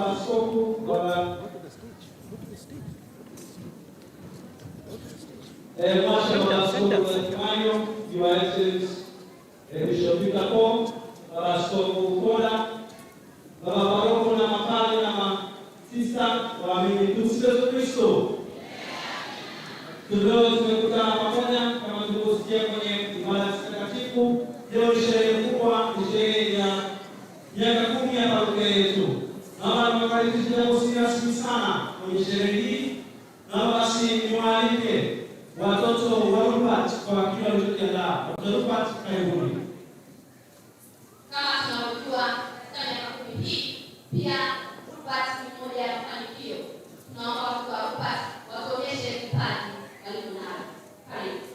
Baba Askofu, Baba Mwasha Baba Askofu Bartimayo, Your Excellency Bishop Peter Paul, Baba Askofu Koda, Baba Paroko na mapadri na masista waamini, tumsifu Yesu Kristo. Leo tumekutana pamoja kama tulivyosikia kwenye ibada takatifu. Leo ni sherehe kubwa, ni sherehe ya miaka 10 ya parokia yetu. Naomba niwakaribishe japo si rasmi sana kwenye sherehe hii. Naomba basi niwaalike watoto wa Rupert kwa kile walichokiandaa. Watoto wa Rupert, karibuni. Kama tunavyojua, katika miaka 10 hii pia Rupert ni moja ya mafanikio. Tunaomba watoto wa Rupert watuonyeshe vipaji walivyo navyo. Karibu.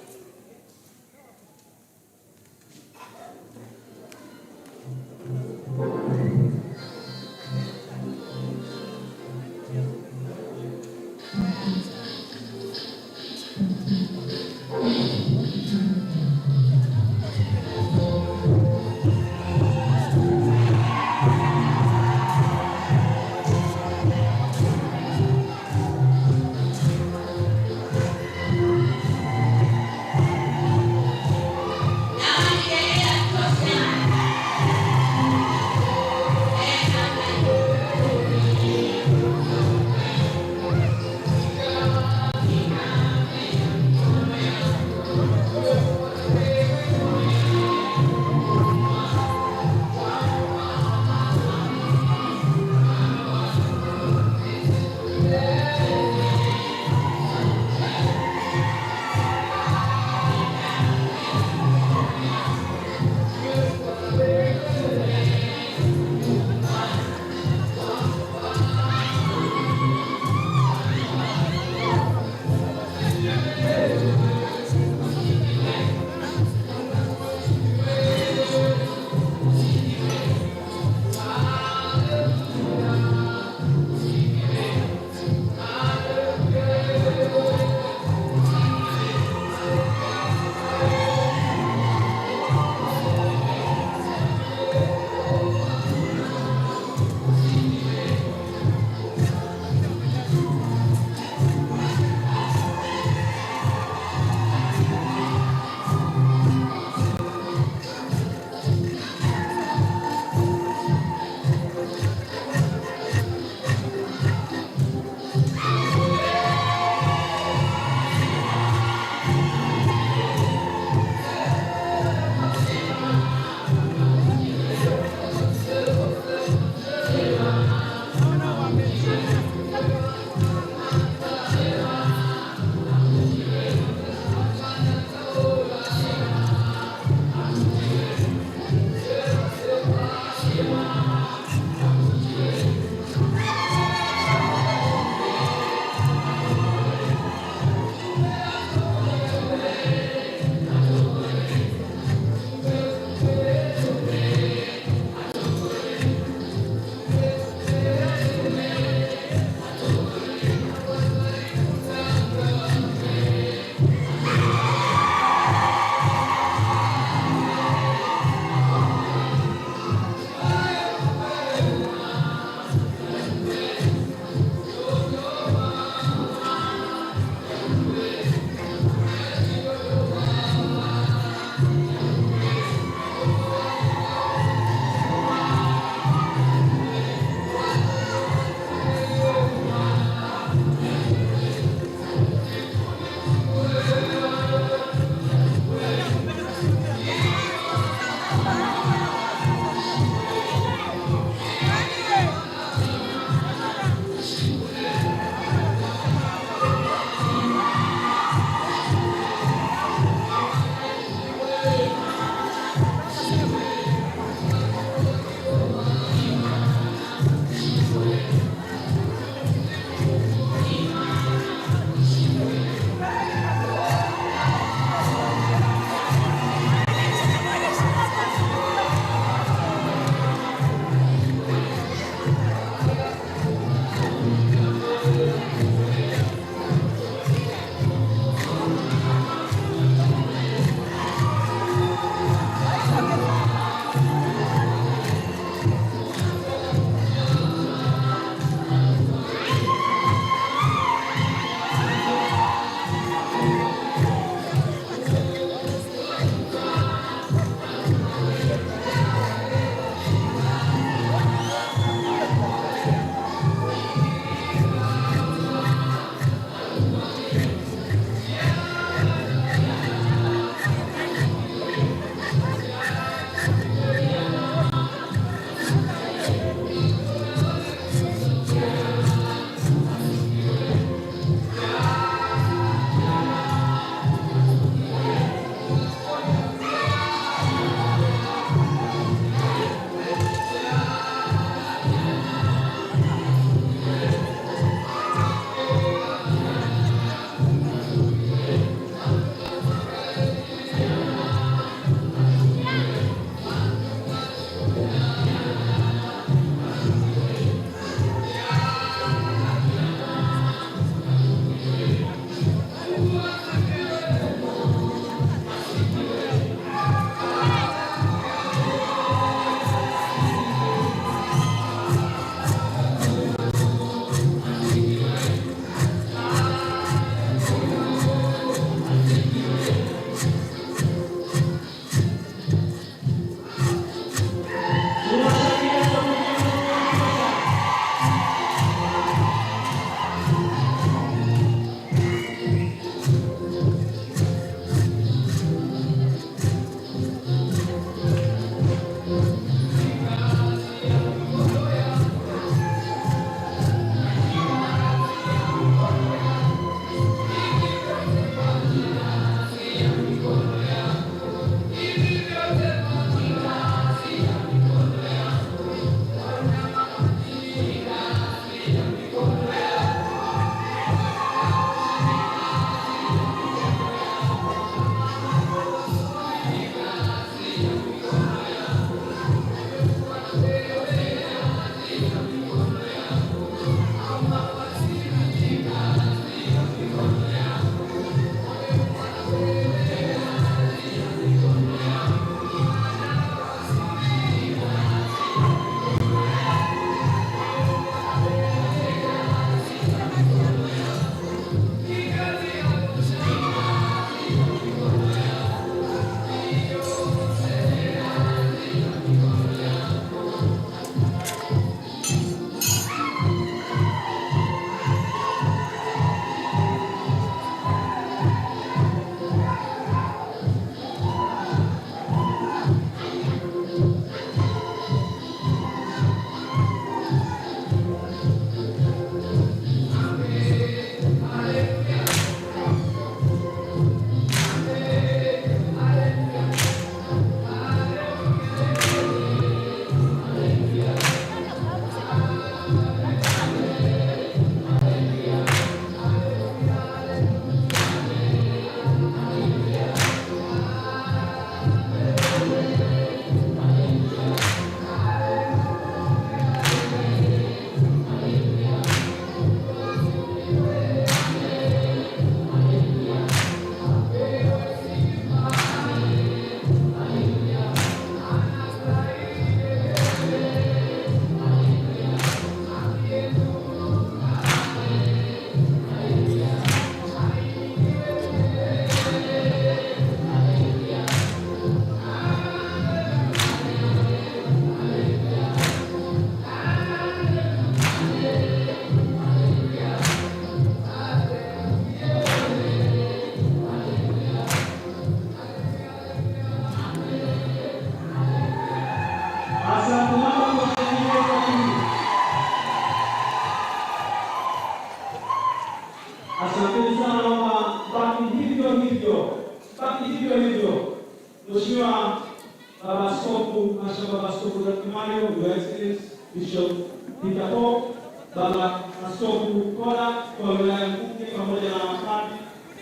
Bishop Peter Paul, Baba Askofu Kola kwa wilaya Mbunge pamoja na mapadri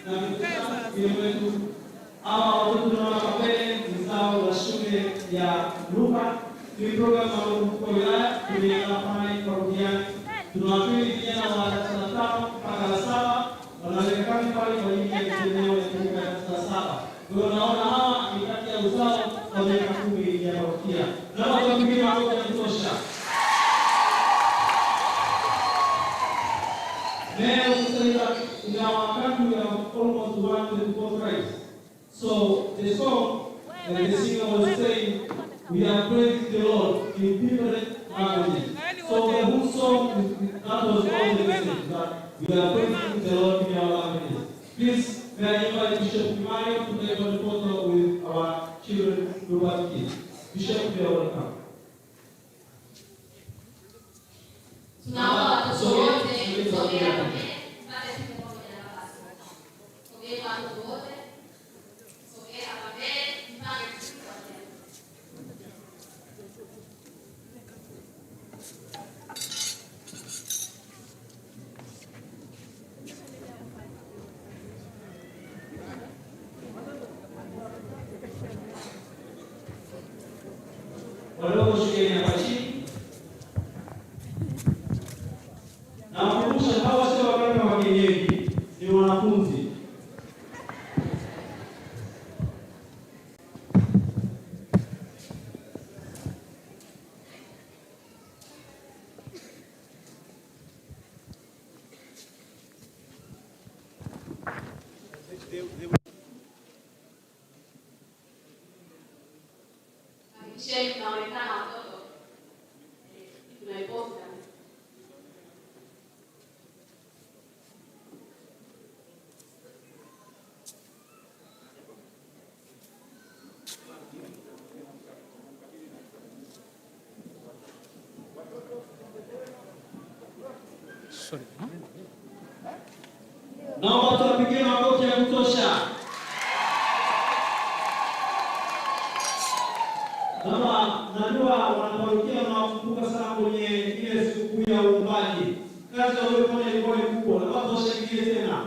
na mgeni wetu. Hawa watoto tunaona kwa mbele ni zao la shule ya Luka. Ni program maalum kwa wilaya tumeandaa pale parokiani. Tunawapili vijana wa darasa la 5 mpaka la 7 wanaweka kambi pale kwa ajili ya mitihani yao ya taifa ya darasa la 7. Kwa hiyo naona hawa ni kati ya uzao wa miaka 10 ya parokia. Naomba tuwapigie makofi ya kutosha. May I also say that in our country we have almost 124 tribes. So the song and the singer was saying, we are praising the Lord in different languages. So the whole song, that was all the message, that we are praising the Lord in our languages. Please, may I invite Bishop Kimario to take on the photo with our children, Rubat kids. Bishop, you are welcome. Tunaomba watoto wote kusogea mbele, tupate picha pamoja na baba askofu. Sogea watoto wote, sogea hapa mbele, mpange vizuri kwa njia. Wadogo shukeni hapa chini. Nawakumbusha hawa sio waganga wa kienyeji, ni wanafunzi. Hakikisheni mnaonekana watoto. Tunaiposti kabisa. Naomba tuwapigie makofi ya kutosha. Naomba, najua wanaparokia wanawakumbuka sana kwenye ile sikukuu ya uumbaji. Kazi waliyofanya ilikuwa ni kubwa. Naomba tuwashangilie tena.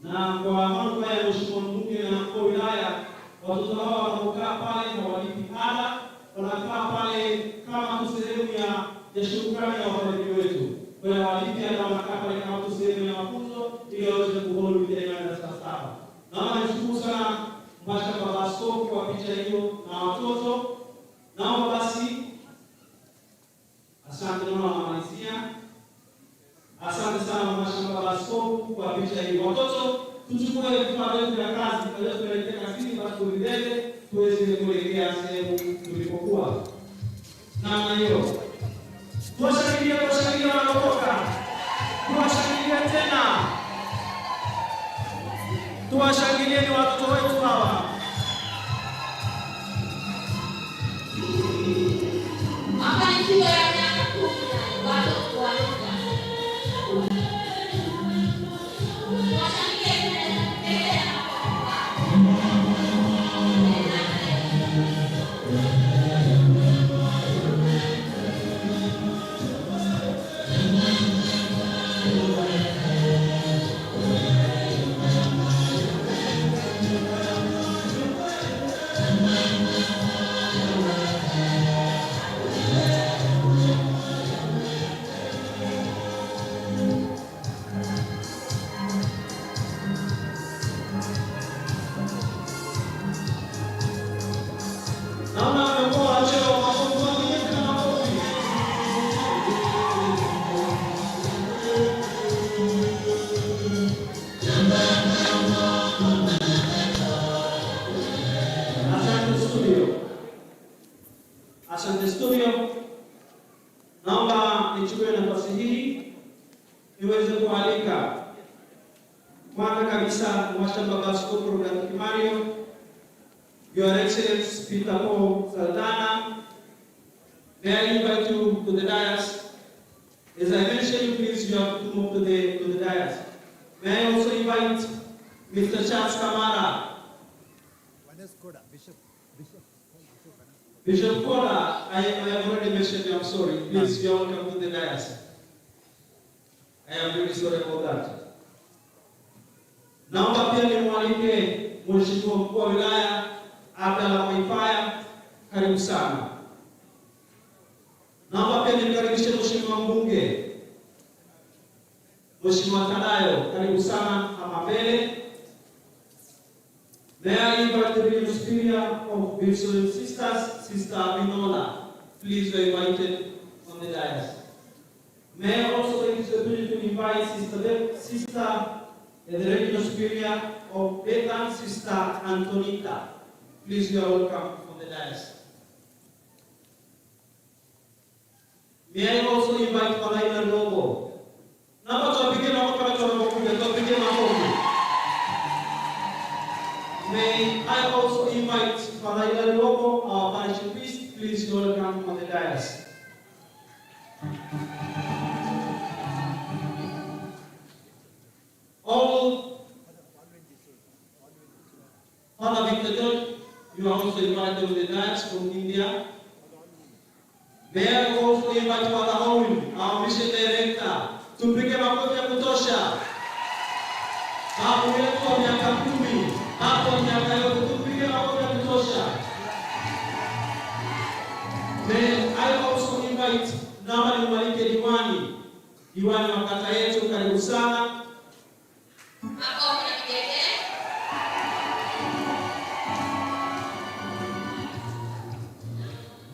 Na kwa manufaa ya Mheshimiwa Mbunge na mkuu wa wilaya, watoto hawa wanaokaa pale hawalipi ada, wanakaa pale kama tu sehemu ya shukrani ya wafadhili wetu. Kwa hiyo hawalipi ada, wanakaa pale kama tu sehemu ya mafunzo ili waweze kufaulu mitihani ya darasa la 7. Naomba nishukuru sana Mbasha Baba Askofu kwa picha hiyo na watoto. Naomba basi, asante, naona wanamalizia. Asante sana Mbasha Baba Askofu kwa picha hiyo. Watoto, tuchukue vifaa vyetu vya kazi, kwa hiyo tuelekee kazini, basi tuvibebe tuweze kuelekea sehemu tulipokuwa. Namna hiyo. Tuwashangilie, tuwashangilie wanaotoka. Tuwashangilie tena. Tuwashangilie ni watoto wetu hawa. Mafanikio ya miaka 10 na watoto wa Luka. Tuwashangilie tena mbele ya makofi. Naona wamekuwa wacheo wa makofi, wapigie tena makofi. Asante studio. Asante studio. Naomba nichukue nafasi hii niweze kualika kwanza kabisa Mwasha Baba Askofu Robert Kimario, Your Excellency Peter Paul Saldanha, may I invite you to the dais. As I mentioned, please you have to move to the dais. May I also invite Mr. Charles Kamara. Bishop Kola, I have already mentioned you, I'm sorry. Please, you are welcome to the dais. I am really sorry about that. Naomba pia nimwalike Mheshimiwa Mkuu wa Wilaya Abdalla Mwaipaya, karibu sana. Naomba pia nimkaribishe Mheshimiwa Mbunge Mheshimiwa Tadayo, karibu sana hapa mbele. May I invite the Regional Superior of Wilson Sisters, Sister Minola. Please, you are invited on the dais. May I also take this opportunity to invite Sister the Regional Superior of Bethan, Sister Antonita. Please, you are welcome on the dais. May I also invite Father Lobo. Naomba tuwapigie makofi watu wanapokuja, tuwapigie makofi. May I also invite Father Hilary Lobo, our parish priest. Please welcome on the dais. All Father Victor George, you are also invited on the dais from India. May I also invite Father Owen, our mission director. Tupige makofi ya kutosha. Babu wetu wa miaka 10, hapo miaka yote, tupige makofi ya kutosha. May I also invite, naomba nimwalike diwani wa kata yetu, karibu sana. Makofi na vigelegele.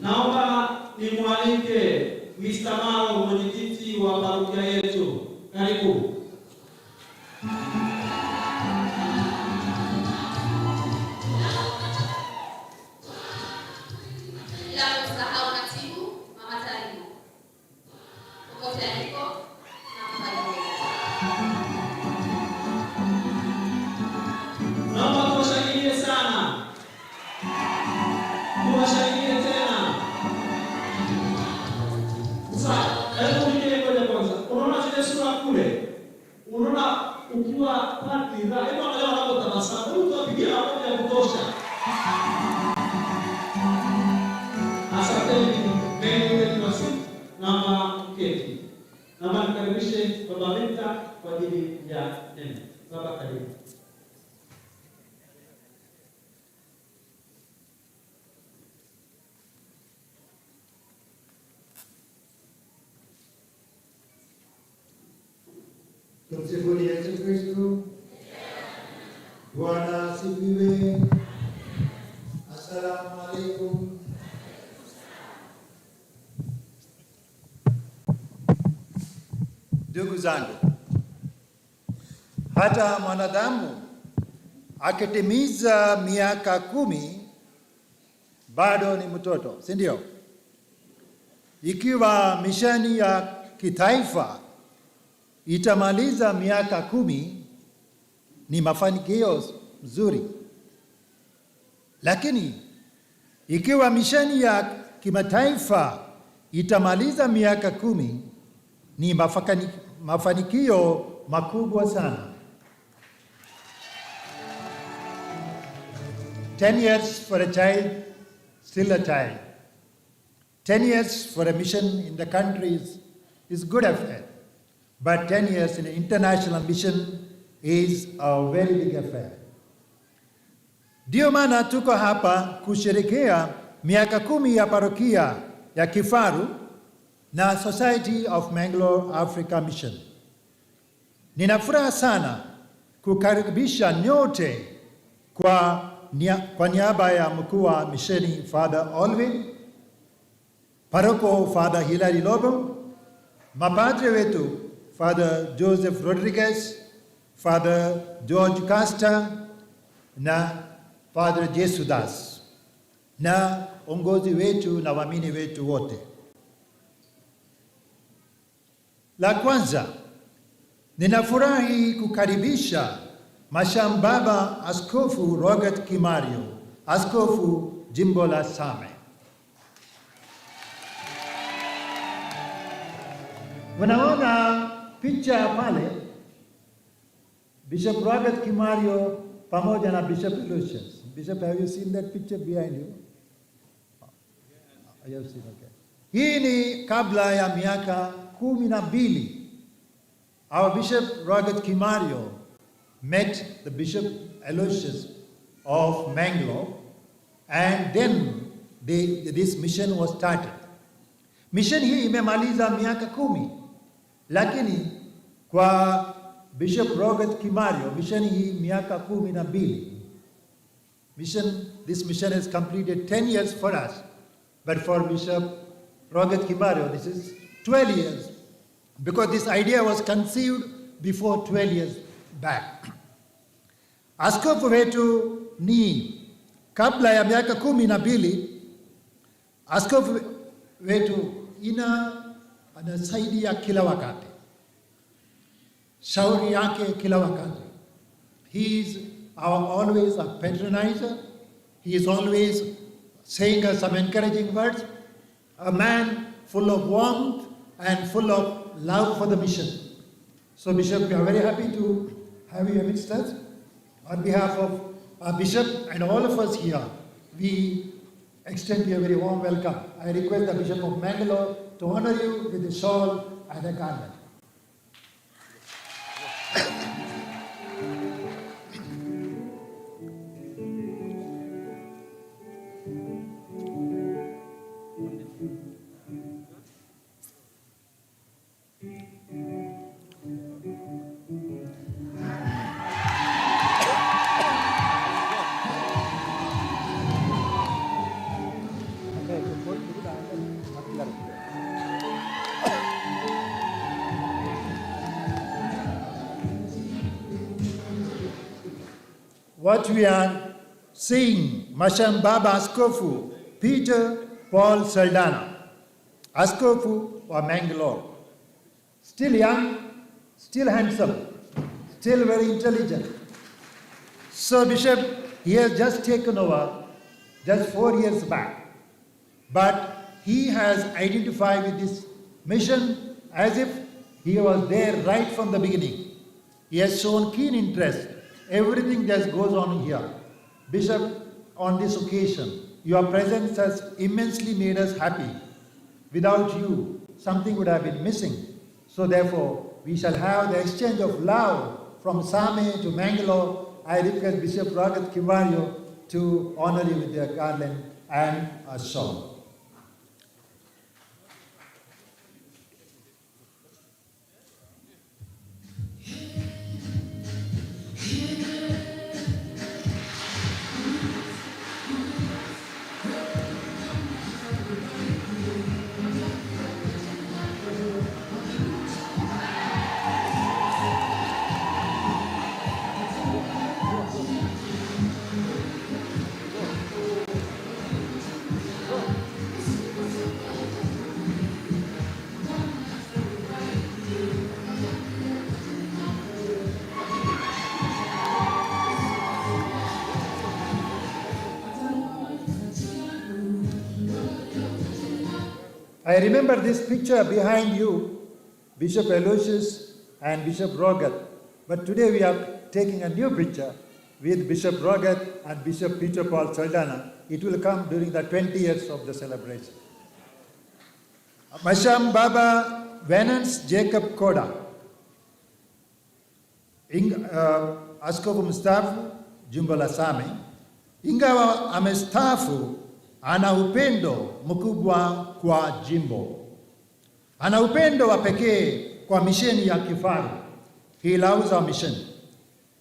Naomba nimwalike Mr. Maro, mwenyekiti wa parokia yetu. Karibu. Bila kumsahau katibu Mama Taribu. Popote aliko na mama. Naomba tuwashangilie sana. Tuwashangilie tena. Sasa, hebu nige ngoja kwanza. Unaona zile sura kule? Unaona ukiwa padri, hebu angalia wanapotabasamu. Hebu tuwapigie makofi ya kutosha. Asanteni. Naomba mketi. Naomba nikaribishe Baba Victor kwa ajili ya neno. Baba, karibu. Tumsifuni Yesu Kristo. Bwana asifiwe. Assalamu alaikum. Ndugu zangu, hata mwanadamu akitimiza miaka 10 bado ni mtoto, si ndio? Ikiwa misheni ya kitaifa itamaliza miaka 10, ni mafanikio mzuri. Lakini ikiwa misheni ya kimataifa itamaliza miaka 10, ni mafanikio makubwa sana. 10 years for a child, still a child. 10 years for a mission in the country is good affair. But 10 years in an international mission is a very big affair. Ndio maana tuko hapa kusherehekea miaka 10 ya parokia ya Kifaru na Society of Mangalore Africa Mission. Nina furaha sana kukaribisha nyote kwa niaba ya mkuu wa misheni Father Alvin, paroko Father Hilary Lobo, mapadre wetu Father Joseph Rodriguez, Father George Castor na Father Jesudas na ongozi wetu na waamini wetu wote. La kwanza, ninafurahi kukaribisha Mashambaba Askofu Robert Kimario, askofu jimbo la Same. Unaona picha pale, Bishop Robert Kimario pamoja na Bishop Lucius. Bishop, have you seen that picture behind you? You have seen, okay. Hii ni kabla ya miaka 12. Our Bishop Robert Kimario met the Bishop Aloysius of Mangalore, and then this mission was started. Mission hii imemaliza miaka 10, lakini kwa Bishop Robert Kimario mission hii miaka 12. This mission has completed 10 years for us, but for Bishop Robert Kimario this is 12 years, because this idea was conceived before 12 years back. Askofu wetu ni kabla ya miaka 12, askofu wetu anasaidia kila wakati, shauri yake kila wakati. He is our always a patronizer. He is always saying us some encouraging words. A man full of warmth and full of love for the mission. So Bishop, we are very happy to have you amidst us. On behalf of our bishop and all of us here, we extend you a very warm welcome. I request the Bishop of Mangalore to honor you with a shawl and a garland. What we are seeing, Masham Baba Askofu Peter Paul Saldanha, Askofu wa Mangalore. Still young, still handsome, still very intelligent. So Bishop, he has just taken over just 4 years back, but he has identified with this mission as if he was there right from the beginning. He has shown keen interest. Everything that goes on here. Bishop, on this occasion, your presence has immensely made us happy. Without you, something would have been missing. So therefore, we shall have the exchange of love from Same to Mangalore. I request Bishop Robert Kimario to honor you with their garland and a shawl. I remember this picture behind you, Bishop Aloysius and Bishop Rogat. But today we are taking a new picture with Bishop Rogat and Bishop Peter Paul Saldanha. It will come during the 20 years of the celebration. Masham Baba Venance Jacob Koda, Askofu mstaafu jimbo la Same, ingawa amestaafu, ana upendo mkubwa kwa jimbo. Ana upendo wa pekee kwa misheni ya Kifaru. He loves our mission.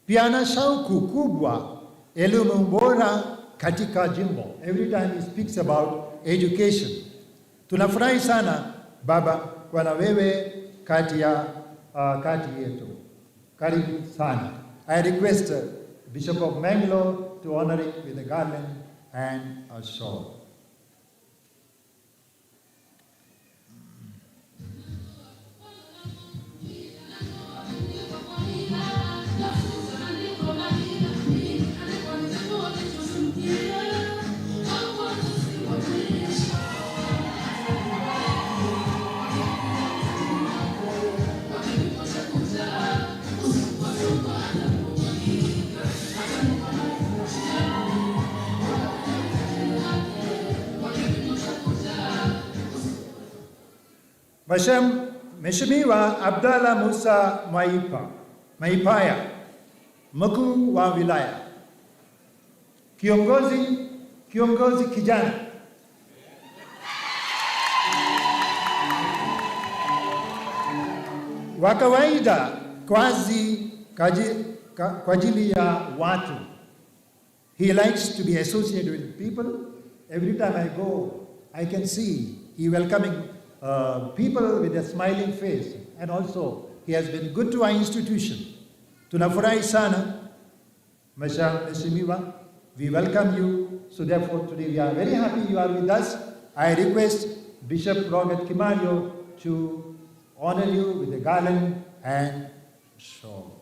Pia ana shauku kubwa elimu bora katika jimbo. Every time he speaks about education. Tunafurahi sana baba kwa na wewe kati yetu. Karibu sana. I request Bishop of Mangalore to honor it with a garland and a shawl. Mheshimiwa Abdalla Musa Mwaipaya, mkuu wa wilaya, kiongozi kijana. Wa kawaida kwa ajili ya watu. He likes to be associated with people. Every time I go, I can see he welcoming people with a smiling face. And also, he has been good to our institution. Tunafurahi sana, Mheshimiwa. We welcome you. So therefore, today we are very happy you are with us. I request Bishop Robert Kimario to honor you with a garland and shawl.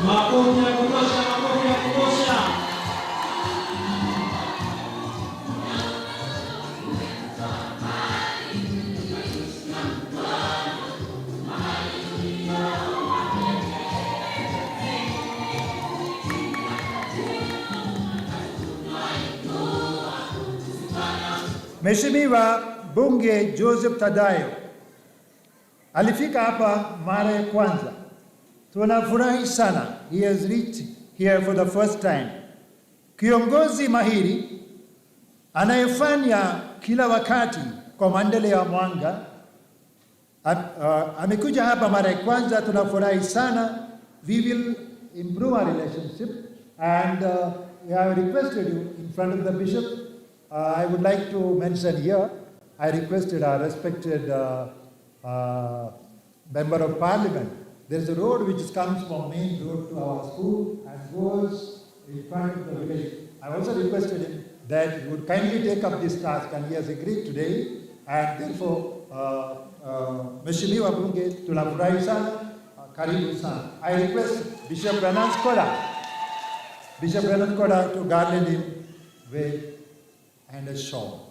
Makofi ya kutosha, makofi ya kutosha. Mheshimiwa Bunge Joseph Tadayo alifika hapa mara ya kwanza. Tunafurahi sana. He has reached here for the first time. Kiongozi mahiri anayefanya kila wakati kwa maendeleo ya Mwanga amekuja hapa mara ya kwanza. Tunafurahi sana. We will improve our relationship and we have requested you in front of the bishop. I would like to mention here, I requested our respected member of parliament. There is a road which comes from main road to our school and goes in front of the village. I also requested him that he would kindly take up this task, and he has agreed today. And therefore, Mheshimiwa Bunge, tunafurahi sana, karibu sana. I request Bishop Venance Koda, Bishop Venance Koda to garland him with and a shawl.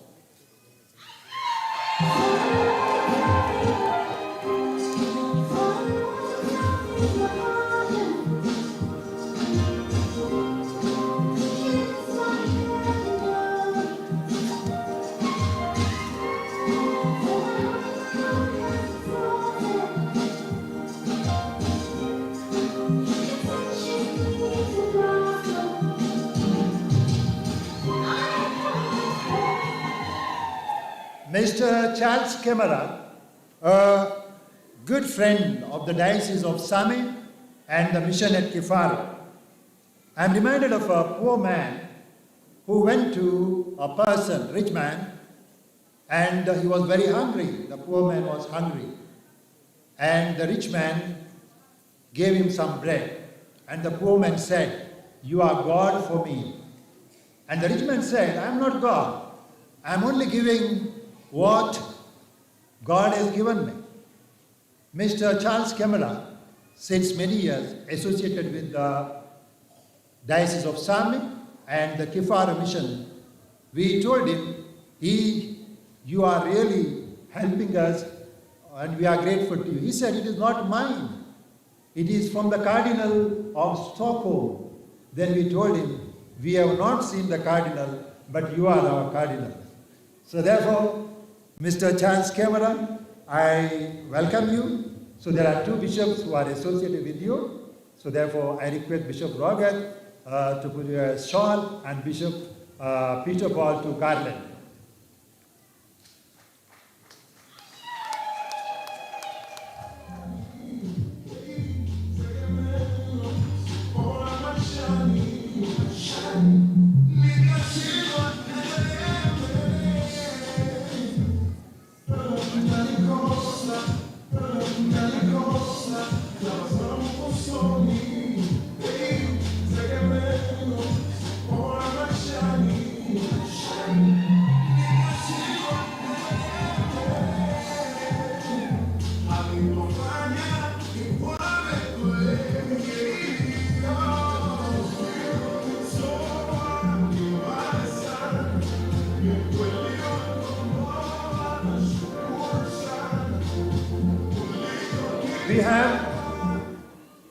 Mr. Charles Kemara, a good friend of the Diocese of Same and the mission at Kifaru. I am reminded of a poor man who went to a person, rich man, and he was very hungry. The poor man was hungry. And the rich man gave him some bread. And the poor man said, You are God for me. And the rich man said, I am not God. I am only giving what God has given me. Mr. Charles Kemara, since many years, associated with the Diocese of Same and the Kifaru mission, we told him, you are really helping us and we are grateful to you. He said, it is not mine. It is from the Cardinal of Stockholm. Then we told him, we have not seen the Cardinal, but you are our Cardinal. So therefore, Mr. Charles Kemara, I welcome you. So there are two bishops who are associated with you. So therefore, I request Bishop Robert to put a shawl and Bishop Peter Paul to garland.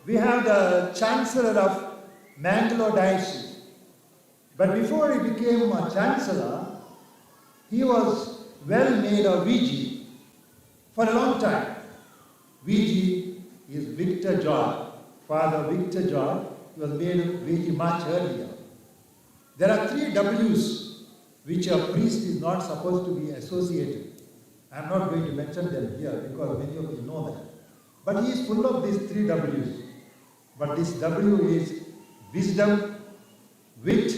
We have the Chancellor of Mangalore Diocese. But before he became a Chancellor, he was well made a VG for a long time. VG is Victor George, Father Victor George. He was made VG much earlier. There are three W's which a priest is not supposed to be associated. I am not going to mention them here because many of you know that. But he is full of these three W's. But this W is wisdom, wit,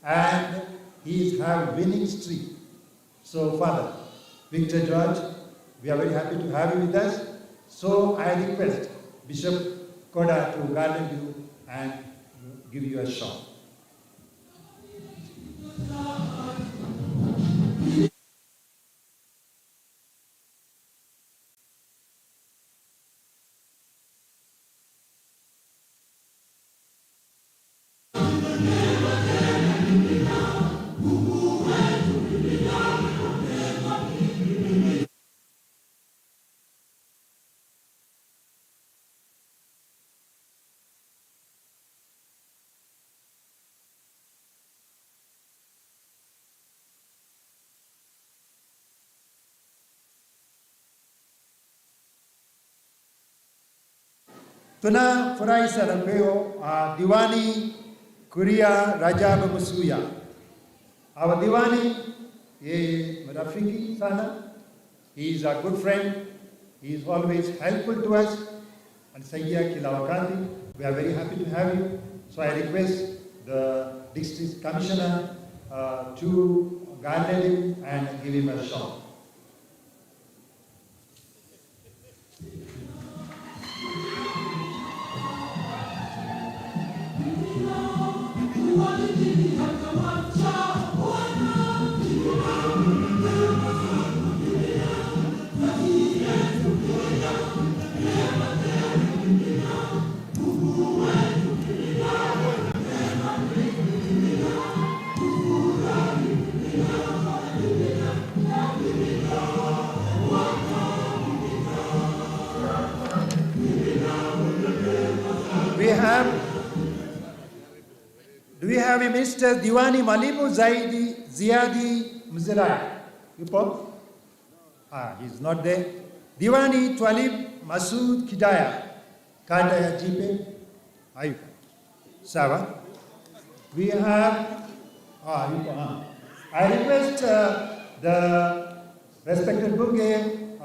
and he is have winning streak. So Father Victor George, we are very happy to have you with us. So I request Bishop Koda to garland you and give you a shot. Tunafurahi sana leo Diwani Kuria Rajab Musuya. Our Diwani yeye rafiki sana. He is a good friend. He is always helpful to us. Anasaidia kila wakati. We are very happy to have you. So I request the district commissioner to garland him and give him a shot. Do we have a Mr. Diwani Malimu Zaidi Ziadi Mzirai? Yupo? He's not there. Diwani Twalib Masood Kidaya. Kata ya Jipe? Hayupo. Sawa. We have, yupo, I request the respected Bunge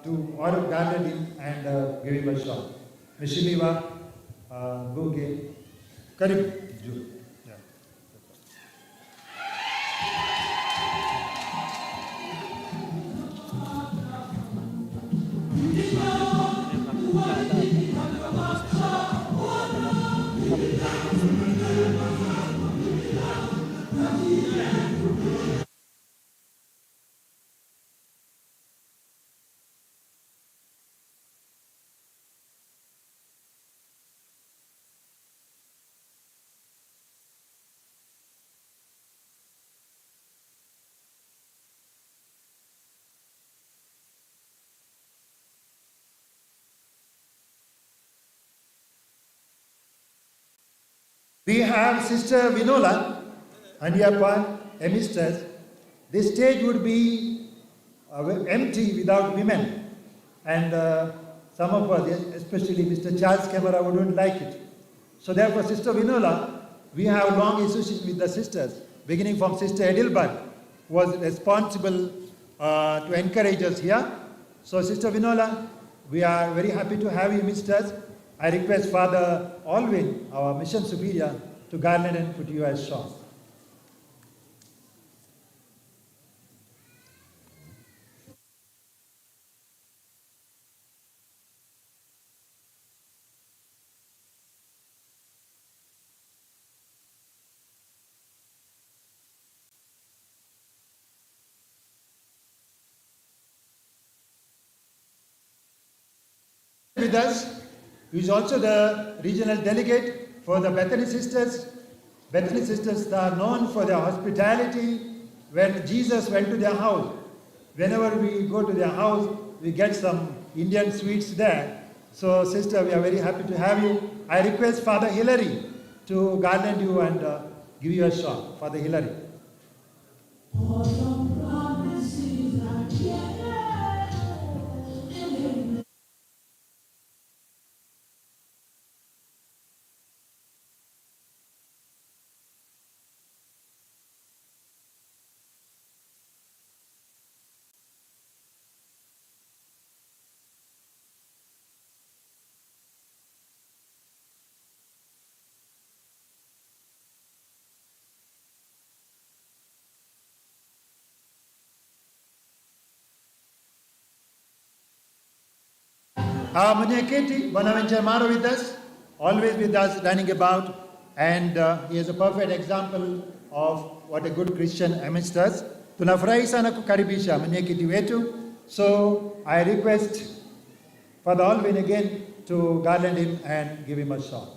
to order garland him and give him a shot. Mheshimiwa Bunge, karibu juu. Yeah. We have Sister Vinola Andiappa, a mistress. This stage would be empty without women. And some of us, especially Mr. Charles Camara, wouldn't like it. So therefore, Sister Vinola, we have long association with the sisters, beginning from Sister Edelbert, who was responsible to encourage us here. So Sister Vinola, we are very happy to have you, mistress. I request Father Alwyn, our mission superior, to garland and put you as shawl. With us, who is also the regional delegate for the Bethany Sisters. Bethany Sisters are known for their hospitality. When Jesus went to their house, whenever we go to their house, we get some Indian sweets there. So, sister, we are very happy to have you. I request Father Hilary to garland you and give you a shawl. Father Hilary. Our Mwenyekiti, Bonaventure Maro with us, always with us, running about, and he is a perfect example of what a good Christian amidst us. Tunafurahi sana kukaribisha mwenyekiti wetu. So I request Father Alvin again to garland him and give him a shawl.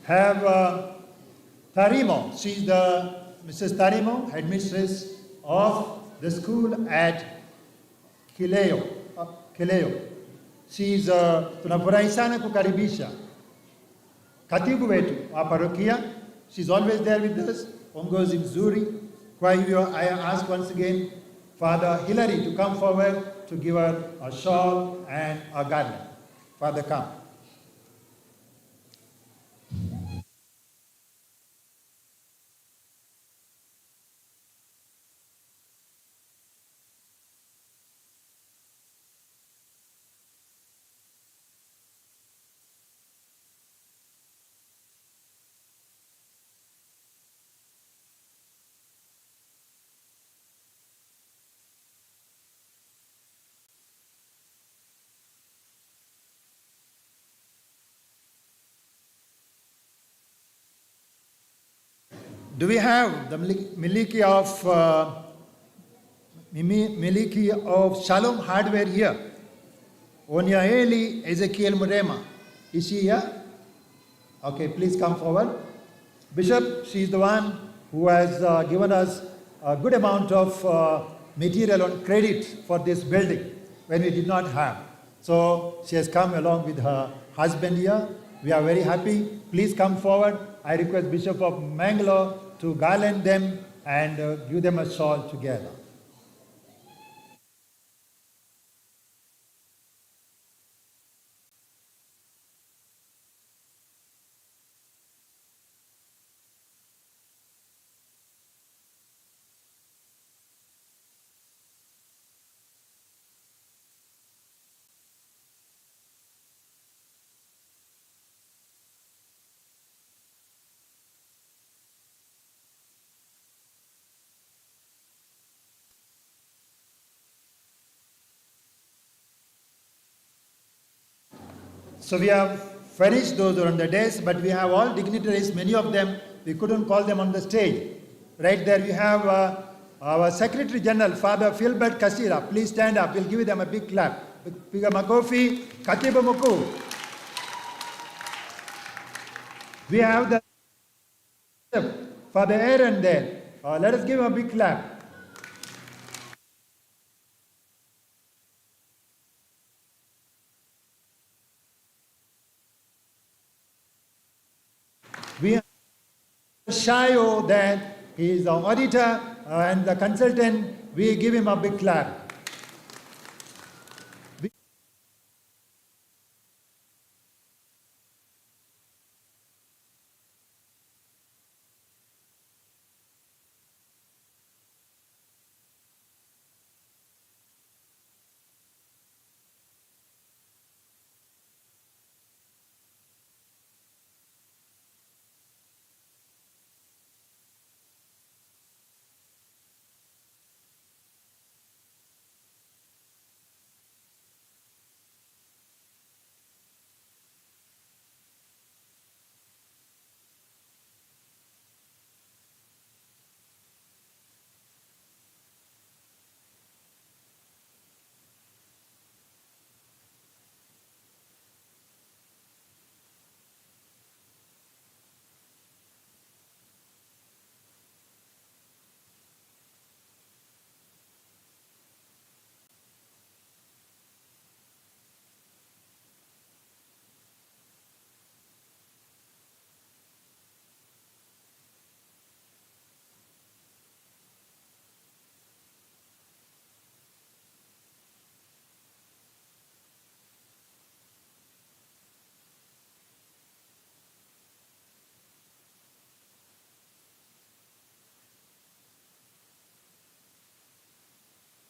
Have Tarimo. She's the Mrs. Tarimo, headmistress of the school at Kileo. Kileo. She's tunafurahi sana kukaribisha katibu wetu wa parokia. She's always there with us, ongozi mzuri. Kwa hivyo I ask once again Father Hilary to come forward to give her a shawl and a garland. Father, come. Do we have the Miliki of Shalom Hardware here? Onyaeli Ezekiel Murema. Is she here? Okay, please come forward. Bishop, she is the one who has given us a good amount of material on credit for this building when we did not have. So she has come along with her husband here. We are very happy. Please come forward. I request Bishop of Mangalore to garland them and give them a shawl together. So we have finished those who are on the desk, but we have all dignitaries, many of them, we couldn't call them on the stage. Right there we have our Secretary General, Father Philbert Kasira. Please stand up, we'll give them a big clap. Piga makofi, Katibu Mkuu. We have the Father Aaron there. Let us give him a big clap. We have Shayo there, he is the auditor and the consultant. We give him a big clap.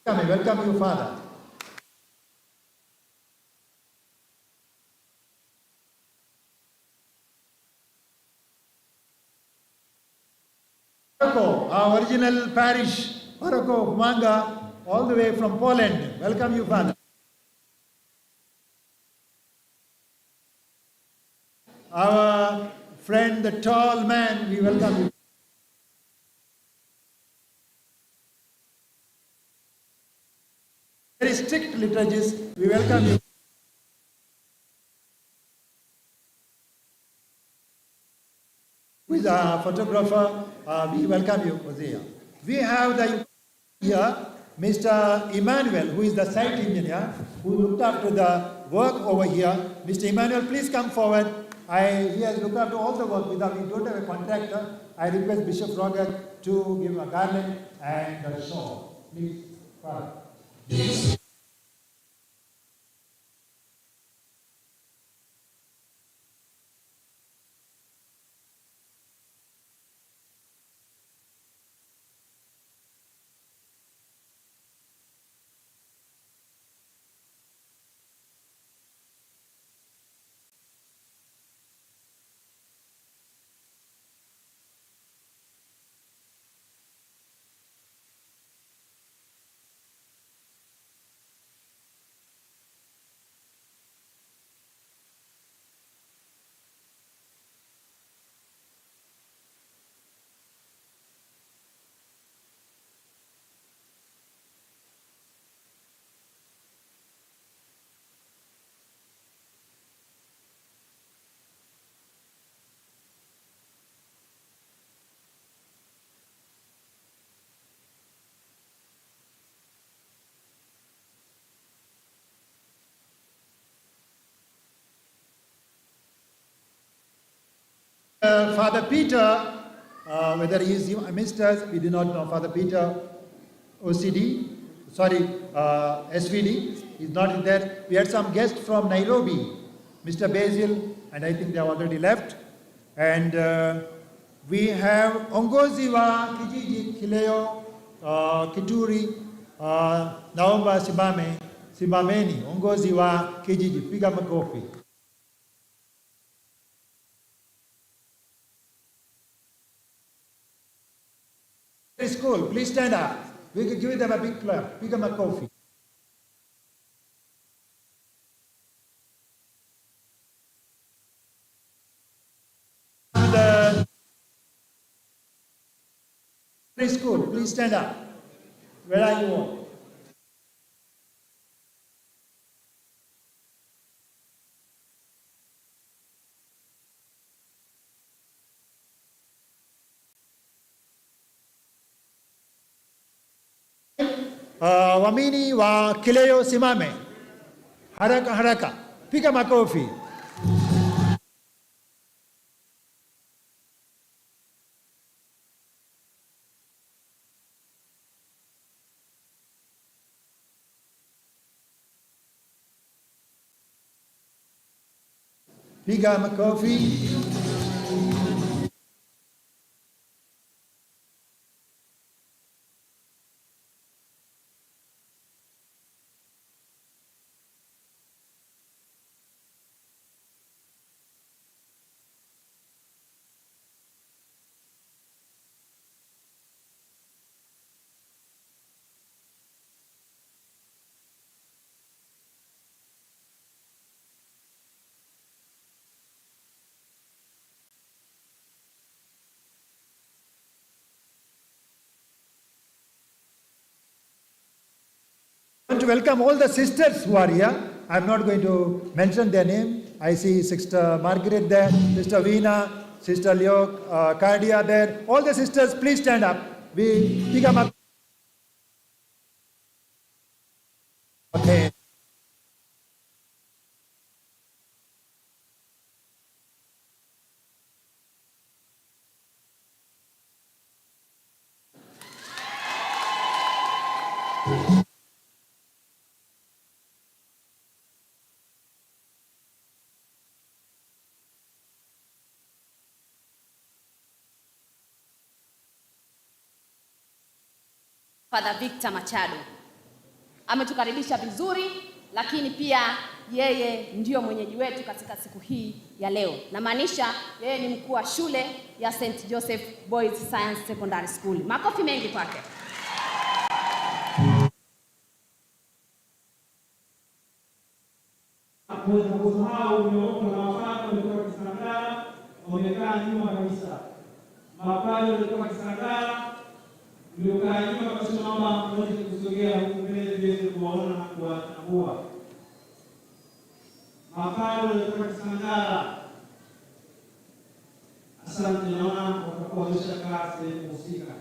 Welcome you, Father. Paroko, our original parish, Paroko Manga, all the way from Poland. Welcome you, Father. Our friend, the tall man, we welcome you. Very strict liturgist, we welcome you. Who is a photographer, we welcome you, Hosea. We have the here, Mr. Emmanuel, who is the site engineer, who looked after the work over here. Mr. Emmanuel, please come forward. He has looked after all the work. Without, we don't have a contractor. I request Bishop Roger to give a garland and a shawl. Please, Father. Father Peter, whether he is amidst us, we do not know. Father Peter, OCD, sorry, SVD, is not there. We had some guests from Nairobi, Mr. Basil, and I think they have already left. And we have Ongozi wa Kijiji Kileo, Kituri, naomba simame, simameni, Ongozi wa Kijiji, piga makofi. School, please stand up. We could give them a big clap. Piga makofi. The school, please stand up. Where are you all? Wamini wa Kileo simame. Haraka haraka. Piga makofi. Piga makofi. I want to welcome all the sisters who are here. I'm not going to mention their name. I see Sister Margaret there, Sister Veena, Sister Leo, Cardia there. All the sisters, please stand up. We pick them up. Okay. Father Victor Machado. Ametukaribisha vizuri, lakini pia yeye ndiyo mwenyeji wetu katika siku hii ya leo. Namaanisha yeye ni mkuu wa shule ya St. Joseph Boys Science Secondary School. Makofi mengi kwake. Kuweza kusahau ulioko na wafalme walitoka Kisangara, wamekaa nyuma kabisa. Mapadri walitoka Kisangara, mliokaa nyuma kabisa, naomba muweze kusogea huku mbele tuweze kuwaona na kuwatambua. Mapadri walitoka Kisangara, asante, naona watakuwa wameshakaa sehemu husika.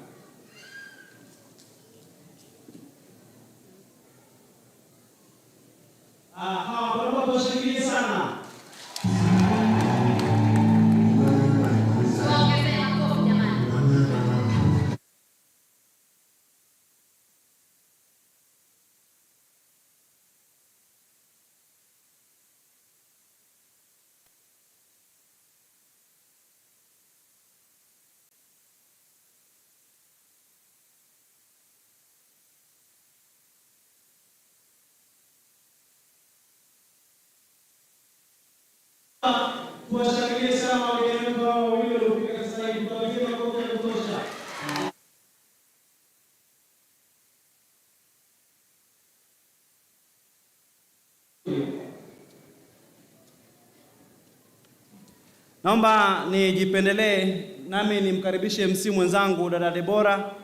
Hawa naomba tuwashangilie sana. Tuwaongezee makofi jamani. Tuwashangilie sana wageni wetu hawa wawili waliofika sasa hivi. Tuwapigie makofi ya kutosha. Naomba nijipendelee nami nimkaribishe MC mwenzangu dada Debora.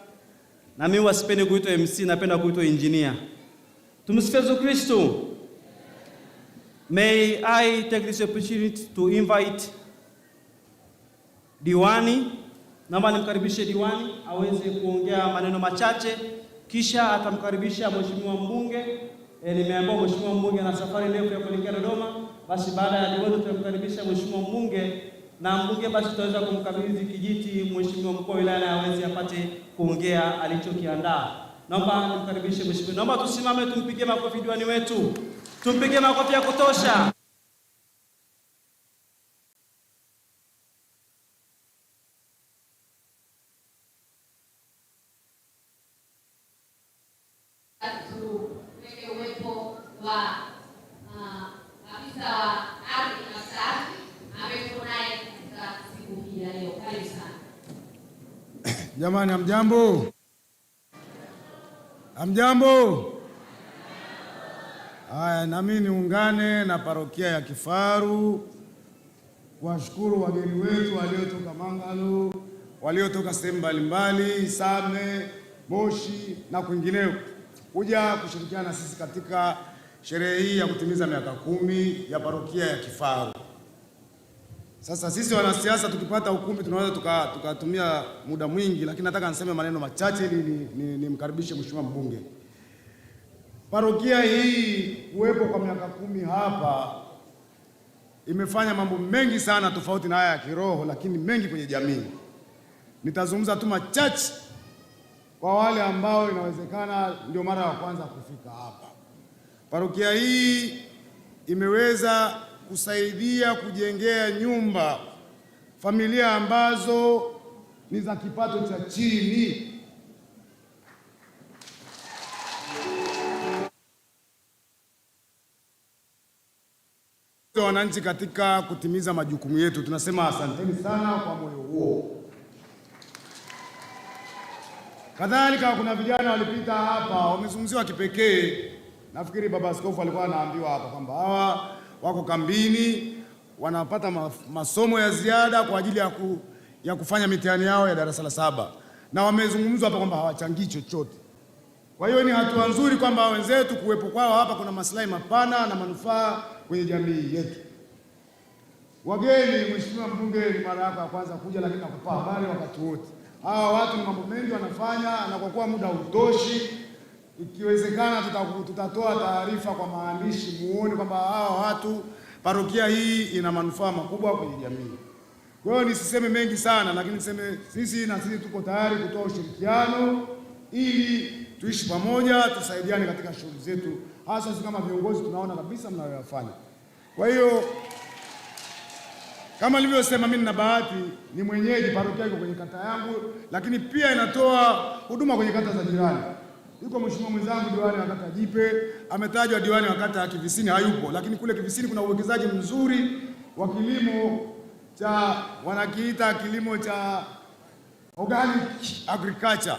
Na mimi huwa sipendi kuitwa MC, napenda kuitwa engineer. Tumsifu Yesu Kristo. May I take this opportunity to invite diwani. Naomba nimkaribishe diwani aweze kuongea maneno machache, kisha atamkaribisha mheshimiwa mbunge. Nimeambiwa mheshimiwa mbunge ana safari ndefu ya kuelekea Dodoma. Basi baada ya diwani tutamkaribisha mheshimiwa mbunge, na mbunge basi tutaweza kumkabidhi kijiti mheshimiwa mkuu wa wilaya na aweze apate kuongea alichokiandaa. Naomba nimkaribishe mheshimiwa. Naomba tusimame tumpigie makofi diwani wetu. Tumpigie makofi ya kutosha. Tuweke uwepo wa afisa wa ardhi na ardhi ambaye tuko naye katika siku hii ya leo. Karibu sana. Jamani, hamjambo? Hamjambo? Haya, nami niungane na parokia ya Kifaru kuwashukuru wageni wetu waliotoka Mangalu, waliotoka sehemu mbalimbali, Same, Moshi na kwingineko, kuja kushirikiana na sisi katika sherehe hii ya kutimiza miaka 10 ya parokia ya Kifaru. Sasa sisi wanasiasa tukipata ukumbi tunaweza tukatumia muda mwingi, lakini nataka niseme maneno machache ili nimkaribishe mheshimiwa mbunge. Parokia hii kuwepo kwa miaka 10 hapa imefanya mambo mengi sana tofauti na haya ya kiroho, lakini mengi kwenye jamii. Nitazungumza tu machache kwa wale ambao inawezekana ndio mara ya kwanza kufika hapa. Parokia hii imeweza kusaidia kujengea nyumba familia ambazo ni za kipato cha chini. Wananchi katika kutimiza majukumu yetu, tunasema asanteni sana kwa moyo huo. Kadhalika kuna vijana walipita hapa wamezungumziwa kipekee. Nafikiri baba askofu alikuwa anaambiwa hapa kwamba hawa wako kambini wanapata masomo ya ziada kwa ajili ya kufanya mitihani yao ya darasa la 7, na wamezungumzwa hapa kwamba hawachangii chochote. Kwa hiyo ni hatua nzuri kwamba wenzetu kuwepo kwao hapa kuna maslahi mapana na manufaa kwenye jamii yetu. Wageni, mheshimiwa mbunge, ni mara yako ya kwanza kuja, lakini nakupa habari wakati wote. Hawa watu ni mambo mengi wanafanya, na kwa kuwa muda hautoshi, ikiwezekana tutatoa taarifa kwa maandishi muone kwamba hawa watu, parokia hii ina manufaa makubwa kwenye jamii. Kwa hiyo nisiseme mengi sana, lakini niseme sisi na sisi tuko tayari kutoa ushirikiano ili tuishi pamoja, tusaidiane katika shughuli zetu, hasa sisi kama viongozi tunaona kabisa mnayoyafanya. Kwa hiyo kama nilivyosema, mimi nina bahati ni mwenyeji, parokia iko kwenye kata yangu, lakini pia inatoa huduma kwenye kata za jirani. Yuko mheshimiwa mwenzangu diwani wa kata Jipe, ametajwa diwani wa kata ya Kivisini, hayupo, lakini kule Kivisini kuna uwekezaji mzuri wa kilimo cha wanakiita kilimo cha organic agriculture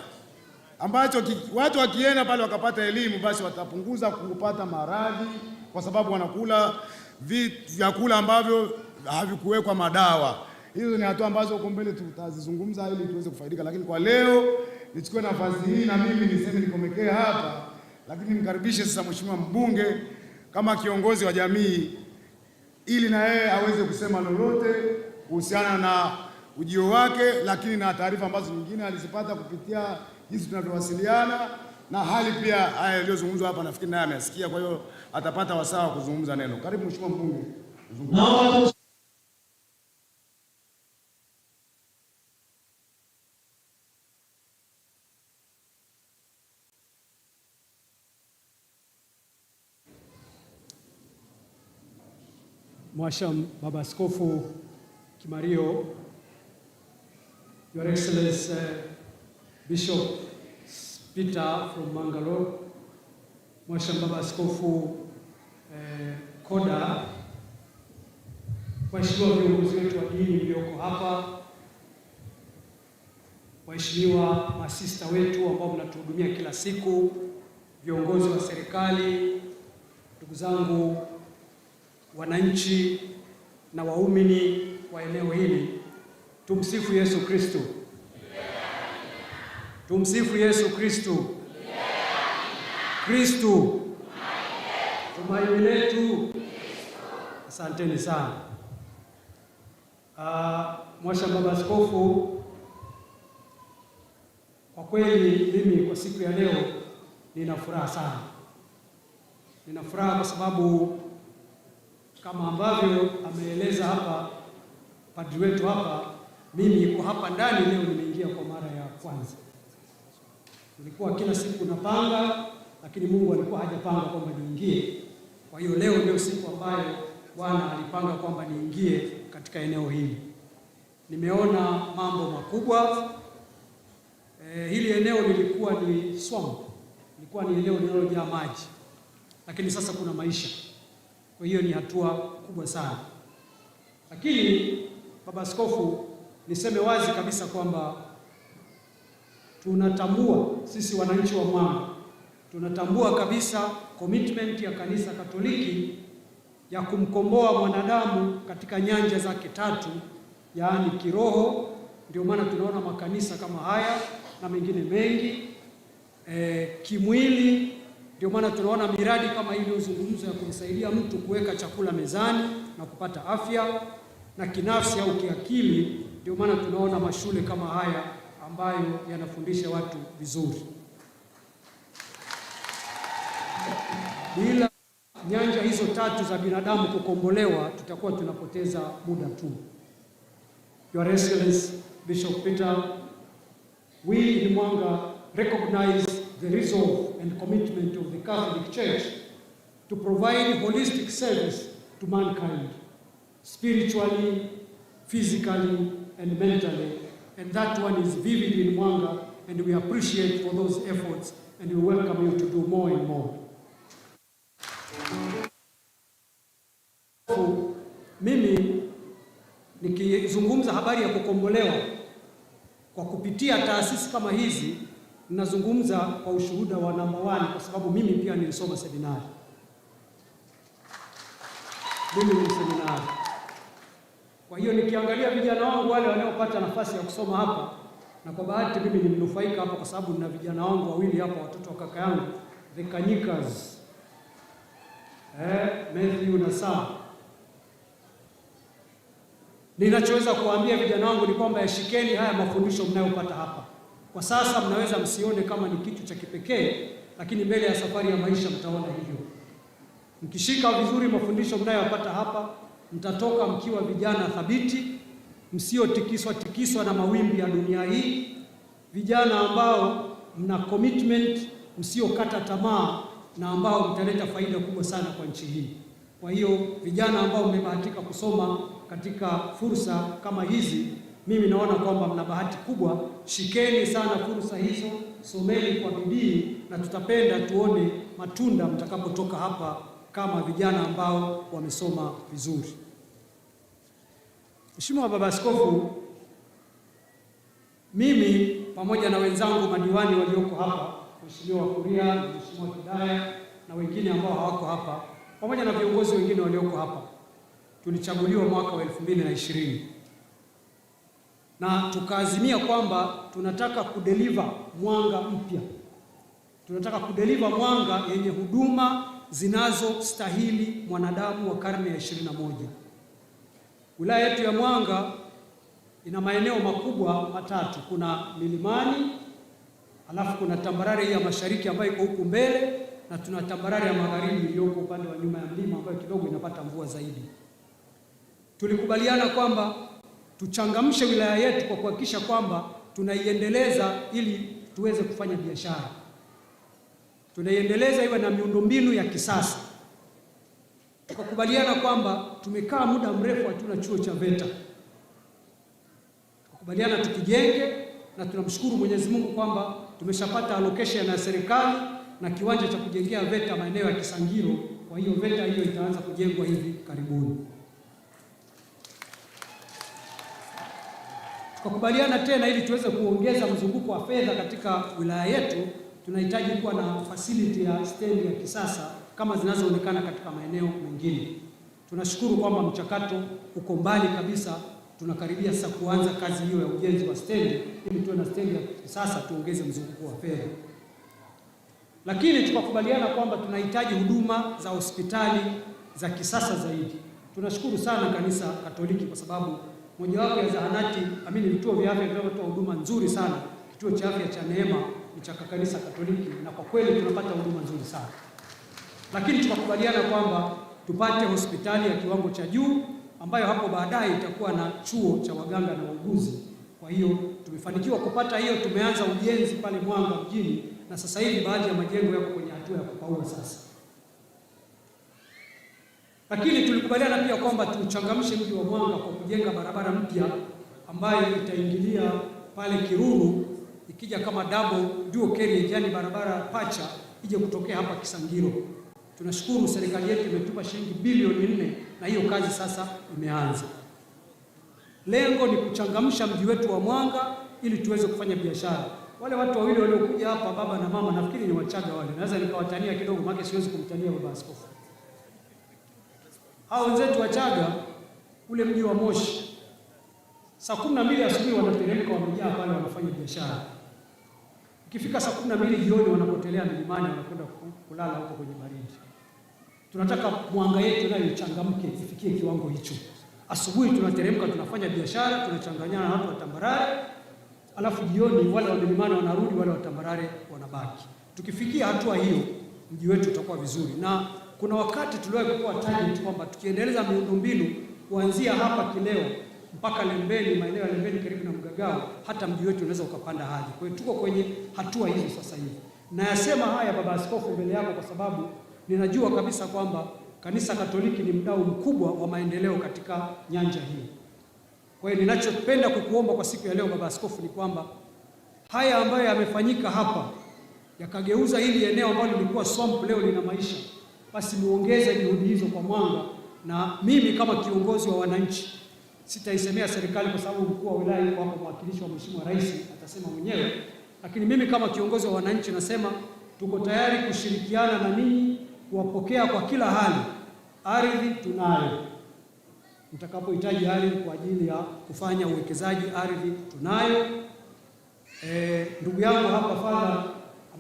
ambacho watu wakienda pale wakapata elimu, basi watapunguza kupata maradhi, kwa sababu wanakula vyakula ambavyo havikuwekwa madawa. Hizo ni hatua ambazo huko mbele tutazizungumza ili tuweze kufaidika, lakini kwa leo nichukue nafasi hii na mimi niseme nikomekee hapa, lakini nimkaribishe sasa mheshimiwa mbunge kama kiongozi wa jamii ili na yeye aweze kusema lolote kuhusiana na ujio wake, lakini na taarifa ambazo nyingine alizipata kupitia jinsi tunavyowasiliana na hali pia haya yaliyozungumzwa hapa, nafikiri naye amesikia, kwa hiyo atapata wasaa wa kuzungumza neno. Karibu mheshimiwa mbunge. Naomba Mhashamu Baba Askofu Kimario, Your Excellency Bishop Peter from Mangalore, Mhashamu Baba Askofu Koda, waheshimiwa viongozi wetu wa dini mlioko hapa, waheshimiwa masista wetu ambao mnatuhudumia kila siku, viongozi wa serikali, ndugu zangu wananchi na waumini wa eneo hili, tumsifu Yesu Kristo. Tumsifu Yesu Kristo. Kristo tumaini letu. Asanteni sana. Mhashamu Baba Askofu, kwa kweli mimi kwa siku ya leo nina furaha sana. Nina furaha kwa sababu kama ambavyo ameeleza hapa padri wetu hapa, mimi kwa hapa ndani leo nimeingia kwa mara ya kwanza. Nilikuwa kila siku napanga, lakini Mungu alikuwa hajapanga kwamba niingie. Kwa hiyo leo ndio siku ambayo Bwana alipanga kwamba niingie katika eneo hili. Nimeona mambo makubwa. Hili eneo lilikuwa ni swamp, lilikuwa ni eneo linalojaa maji, lakini sasa kuna maisha. Kwa hiyo ni hatua kubwa sana. Lakini Baba Askofu, niseme wazi kabisa kwamba tunatambua sisi wananchi wa Mwanga, tunatambua kabisa commitment ya Kanisa Katoliki ya kumkomboa mwanadamu katika nyanja zake tatu, yaani kiroho. Ndio maana tunaona makanisa kama haya na mengine mengi. Kimwili, ndio maana tunaona miradi kama hii iliyozungumzwa ya kumsaidia mtu kuweka chakula mezani na kupata afya, na kinafsi au kiakili, ndio maana tunaona mashule kama haya ambayo yanafundisha watu vizuri. Bila nyanja hizo tatu za binadamu kukombolewa, tutakuwa tunapoteza muda tu. Your Excellency Bishop Peter, we in Mwanga recognize the resolve and commitment of the Catholic Church to provide holistic service to mankind, spiritually, physically, and mentally. And that one is vivid in Mwanga, and we appreciate for those efforts, and we welcome you to do more and more. Mimi nikizungumza habari ya kukombolewa kwa kupitia taasisi kama hizi, ninazungumza kwa ushuhuda wa namba 1, kwa sababu mimi pia nilisoma seminari. Mimi ni seminari. Kwa hiyo nikiangalia vijana wangu wale wanaopata nafasi ya kusoma hapa, na kwa bahati mimi ni mnufaika hapa kwa sababu nina vijana wangu wawili hapa, watoto wa kaka yangu, the Kanyikas, Matthew na Sam. Ninachoweza kuambia vijana wangu ni kwamba yashikeni haya mafundisho mnayopata hapa. Kwa sasa mnaweza msione kama ni kitu cha kipekee, lakini mbele ya safari ya maisha mtaona hivyo. Mkishika vizuri mafundisho mnayopata hapa, mtatoka mkiwa vijana thabiti, msiotikiswa tikiswa na mawimbi ya dunia hii, vijana ambao mna commitment, msiokata tamaa na ambao mtaleta faida kubwa sana kwa nchi hii. Kwa hiyo vijana ambao mmebahatika kusoma katika fursa kama hizi, Mimi naona kwamba mna bahati kubwa. Shikeni sana fursa hizo, someni kwa bidii, na tutapenda tuone matunda mtakapotoka hapa kama vijana ambao wamesoma vizuri. Mheshimiwa Baba Askofu, mimi pamoja na wenzangu madiwani walioko hapa, Mheshimiwa Kuria na Mheshimiwa Kidaya na wengine ambao hawako hapa, pamoja na viongozi wengine walioko hapa, tulichaguliwa mwaka wa 2020 na tukaazimia kwamba tunataka kudeliver Mwanga mpya, tunataka kudeliver Mwanga yenye huduma zinazostahili mwanadamu wa karne ya 21. Wilaya yetu ya Mwanga ina maeneo makubwa matatu. Kuna milimani, alafu kuna tambarare ya mashariki ambayo iko huku mbele, na tuna tambarare ya magharibi iliyoko upande wa nyuma ya mlima ambayo kidogo inapata mvua zaidi. Tulikubaliana kwamba tuchangamshe wilaya yetu kwa kuhakikisha kwamba tunaiendeleza ili tuweze kufanya biashara, tunaiendeleza iwe na miundombinu ya kisasa. Tukakubaliana kwamba tumekaa muda mrefu hatuna chuo cha VETA, tukakubaliana tukijenge, na tunamshukuru Mwenyezi Mungu kwamba tumeshapata allocation ya serikali na kiwanja cha kujengea VETA maeneo ya Kisangiro. Kwa hiyo VETA hiyo itaanza kujengwa hivi karibuni. Tukakubaliana tena ili tuweze kuongeza mzunguko wa fedha katika wilaya yetu, tunahitaji kuwa na facility ya stendi ya kisasa kama zinazoonekana katika maeneo mengine. Tunashukuru kwamba mchakato uko mbali kabisa, tunakaribia sasa kuanza kazi hiyo ya ujenzi wa stendi ili tuwe na stendi ya kisasa, tuongeze mzunguko wa fedha. Lakini tukakubaliana kwamba tunahitaji huduma za hospitali za kisasa zaidi. Tunashukuru sana Kanisa Katoliki kwa sababu mojawapo ya zahanati amini, vituo vya afya vinavyotoa huduma nzuri sana, kituo cha afya cha Neema ni cha Kanisa Katoliki, na kwa kweli tunapata huduma nzuri sana. Lakini tukakubaliana kwamba tupate hospitali ya kiwango cha juu ambayo hapo baadaye itakuwa na chuo cha waganga na wauguzi. Kwa hiyo tumefanikiwa kupata hiyo, tumeanza ujenzi pale Mwanga mjini na sasa hivi baadhi ya majengo yako kwenye hatua ya kupaua sasa. Lakini tulikubaliana pia kwamba tuchangamshe mji wa Mwanga kwa kujenga barabara mpya ambayo itaingilia pale Kiruru ikija kama double dual carriage, yani barabara pacha ije kutokea hapa Kisangiro. Tunashukuru serikali yetu imetupa shilingi bilioni 4 na hiyo kazi sasa imeanza. Lengo ni kuchangamsha mji wetu wa Mwanga ili tuweze kufanya biashara. Wale watu wawili waliokuja hapa, baba na mama, nafikiri ni Wachaga wale. Naweza nikawatania kidogo, maana siwezi kumtania baba askofu. Hao wenzetu Wachaga ule mji wa Moshi, saa 12 asubuhi wanateremka, wamejaa pale, wanafanya biashara. Ikifika saa 12 jioni wanapotelea milimani, wanakwenda kulala huko kwenye baridi. Tunataka Mwanga yetu nayo ichangamke, ifikie kiwango hicho. Asubuhi tunateremka, tunafanya biashara, tunachanganyana na watu wa tambarare, alafu jioni wale wa milimani wanarudi, wale wa tambarare wanabaki. Tukifikia hatua hiyo, mji wetu utakuwa vizuri. Na kuna wakati tuliwahi kupewa target kwamba tukiendeleza miundombinu kuanzia hapa Kileo mpaka Lembeni, maeneo ya Lembeni karibu na Mgagao, hata mji wetu unaweza ukapanda hadhi. Kwa hiyo tuko kwenye hatua hizo sasa hivi. Nayasema haya Baba Askofu mbele yako kwa sababu ninajua kabisa kwamba Kanisa Katoliki ni mdau mkubwa wa maendeleo katika nyanja hii. Kwa hiyo ninachopenda kukuomba kwa siku ya leo Baba Askofu ni kwamba haya ambayo yamefanyika hapa yakageuza hili eneo ambalo lilikuwa swamp leo lina maisha, basi muongeze juhudi hizo kwa Mwanga. Na mimi kama kiongozi wa wananchi sitaisemea serikali kwa sababu mkuu wa wilaya yuko hapo, mwakilishi wa Mheshimiwa Rais atasema mwenyewe, lakini mimi kama kiongozi wa wananchi nasema tuko tayari kushirikiana na ninyi kuwapokea kwa kila hali. Ardhi tunayo, mtakapohitaji ardhi kwa ajili ya kufanya uwekezaji, ardhi tunayo. Ndugu yangu hapa Father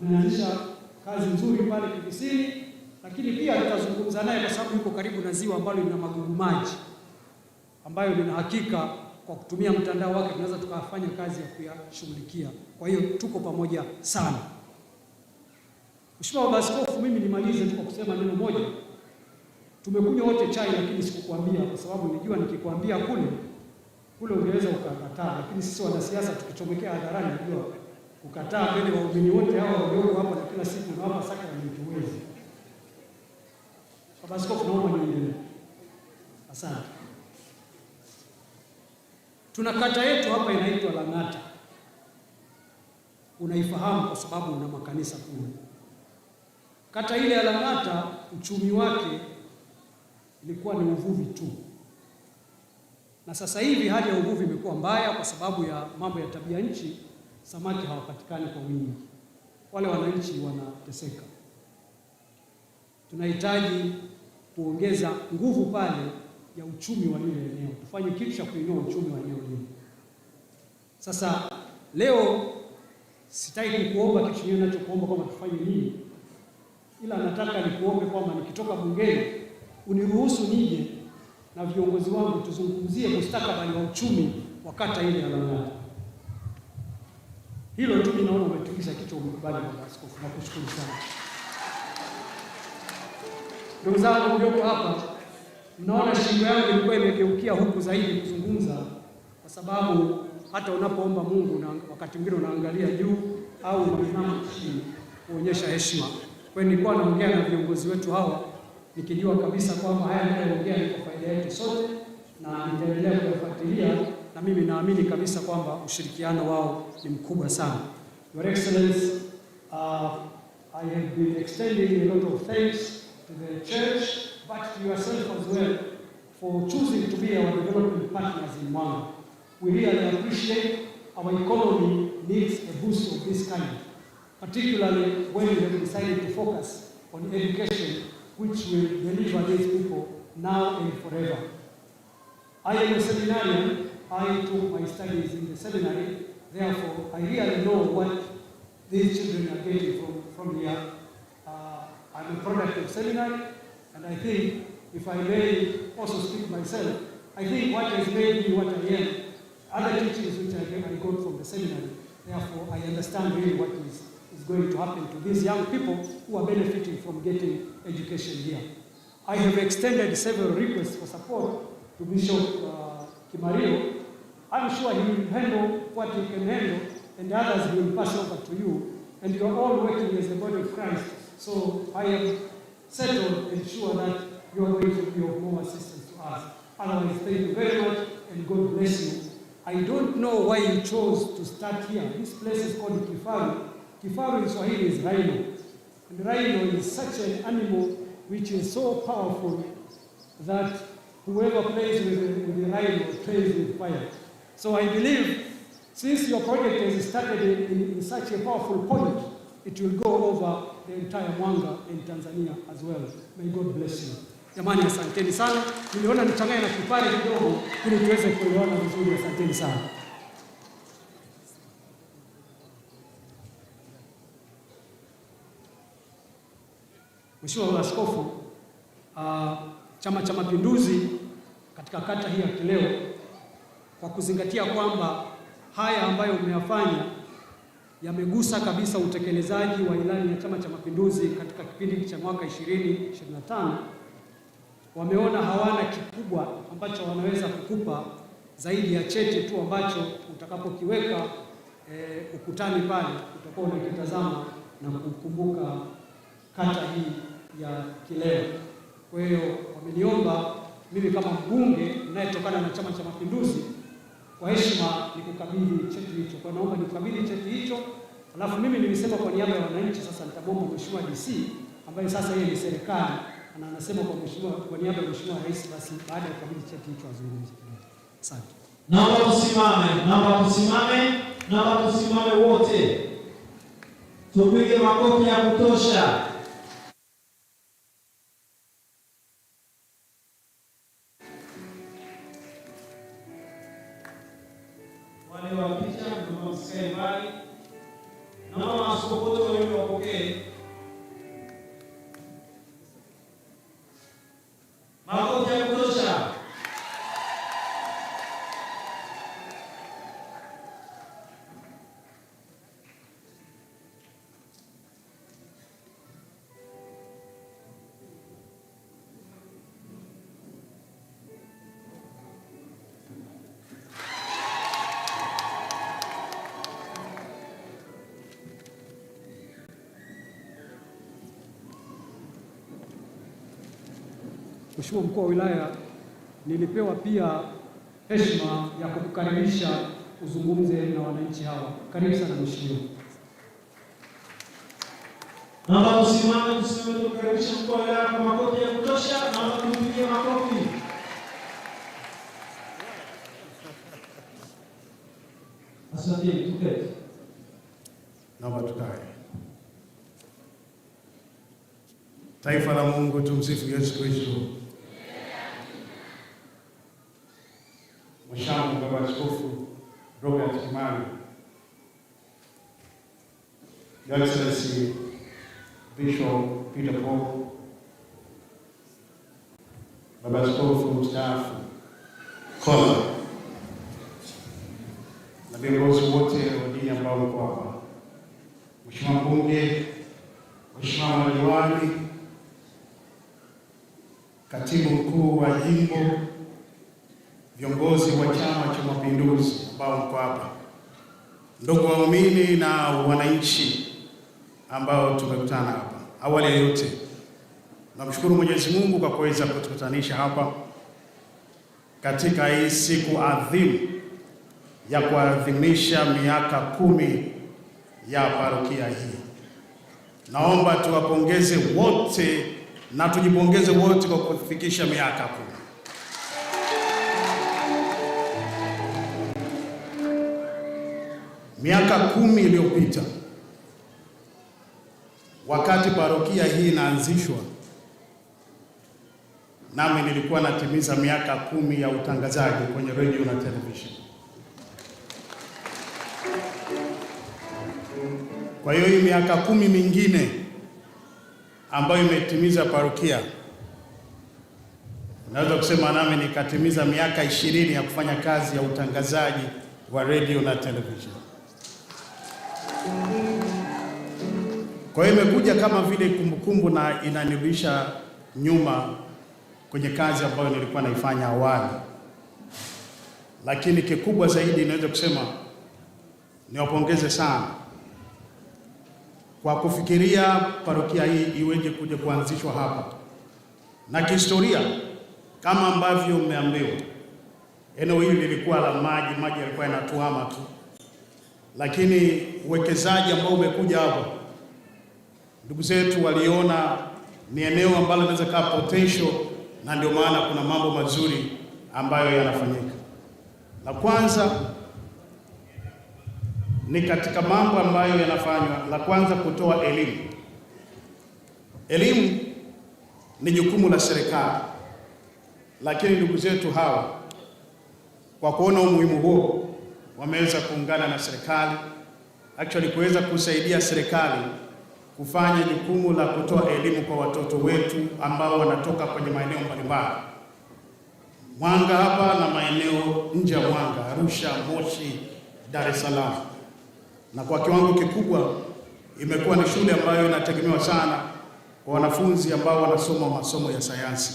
ameanzisha kazi nzuri pale Kivisini, lakini pia tutazungumza naye kwa sababu yuko karibu na ziwa ambalo lina magugu maji ambayo nina hakika kwa kutumia mtandao wake tunaweza tukafanya kazi ya kuyashughulikia. Kwa hiyo tuko pamoja sana. Mheshimiwa Baba Askofu, mimi nimalize tu kwa kusema neno moja. Tumekunywa wote chai, lakini sikukwambia kwa sababu nilijua nikikwambia kule kule ungeweza ukakataa, lakini sisi wanasiasa tukichomekea hadharani, najua kukataa mbele waumini wote hao walioko hapa na kila siku nawapa sakramenti huwezi. Baba Askofu, naomba niendelee. Asante. Tuna kata yetu hapa inaitwa Lang'ata, unaifahamu kwa sababu una makanisa kule. Kata ile ya Lang'ata uchumi wake ilikuwa ni uvuvi tu, na sasa hivi hali ya uvuvi imekuwa mbaya kwa sababu ya mambo ya tabia nchi, samaki hawapatikani kwa wingi, wale wananchi wanateseka. Tunahitaji kuongeza nguvu pale ya uchumi wa lile eneo, tufanye kitu cha kuinua uchumi wa eneo lile. Sasa leo sitaki kukuomba kitu kingine ninachokuomba kwamba tufanye nini, ila nataka nikuombe kwamba nikitoka bungeni uniruhusu nije na viongozi wangu tuzungumzie mustakabali wa uchumi wa kata ile ya Lang'ata. Hilo tu ninaona umetikisa kichwa, umekubali baba askofu, nakushukuru sana. Ndugu zangu mlioko hapa, mnaona shingo yangu ilikuwa imegeukia huku zaidi kuzungumza, kwa sababu hata unapoomba Mungu na wakati mwingine unaangalia juu au unainama chini kuonyesha heshima. Kwa hiyo nilikuwa naongea na viongozi wetu hawa nikijua kabisa kwamba haya ninayoongea ni kwa faida yetu sote, na nitaendelea kuyafuatilia, na mimi naamini kabisa kwamba ushirikiano wao ni mkubwa sana. Your Excellency, I have been extending a lot of thanks to the church, but to yourself as well, for choosing to be our development partners in Mwanga. We really appreciate our economy needs a boost of this kind, particularly when we have decided to focus on education, which will deliver these people now and forever. I am a seminarian. I took my studies in the seminary. Therefore, I really know what these children are getting from here. I'm a product of seminary, and I think, if I may also speak myself, I think what has made me what I am, other teachings which I got from the seminary. Therefore, I understand really what is going to happen to these young people who are benefiting from getting education here. I have extended several requests for support to Bishop Kimario. I'm sure he will handle what he can handle, and others he will pass over to you. And you are all working as the body of Christ. So I am settled and sure that you are going to be of more assistance to us. Otherwise, thank you very much, and God bless you. I don't know why you chose to start here. This place is called Kifaru. Kifaru in Swahili is rhino. And rhino is such an animal which is so powerful that whoever plays with the rhino plays with fire. So I believe since your project has started in such a powerful point, it will go over the entire Mwanga and Tanzania as well. May God bless you. Jamani, asanteni sana. Niliona nichanganye na Kipare kidogo ili tuweze kuelewana vizuri. Asanteni sana. Mheshimiwa Askofu, Chama cha Mapinduzi katika kata hii ya Kileo, kwa kuzingatia kwamba haya ambayo umeyafanya yamegusa kabisa utekelezaji wa ilani ya Chama cha Mapinduzi katika kipindi cha mwaka 2025, wameona hawana kikubwa ambacho wanaweza kukupa zaidi ya cheti tu ambacho utakapokiweka ukutani pale utakuwa unakitazama na kukumbuka kata hii ya Kileo. Kwa hiyo wameniomba mimi kama mbunge ninayetokana na Chama cha Mapinduzi kwa heshima nikukabidhi cheti hicho. Kwa naomba nikukabidhi cheti hicho, alafu mimi nilisema kwa niaba ya wananchi. Sasa nitamwomba Mheshimiwa DC ambaye sasa yeye ni serikali na anasema kwa niaba ya Mheshimiwa Rais, basi baada ya kukabidhi cheti hicho azungumze kidogo. Asante. Naomba tusimame, naomba tusimame, naomba tusimame wote, tupige makofi ya kutosha. Wale wa picha naomba msikae mbali, naomba maaskofu wote wawili wapokee makofi ya kutosha. Mheshimiwa Mkuu wa Wilaya, nilipewa pia heshima ya kukukaribisha uzungumze na wananchi hawa. Karibu sana mheshimiwa. Naomba tusimame, tusimame tumkaribishe mkuu wa wilaya kwa makofi ya kutosha. Naomba tumpigie makofi. Asante, tuketi. Naomba tukae. Taifa la Mungu, tumsifu Yesu Kristo. Mhashamu Baba Askofu Robert Kimani, Your Excellency Bishop Peter Paul, Baba Askofu mstaafu Kola na viongozi wote wa dini ambao mko hapa, Mheshimiwa Mbunge, Mheshimiwa madiwani, Katibu Mkuu wa Jimbo, viongozi wa Chama cha Mapinduzi ambao mko hapa, ndugu waumini na wananchi ambao tumekutana hapa. Awali ya yote, namshukuru Mwenyezi Mungu kwa kuweza kutukutanisha hapa katika hii siku adhimu ya kuadhimisha miaka 10 ya parokia hii. Naomba tuwapongeze wote na tujipongeze wote kwa kufikisha miaka 10. Miaka 10 iliyopita wakati parokia hii inaanzishwa, nami nilikuwa natimiza miaka 10 ya utangazaji kwenye radio na television. Kwa hiyo hii miaka 10 mingine ambayo imetimiza parokia, naweza kusema nami nikatimiza miaka 20 ya kufanya kazi ya utangazaji wa radio na television. Kwa hiyo imekuja kama vile kumbukumbu na inanirudisha nyuma kwenye kazi ambayo nilikuwa naifanya awali. Lakini kikubwa zaidi naweza kusema niwapongeze sana kwa kufikiria parokia hii iweje kuja kuanzishwa hapa. Na kihistoria kama ambavyo mmeambiwa, eneo hili lilikuwa la maji, maji yalikuwa yanatuama tu. Lakini uwekezaji ambao umekuja hapo, ndugu zetu waliona ni eneo ambalo linaweza kuwa potential, na ndio maana kuna mambo mazuri ambayo yanafanyika. La kwanza ni katika mambo ambayo yanafanywa, la kwanza kutoa elimu. Elimu ni jukumu la serikali, lakini ndugu zetu hawa kwa kuona umuhimu huo wameweza kuungana na serikali, actually kuweza kusaidia serikali kufanya jukumu la kutoa elimu kwa watoto wetu ambao wanatoka kwenye maeneo mbalimbali, Mwanga hapa na maeneo nje ya Mwanga, Arusha, Moshi, Dar es Salaam. Na kwa kiwango kikubwa imekuwa ni shule ambayo inategemewa sana kwa wanafunzi ambao wanasoma masomo ya sayansi.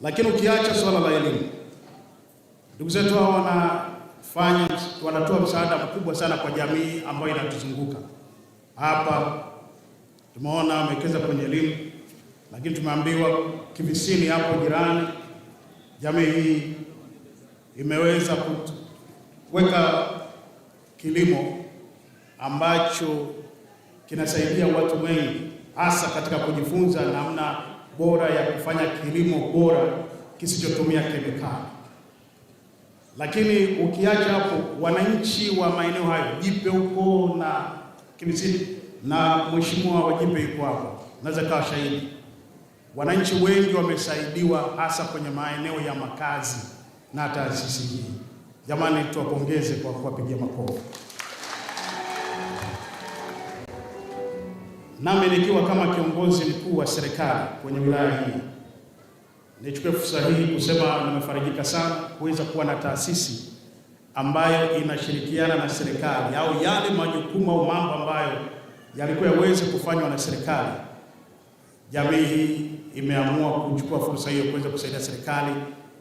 Lakini ukiacha swala la elimu, ndugu zetu hao wanatoa msaada mkubwa sana kwa jamii ambayo inatuzunguka. Hapa tumeona wamewekeza kwenye elimu, lakini tumeambiwa Kivisini hapo jirani jamii hii imeweza kuweka kilimo ambacho kinasaidia watu wengi hasa katika kujifunza namna bora ya kufanya kilimo bora kisichotumia kemikali. Lakini ukiacha hapo, wananchi wa maeneo hayo, Jipe huko na Kivisini, na mheshimiwa wa Jipe yuko hapo, naweza kawa shahidi, wananchi wengi wamesaidiwa hasa kwenye maeneo ya makazi na taasisi hii. Jamani, tuwapongeze kwa kuwapigia makofi. Nami nikiwa kama kiongozi mkuu wa serikali kwenye wilaya hii, nichukue fursa hii kusema nimefarijika sana kuweza kuwa na taasisi ambayo inashirikiana na serikali, au yale majukumu au mambo ambayo yalikuwa yaweze kufanywa na serikali. Jamii hii imeamua kuchukua fursa hiyo kuweza kusaidia serikali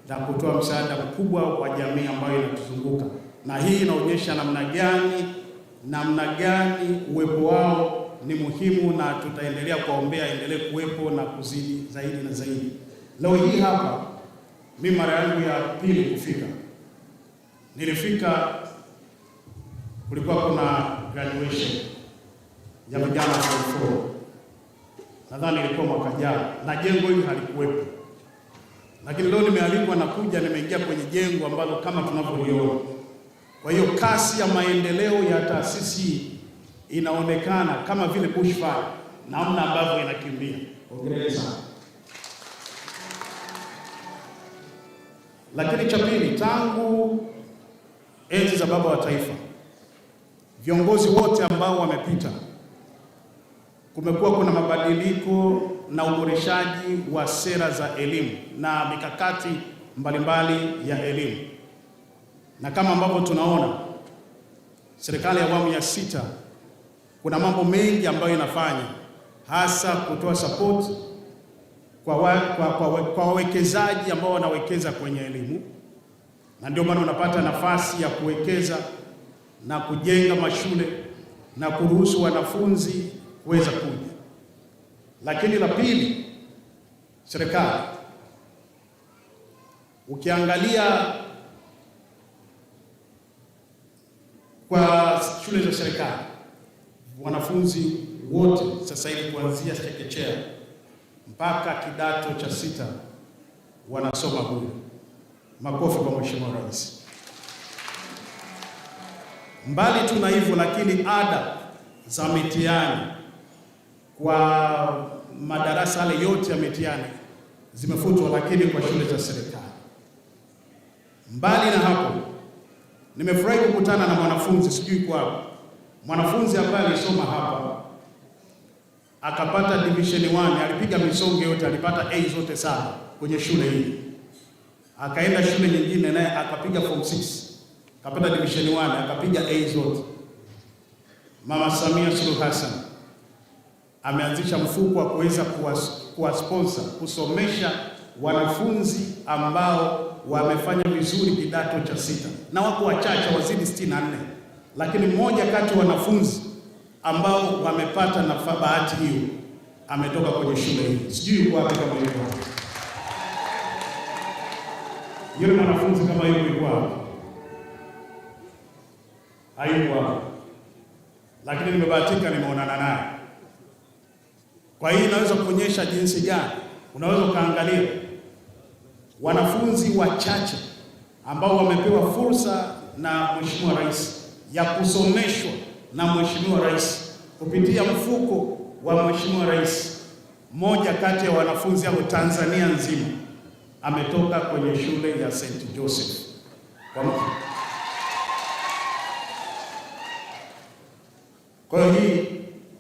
na kutoa msaada mkubwa kwa jamii ambayo inatuzunguka. Na hii inaonyesha namna gani uwepo wao ni muhimu, na tutaendelea kuwaombea endelee kuwepo na kuzidi zaidi na zaidi. Leo hii hapa Mimi mara yangu ya pili kufika, nilifika kulikuwa kuna graduation ya vijana form 4, nadhani ilikuwa mwaka jana, na jengo hili halikuwepo, lakini leo nimealikwa na kuja, nimeingia kwenye jengo ambalo kama tunavyoliona. Kwa hiyo kasi ya maendeleo ya taasisi inaonekana kama vile bushfire, namna ambavyo inakimbia. Hongereni sana. Lakini cha pili, tangu enzi za baba wa taifa, viongozi wote ambao wamepita, kumekuwa kuna mabadiliko na uboreshaji wa sera za elimu na mikakati mbalimbali ya elimu, na kama ambavyo tunaona serikali ya awamu ya 6 kuna mambo mengi ambayo inafanya, hasa kutoa support kwa wawekezaji ambao wanawekeza kwenye elimu, na ndio maana unapata nafasi ya kuwekeza na kujenga mashule na kuruhusu wanafunzi kuweza kuja. Lakini la pili, serikali ukiangalia kwa shule za serikali, wanafunzi wote sasa hivi kuanzia chekechea mpaka kidato cha 6 wanasoma bure. Makofi kwa Mheshimiwa Rais. Mbali tu na hivyo, lakini ada za mitihani kwa madarasa yale yote ya mitihani zimefutwa, lakini kwa shule za serikali. Mbali na hapo, nimefurahi kukutana na mwanafunzi, sijui kwa mwanafunzi ambaye alisoma hapa akapata division 1, alipiga misonge yote, alipata A zote 7 kwenye shule hii. Akaenda shule nyingine naye akapiga form 6, akapata division 1, akapiga A zote. Mama Samia Suluhu Hassan ameanzisha mfuko wa kuweza kuwa sponsor kusomesha wanafunzi ambao wamefanya vizuri kidato cha 6, na wako wachache wazidi 64, lakini mmoja kati wanafunzi ambao wamepata na bahati hiyo ametoka kwenye shule hii. Sijui yuko wapi, kama yuko wapi yule mwanafunzi, kama yuko wapi, hayuko wapi, lakini nimebahatika nimeonana naye. Kwa hiyo inaweza kuonyesha jinsi gani unaweza ukaangalia wanafunzi wachache ambao wamepewa fursa na Mheshimiwa Rais ya kusomeshwa na Mheshimiwa Rais kupitia mfuko wa Mheshimiwa Rais. Mmoja kati ya wanafunzi hao Tanzania nzima ametoka kwenye shule ya St. Joseph. Kwa hiyo hii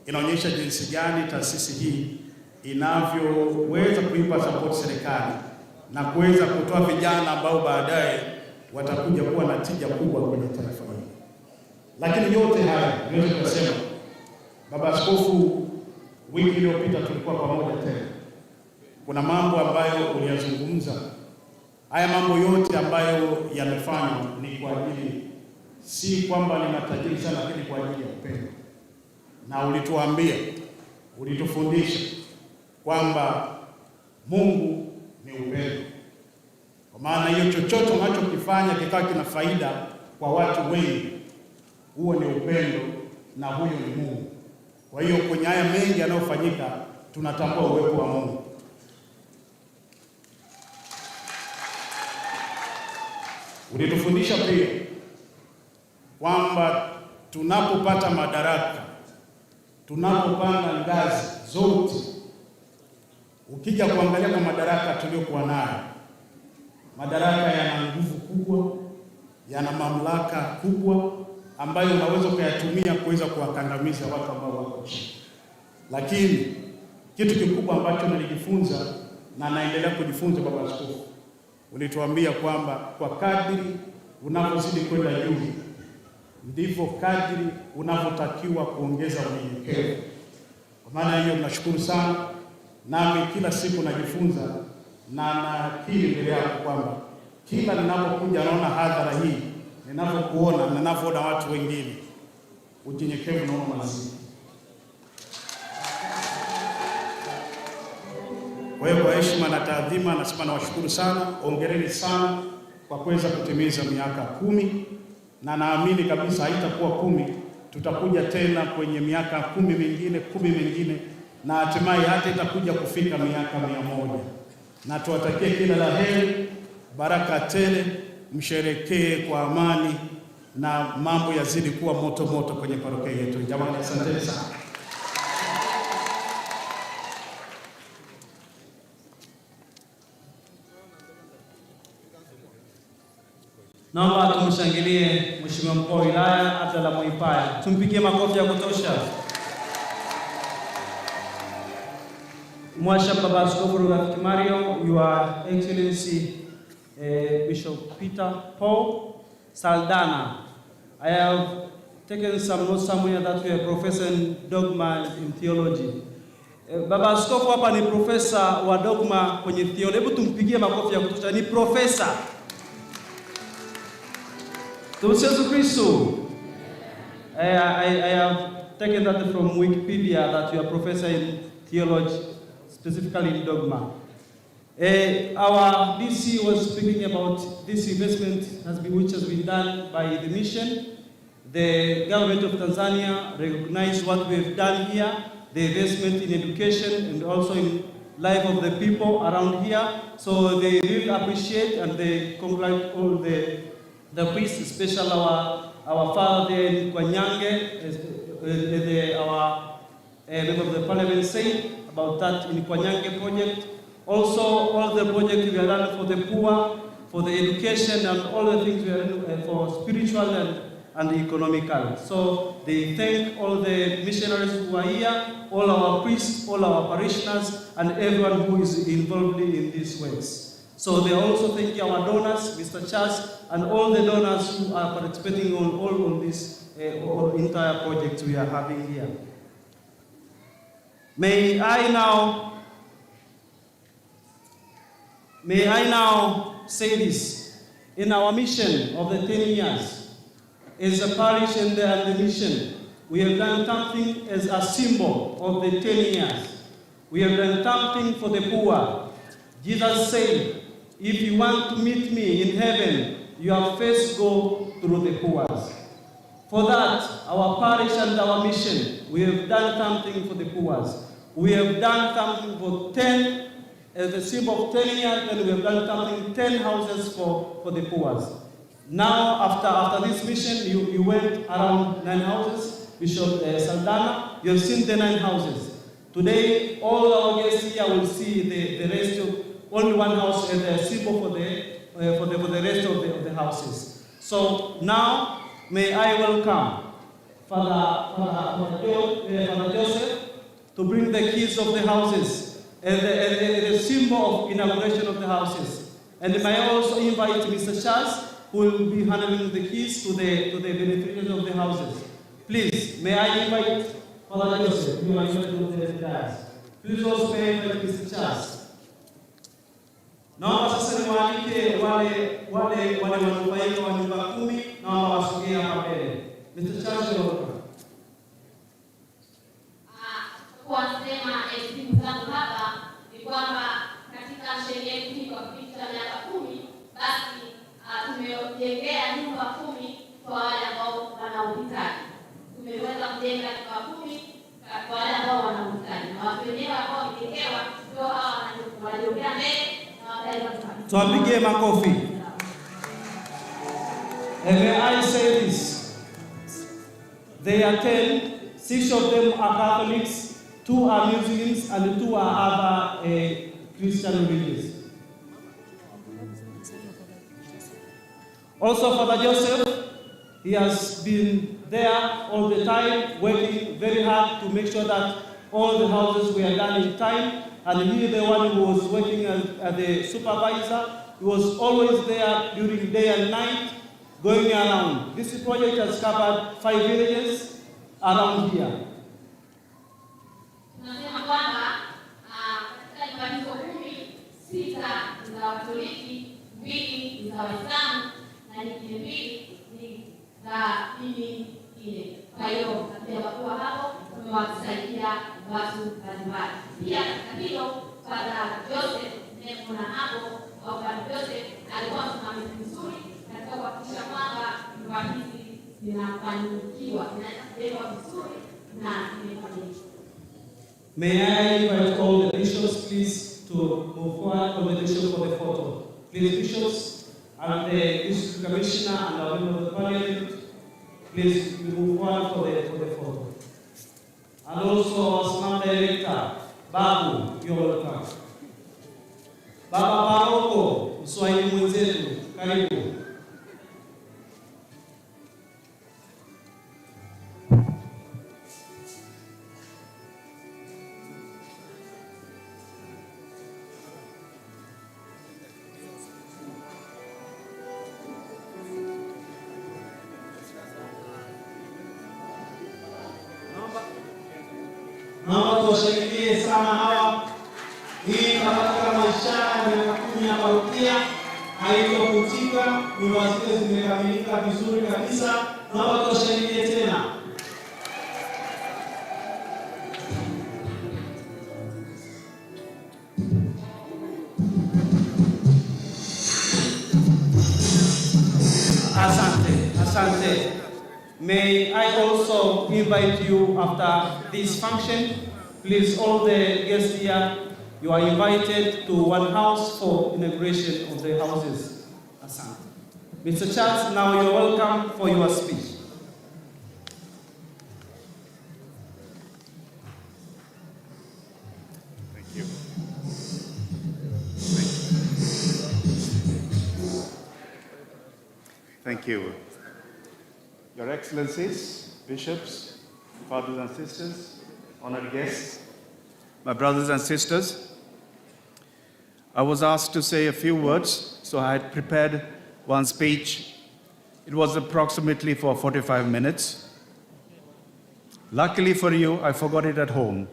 inaonyesha jinsi gani taasisi hii inavyoweza kuipa support serikali na kuweza kutoa vijana ambao baadaye watakuja kuwa na tija kubwa kwenye taifa hili. Lakini yote haya niweze kusema, Baba Askofu, wiki iliyopita tulikuwa pamoja tena. Kuna mambo ambayo uliyazungumza. Haya mambo yote ambayo yamefanywa ni kwa ajili, si kwamba ni matajiri sana, lakini kwa ajili ya upendo. Na ulituambia, ulitufundisha kwamba Mungu ni upendo. Kwa maana hiyo chochote unachokifanya kikawa kina faida kwa watu wengi, huo ni upendo na huyo ni Mungu. Kwa hiyo kwenye haya mengi yanayofanyika tunatambua uwepo wa Mungu. Ulitufundisha pia kwamba tunapopata madaraka, tunapopanda ngazi zote, ukija kuangalia kwa madaraka tuliyokuwa nayo, madaraka yana nguvu kubwa, yana mamlaka kubwa ambayo unaweza kuyatumia kuweza kuwakandamiza watu ambao wako chini. Lakini kitu kikubwa ambacho nilijifunza na naendelea kujifunza, Baba Askofu, ulituambia kwamba kwa kadri unavyozidi kwenda juu ndivyo kadri unavyotakiwa kuongeza unyenyekevu. Kwa maana hiyo nashukuru sana, nami kila siku najifunza na nakiri mbele yako kwamba kila ninapokuja naona hadhara hii, ninapokuona, ninavyoona watu wengine, unyenyekevu naona unazidi. Kwa Kwa hiyo kwa heshima na taadhima nasema nawashukuru sana, hongereni sana kwa kuweza kutimiza miaka 10, na naamini kabisa haitakuwa 10, tutakuja tena kwenye miaka 10 mingine, 10 mingine, na hatimaye hata itakuja kufika miaka 100. Na tuwatakie kila la heri, baraka tele, msherekee kwa amani na mambo yazidi kuwa moto moto kwenye parokia yetu. Jamani, asanteni sana. Naomba tumshangilie Mheshimiwa Mkuu wa Wilaya Abdalla Mwaipaya. Tumpigie makofi ya kutosha. Mwasha Baba Askofu Rugafiki Mario, Your Excellency Bishop Peter Paul Saldana. I have taken some notes somewhere that you are professor in dogma in theology. Baba Askofu hapa ni profesa wa dogma kwenye theology. Hebu tumpigie makofi ya kutosha. Ni profesa. Tumsifu Kristo. I have taken that from Wikipedia that you are professor in theology, specifically in dogma. Our DC was speaking about this investment which has been done by the mission. The government of Tanzania recognized what we have done here, the investment in education and also in life of the people around here. So they really appreciate and they congratulate all the priests, especially our father there in Kwanyange, as our member of the parliament said about that in Kwanyange project. Also, all the projects we are done for the poor, for the education, and all the things we are doing for spiritual and economical. So they thank all the missionaries who are here, all our priests, all our parishioners, and everyone who is involved in these works. So they also thank our donors, Mr. Charles, and all the donors who are participating on all on this entire project we are having here. May I now say this. In our mission of the 10 years, as a parish and the mission, we have done something as a symbol of the 10 years. We have done something for the poor. Jesus said, if you want to meet me in heaven, you have first go through the poor. For that, our parish and our mission, we have done something for the poor. We have done something for 10, as the symbol of 10 years, then we have done something, 10 houses for the poor. Now, after this mission, you went around 9 houses, Bishop Saldana, you have seen the 9 houses. Today, all our guests here will see the rest of only one house and the symbol for the rest of the houses. So now, may I welcome Father Joseph to bring the keys of the houses and the symbol of inauguration of the houses. And may I also invite Mr. Charles, who will be handling the keys to the beneficiaries of the houses. Please, may I invite Father Joseph, you are invited to the dais. Please also may I invite Mr. Charles. Naomba sasa niwaalike wale wanufaika wa nyumba 10, naomba wasogee hapa mbele. Mr. Charles, you're welcome. Kwa sema elimu zangu hapa ni kwamba katika sherehe yetu hii kwa kipindi cha miaka 10, basi tumejengea nyumba 10 kwa wale ambao wana uhitaji. Tumeweza kujenga nyumba 10 kwa wale ambao wana uhitaji. Na watu wenyewe ambao wamejengewa ndio hawa wanajongea mbele na wataweza kupata. Tuwapigie makofi. And may I say this? They are 10, 6 of them are Catholics, 2 are Muslims, and 2 are other Christian religions. Also, Father Joseph, he has been there all the time, working very hard to make sure that all the houses were done in time. And he, the one who was working as the supervisor, he was always there during day and night, going around. This project has covered 5 villages around here. Tunasema kwamba katika nyumba hizo 10, 6 ni za Wakatoliki, 2 ni za Waislamu na nyingine 2 ni za dini nyingine. Kwa hiyo hatujabagua hapo, tumewasaidia watu mbalimbali. Pia katika hilo Father Joseph mnayemwona hapo au Father Joseph alikuwa msimamizi mzuri katika kuhakikisha kwamba nyumba hizi zinafanikiwa, zinaweza kujengwa vizuri na zimekamilika. May I invite all the bishops, please, to move forward, all the bishops for the photo. Please, bishops and the district commissioner and our member of the parliament, please move forward for the photo. And also our smart director, Babu, you're welcome. Baba Paroko, Mswahili mwenzetu, karibu. Naomba tuwashangilie sana hawa. Hii inabaki kama ishara ya miaka 10 ya parokia haitofutika, nyumba zile zimekamilika vizuri kabisa. Naomba tuwashangilie tena. Asante, asante. May I also invite you after this function, please, all the guests here, you are invited to one house for inauguration of the houses. Asante. Mr. Charles, now you're welcome for your speech. Thank you. Thank you. Your Excellencies, Bishops, Fathers and Sisters, honored guests, my brothers and sisters, I was asked to say a few words, so I had prepared one speech. It was approximately for 45 minutes. Luckily for you, I forgot it at home.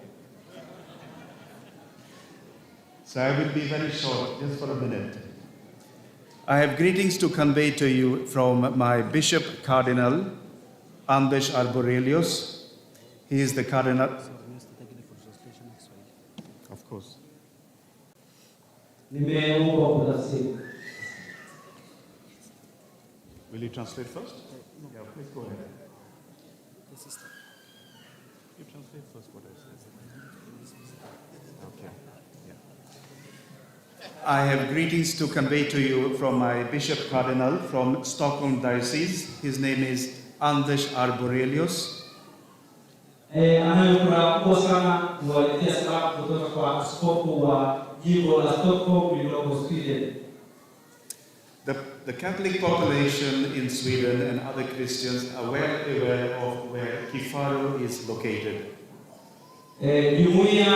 So I will be very short, just for a minute. I have greetings to convey to you from my Bishop Cardinal, Anders Arborelius. He is the Cardinal. Of course. Nimeomba kutafsiri. Will you translate first? Yeah, please go ahead. You translate first what I said. Okay. Yeah. I have greetings to convey to you from my Bishop Cardinal from Stockholm Diocese. His name is Anders Arborelius. Anayo furaha kubwa sana kuwaletea salamu kutoka kwa askofu wa jimbo la Stockholm lililoko Sweden. The Catholic population in Sweden and other Christians are well aware of where Kifaru is located. Jumuiya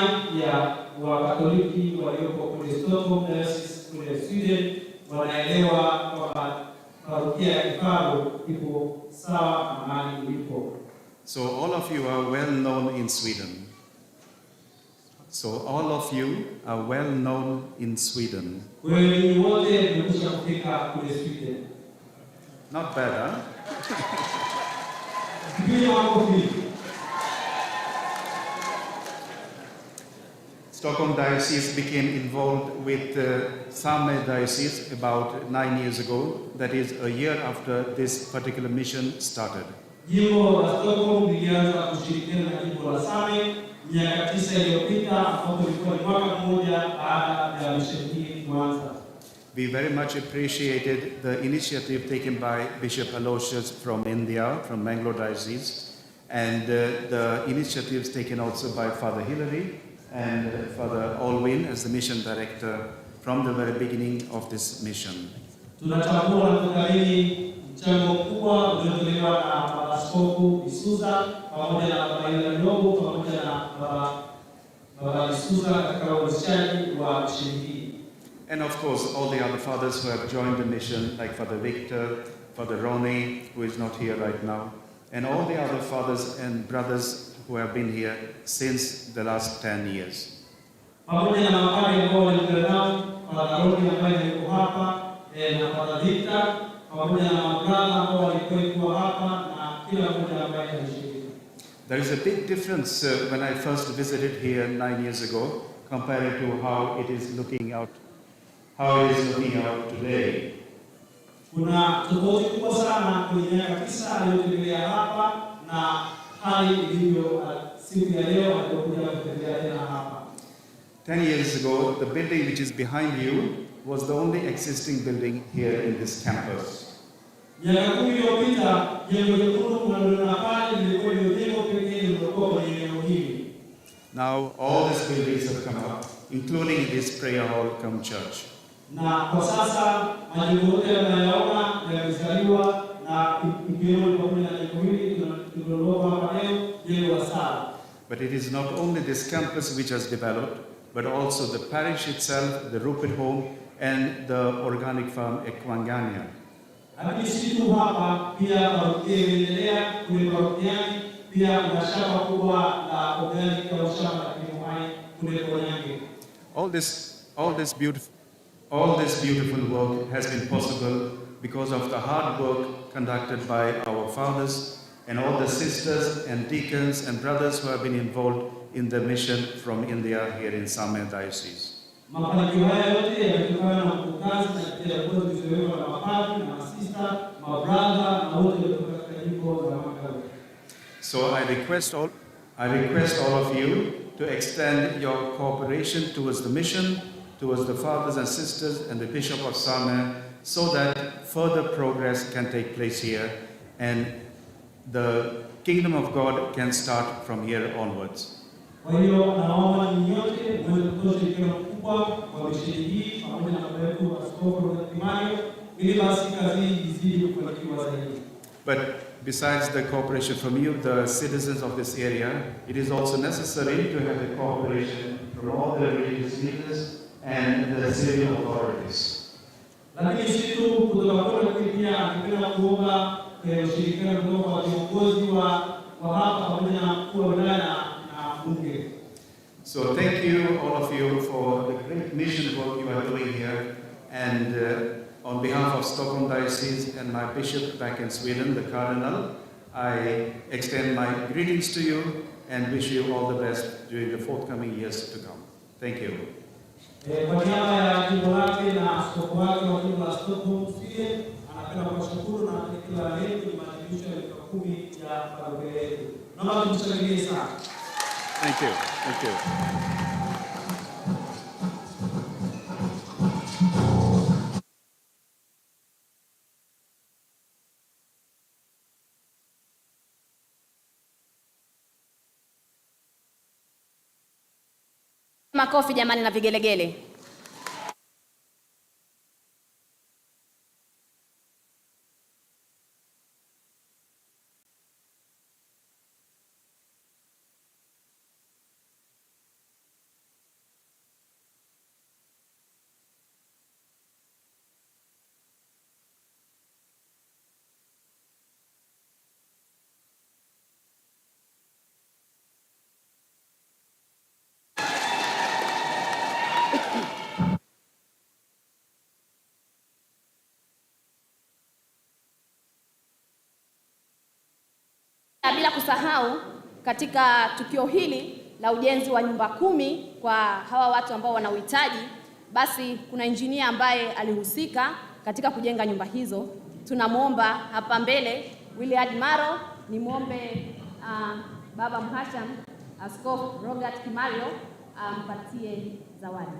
ya Wakatoliki walioko kule Stockholm Diocese kule Sweden wanaelewa kwamba parokia ya Kifaru ipo sawa na mahali ilipo. So all of you are well known in Sweden. So all of you are well known in Sweden. Kwa hiyo ninyi wote mmekwisha kufika kule Sweden. Not bad, huh? Tupige makofi. Stockholm Diocese became involved with the Same Diocese about 9 years ago, that is a year after this particular mission started. Jimbo la Stockholm lilianza kushirikiana na jimbo la Same miaka 9 iliyopita, ambapo ilikuwa ni mwaka mmoja baada ya misheni hii kuanza. We very much appreciated the initiative taken by Bishop Aloysius from India, from Mangalore Diocese, and the initiatives taken also by Father Hilary and Father Alwyn as the mission director from the very beginning of this mission. Tunatambua na kuthamini mchango mkubwa uliotolewa na Baba Askofu Isuza pamoja na Baba Hilary Lobo pamoja na Baba Isuza katika uanzishaji wa misheni hii. And of course, all the other fathers who have joined the mission, like Father Victor, Father Ronnie, who is not here right now, and all the other fathers and brothers who have been here since the last 10 years. Pamoja na mapadri ambao walikuwa nao, Father Ronnie ambaye yuko hapa, na Father Victor, pamoja na mabrother ambao walikuwa hapa na kila mmoja ambaye alishiriki. There is a big difference when I first visited here 9 years ago compared to how it is looking out, how it is looking out today. Kuna tofauti kubwa sana kwenye miaka 9 aliyotembelea hapa na hali ilivyo siku ya leo alipokuja kutembelea tena hapa. 10 years ago, the building which is behind you was the only existing building here in this campus. Miaka 10 iliyopita jengo jekundu mnaloona pale lilikuwa ndio jengo pekee lililokuwa kwenye eneo hili. Now all these buildings have come up, including this prayer hall cum church. Na kwa sasa majengo yote yanayoona yamezaliwa na ikiwemo ni pamoja na jengo hili tunaloona hapa leo, jengo la sala. But it is not only this campus which has developed, but also the parish itself, the Rupert Home, and the organic farm Ekwangania. Lakini si tu hapa, pia parokia imeendelea kule parokiani, pia kuna shamba kubwa la organic au shamba la kilimo hai kule Konyange. All this beautiful work has been possible because of the hard work conducted by our fathers and all the sisters and deacons and brothers who have been involved in the mission from India here in Same Diocese. Mafanikio haya yote yametokana na nguvu kazi na jitihada kubwa zilizowekwa na mapadri na masista, mabradha na wote waliotoka katika jimbo la Mwanza. So I request all of you to extend your cooperation towards the mission, towards the fathers and sisters and the Bishop of Same, so that further progress can take place here and the kingdom of God can start from here onwards. Kwa hiyo naomba ninyi nyote muweze kutoa ushirikiano mkubwa kwa misheni hii pamoja na baba yetu Askofu Robert Kimario ili basi kazi hii izidi kufanikiwa zaidi. But besides the cooperation from you, the citizens of this area, it is also necessary to have the cooperation from all the religious leaders and the civil authorities. Lakini si tu kutoka kwenu, lakini pia ningependa kuomba ushirikiano kutoka kwa viongozi wa hapa pamoja na mkuu wa wilaya na mbunge. So thank you, all of you, for the great mission work you are doing here. And on behalf of Stockholm Diocese and my bishop back in Sweden, the Cardinal, I extend my greetings to you and wish you all the best during the forthcoming years to come. Thank you. Kwa niaba ya jimbo lake na askofu wake wa jimbo la Stockholm Sweden, anapenda kuwashukuru na kila la heri kwenye maadhimisho ya miaka 10 ya parokia yetu. Naomba tumshangilie sana. Thank you. Thank you. Makofi jamani na vigelegele. Bila kusahau katika tukio hili la ujenzi wa nyumba 10 kwa hawa watu ambao wana uhitaji, basi kuna injinia ambaye alihusika katika kujenga nyumba hizo. Tunamuomba hapa mbele Willard Maro, nimuombe Baba Mhasham Askofu Robert Kimario ampatie zawadi.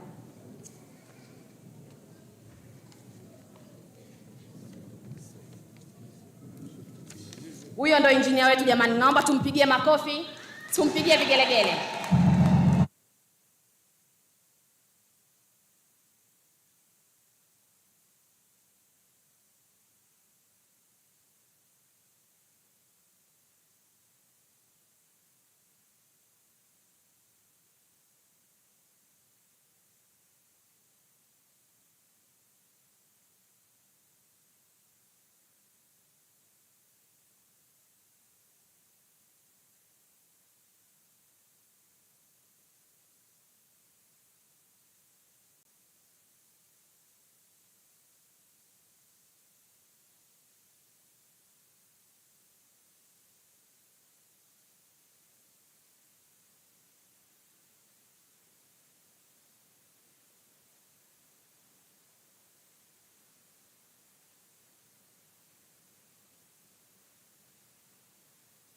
Huyo ndo injinia wetu jamani, naomba tumpigie makofi, tumpigie vigelegele.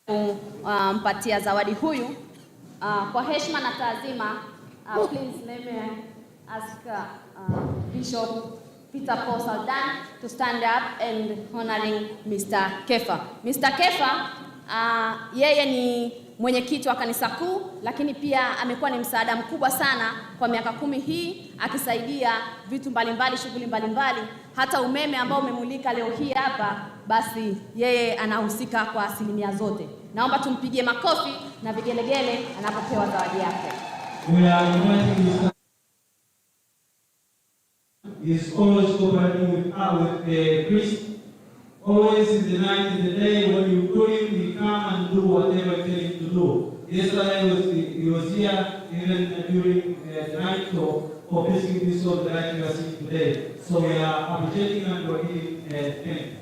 Kumpatia zawadi huyu kwa heshima na taazima. Please let me ask Bishop Peter Paul Saldan to stand up and honoring Mr. Kefa. Mr. Kefa, yeye ni mwenyekiti wa kanisa kuu, lakini pia amekuwa ni msaada mkubwa sana kwa miaka 10 hii, akisaidia vitu mbalimbali, shughuli mbalimbali, hata umeme ambao umemulika leo hii hapa, basi yeye anahusika kwa asilimia zote. Naomba tumpigie makofi na vigelegele anapopewa zawadi yake. We are inviting Mr. Is always cooperating with the priest. Always in the night, in the day, when you call him, he come and do whatever you tell him to do. Yesterday he was here even during the night, so for placing this all the light we are seeing today. So we are appreciating and we are giving thanks.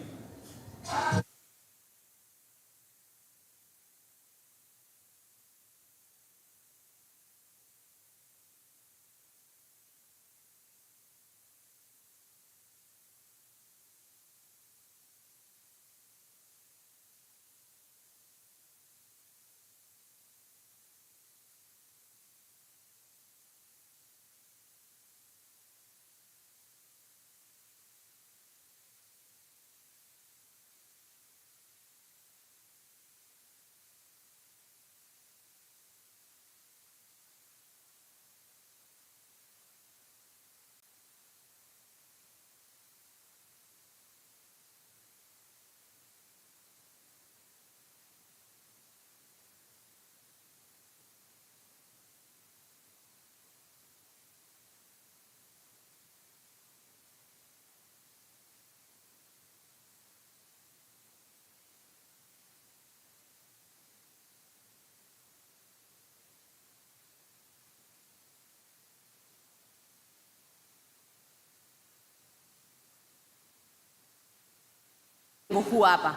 Huu hapa.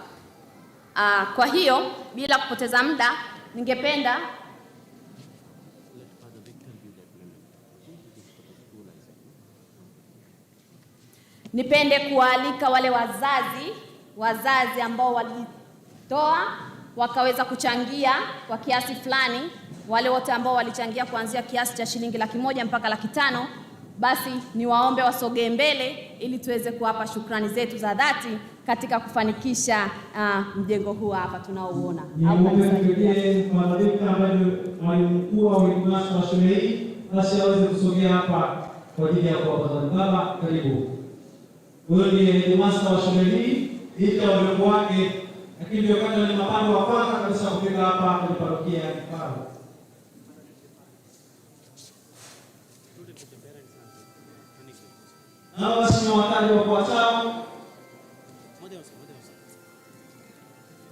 Kwa hiyo bila kupoteza muda ningependa nipende kuwaalika wale wazazi ambao walitoa wakaweza kuchangia kwa kiasi fulani, wale wote ambao walichangia kuanzia kiasi cha shilingi 100,000 mpaka 500,000, basi niwaombe wasogee mbele ili tuweze kuwapa shukrani zetu za dhati katika kufanikisha mjengo huu hapa tunaouona. Niombe nimpigie Father ambaye ni mwalimu mkuu au headmaster wa shule hii, basi aweze kusogea hapa kwa ajili ya kuwapa zawadi. Baba, karibu. Huyo ndiye headmaster wa shule hii, licha ya urembo wake, lakini ndio kwanza ni mapando wa kwanza kabisa kufika hapa kwenye parokia ya Kifaru. Na basi ni wataji wafuatao.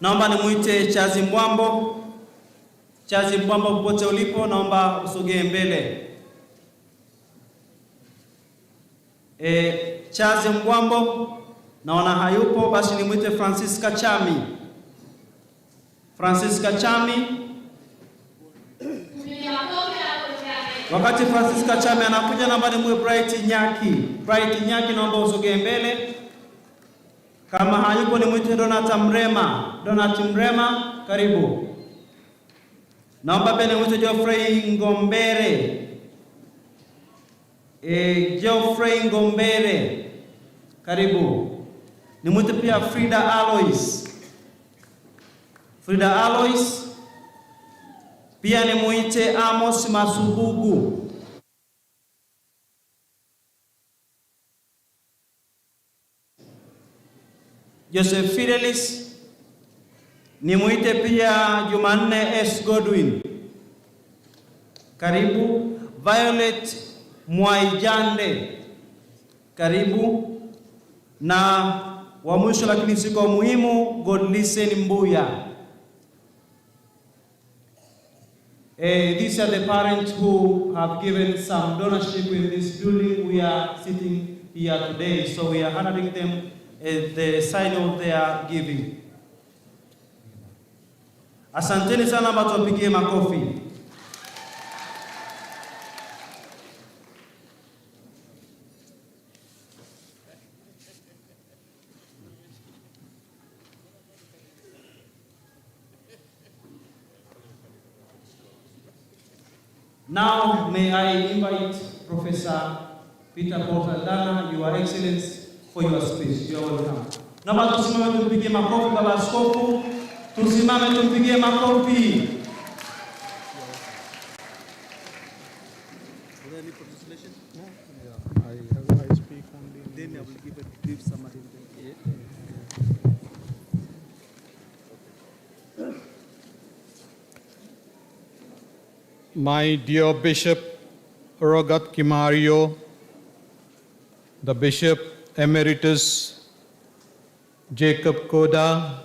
Naomba nimuite Chazi Mbwambo. Chazi Mbwambo, popote ulipo, naomba usogee mbele. Chazi Mbwambo naona hayupo, basi nimuite Francisca Chami. Francisca Chami. Wakati Francisca Chami anakuja, naomba nimuite Bright Nyaki. Bright Nyaki, naomba usogee mbele. Kama hayupo nimuite Donat Mrema. Donat Mrema, karibu. Naomba pia nimuite Geoffrey Ngombere. Geoffrey Ngombere, karibu. Nimuite pia Frida Alois. Frida Alois. Pia nimuite Amos Masubugu. Joseph Fidelis. Nimuite pia Jumanne S. Godwin. Karibu. Violet Mwaijande, karibu. Na wa mwisho lakini si kwa muhimu, Godlisten Mbuya. These are the parents who have given some donorship in this building. We are sitting here today, so we are honoring them as the sign of their giving. Asanteni sana, tuwapigie makofi. Now may I invite Professor Peter Paul Saldanha, Your Excellency, for your speech. You are welcome. Naomba tusimame tumpigie makofi Baba Askofu. Tusimame tumpigie makofi. I speak only in Then I will give a brief summary. My dear Bishop Rogat Kimario, the Bishop Emeritus Jacob Koda,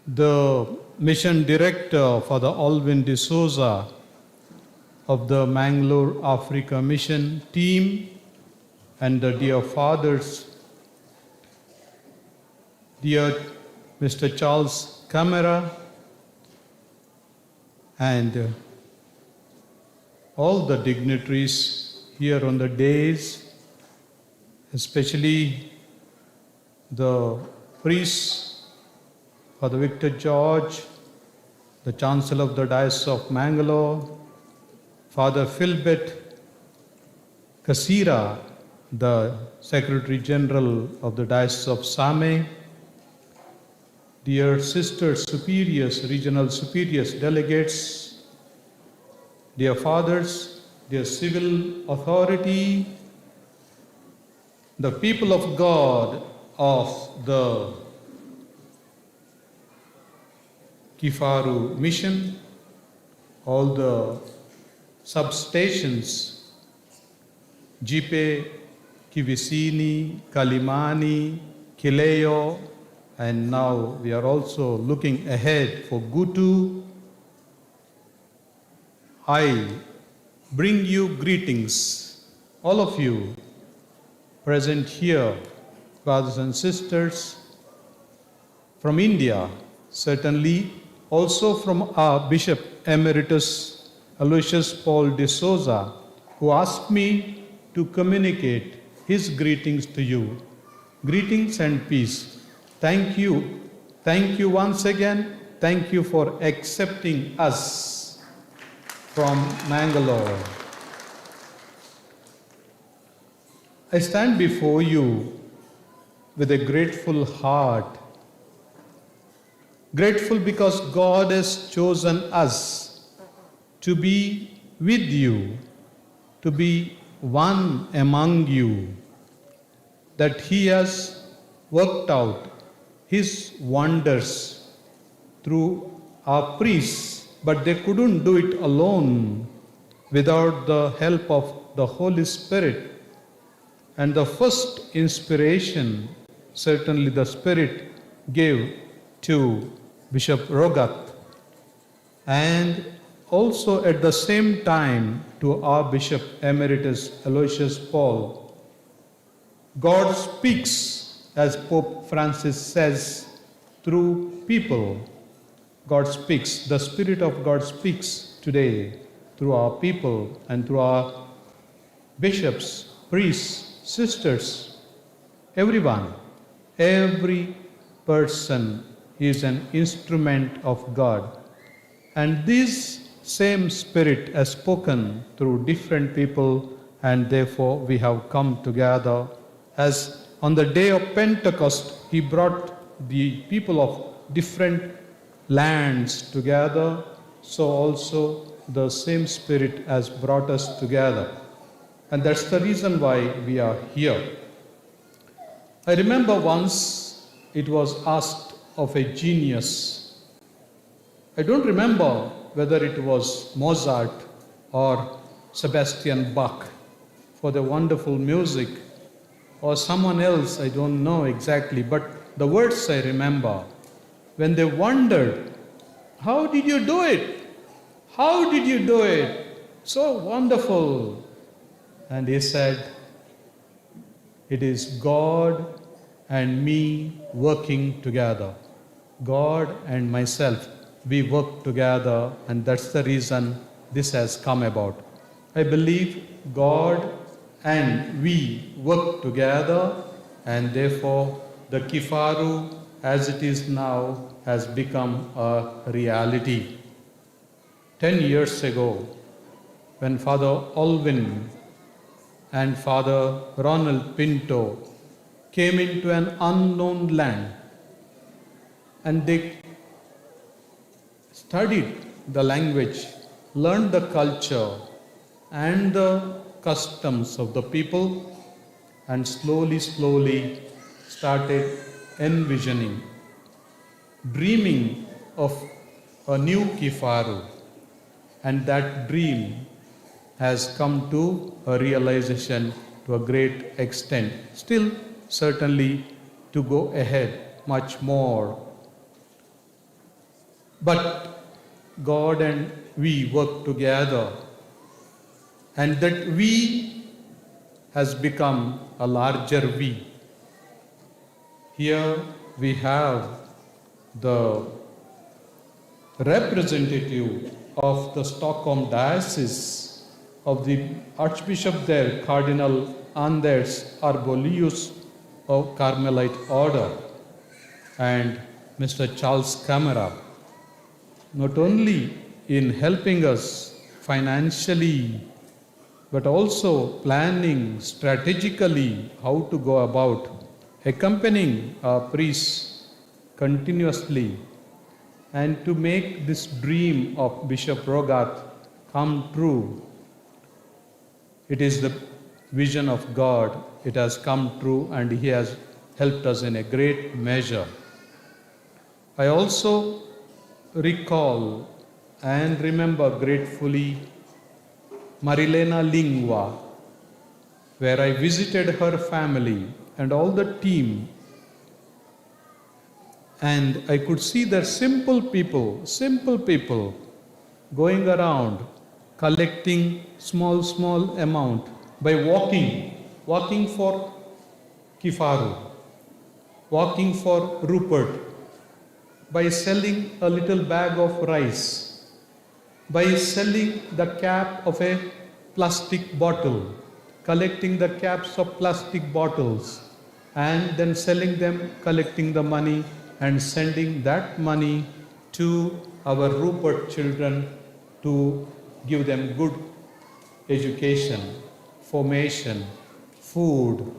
the Mission Director Father Alvin D'Souza of the Mangalore Africa Mission Team, and the dear fathers, dear Mr. Charles Camara, and all the dignitaries here on the dais, especially the priests, Father Victor George, the Chancellor of the Diocese of Mangalore, Father Philbert Kasira, the Secretary General of the Diocese of Same, dear sisters, superiors, regional superiors, delegates, dear fathers, dear civil authority, the people of God of the Kifaru Mission, all the substations, Jipe, Kivisini, Kalimani, Kileo, and now we are also looking ahead for Gutu. I bring you greetings, all of you present here, brothers and sisters from India, certainly also from our Bishop Emeritus Aloysius Paul D'Souza, who asked me to communicate his greetings to you. Greetings and peace. Thank you. Thank you once again. Thank you for accepting us from Mangalore. I stand before you with a grateful heart. Grateful because God has chosen us to be with you, to be one among you, that He has worked out His wonders through our priests, but they couldn't do it alone without the help of the Holy Spirit. And the first inspiration, certainly the Spirit gave to Bishop Rogat, and also at the same time to our Bishop Emeritus Aloysius Paul. God speaks, as Pope Francis says, through people. God speaks. The Spirit of God speaks today through our people and through our bishops, priests, sisters, everyone. Every person is an instrument of God. And this same Spirit has spoken through different people, and therefore we have come together. As on the day of Pentecost, He brought the people of different lands together, so also the same Spirit has brought us together. And that's the reason why we are here. I remember once it was asked of a genius. I don't remember whether it was Mozart or Sebastian Bach for the wonderful music, or someone else, I don't know exactly, but the words I remember. When they wondered, how did you do it? How did you do it? So wonderful. And he said, it is God and me working together. God and myself, we work together, and that's the reason this has come about. I believe God and we work together, and therefore the Kifaru as it is now has become a reality. 10 years ago when Father Alvin and Father Ronald Pinto came into an unknown land and they studied the language, learned the culture and the customs of the people, and slowly, slowly started envisioning, dreaming of a new Kifaru. And that dream has come to a realization to a great extent. Still, certainly, to go ahead much more. But God and we work together, and that we has become a larger we. Here we have the representative of the Stockholm Diocese of the Archbishop there, Cardinal Anders Arborelius of Carmelite Order, and Mr. Charles Camara, not only in helping us financially, but also planning strategically how to go about accompanying our priests continuously and to make this dream of Bishop Rogath come true. It is the vision of God. It has come true, and He has helped us in a great measure. I also recall and remember gratefully Marilena Lingua, where I visited her family and all the team, and I could see their simple people going around collecting small amount by walking for Kifaru, walking for Rupert, by selling a little bag of rice, by selling the cap of a plastic bottle, collecting the caps of plastic bottles and then selling them, collecting the money and sending that money to our Rupert children to give them good education, formation, food,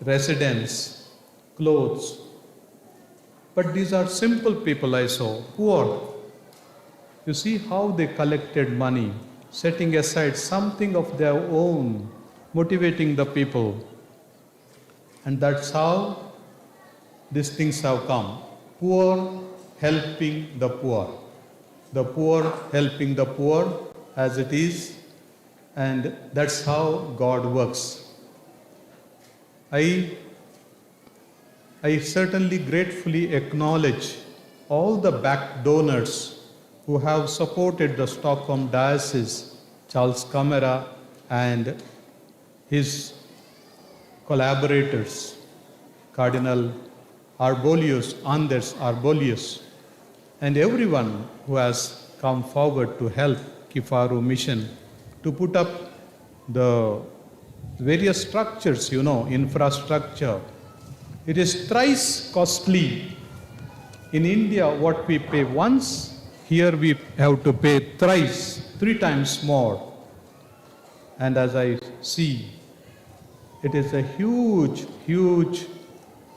residence, clothes. But these are simple people I saw, poor. You see how they collected money, setting aside something of their own, motivating the people. And that's how these things have come. Poor helping the poor. The poor helping the poor as it is, and that's how God works. I certainly gratefully acknowledge all the back donors who have supported the Stockholm Diocese, Charles Camara and his collaborators, Cardinal Arborelius, Anders Arborelius, and everyone who has come forward to help Kifaru mission to put up the various structures, you know, infrastructure. It is thrice costly. In India, what we pay once, here we have to pay thrice, 3 times more. And as I see, it is a huge, huge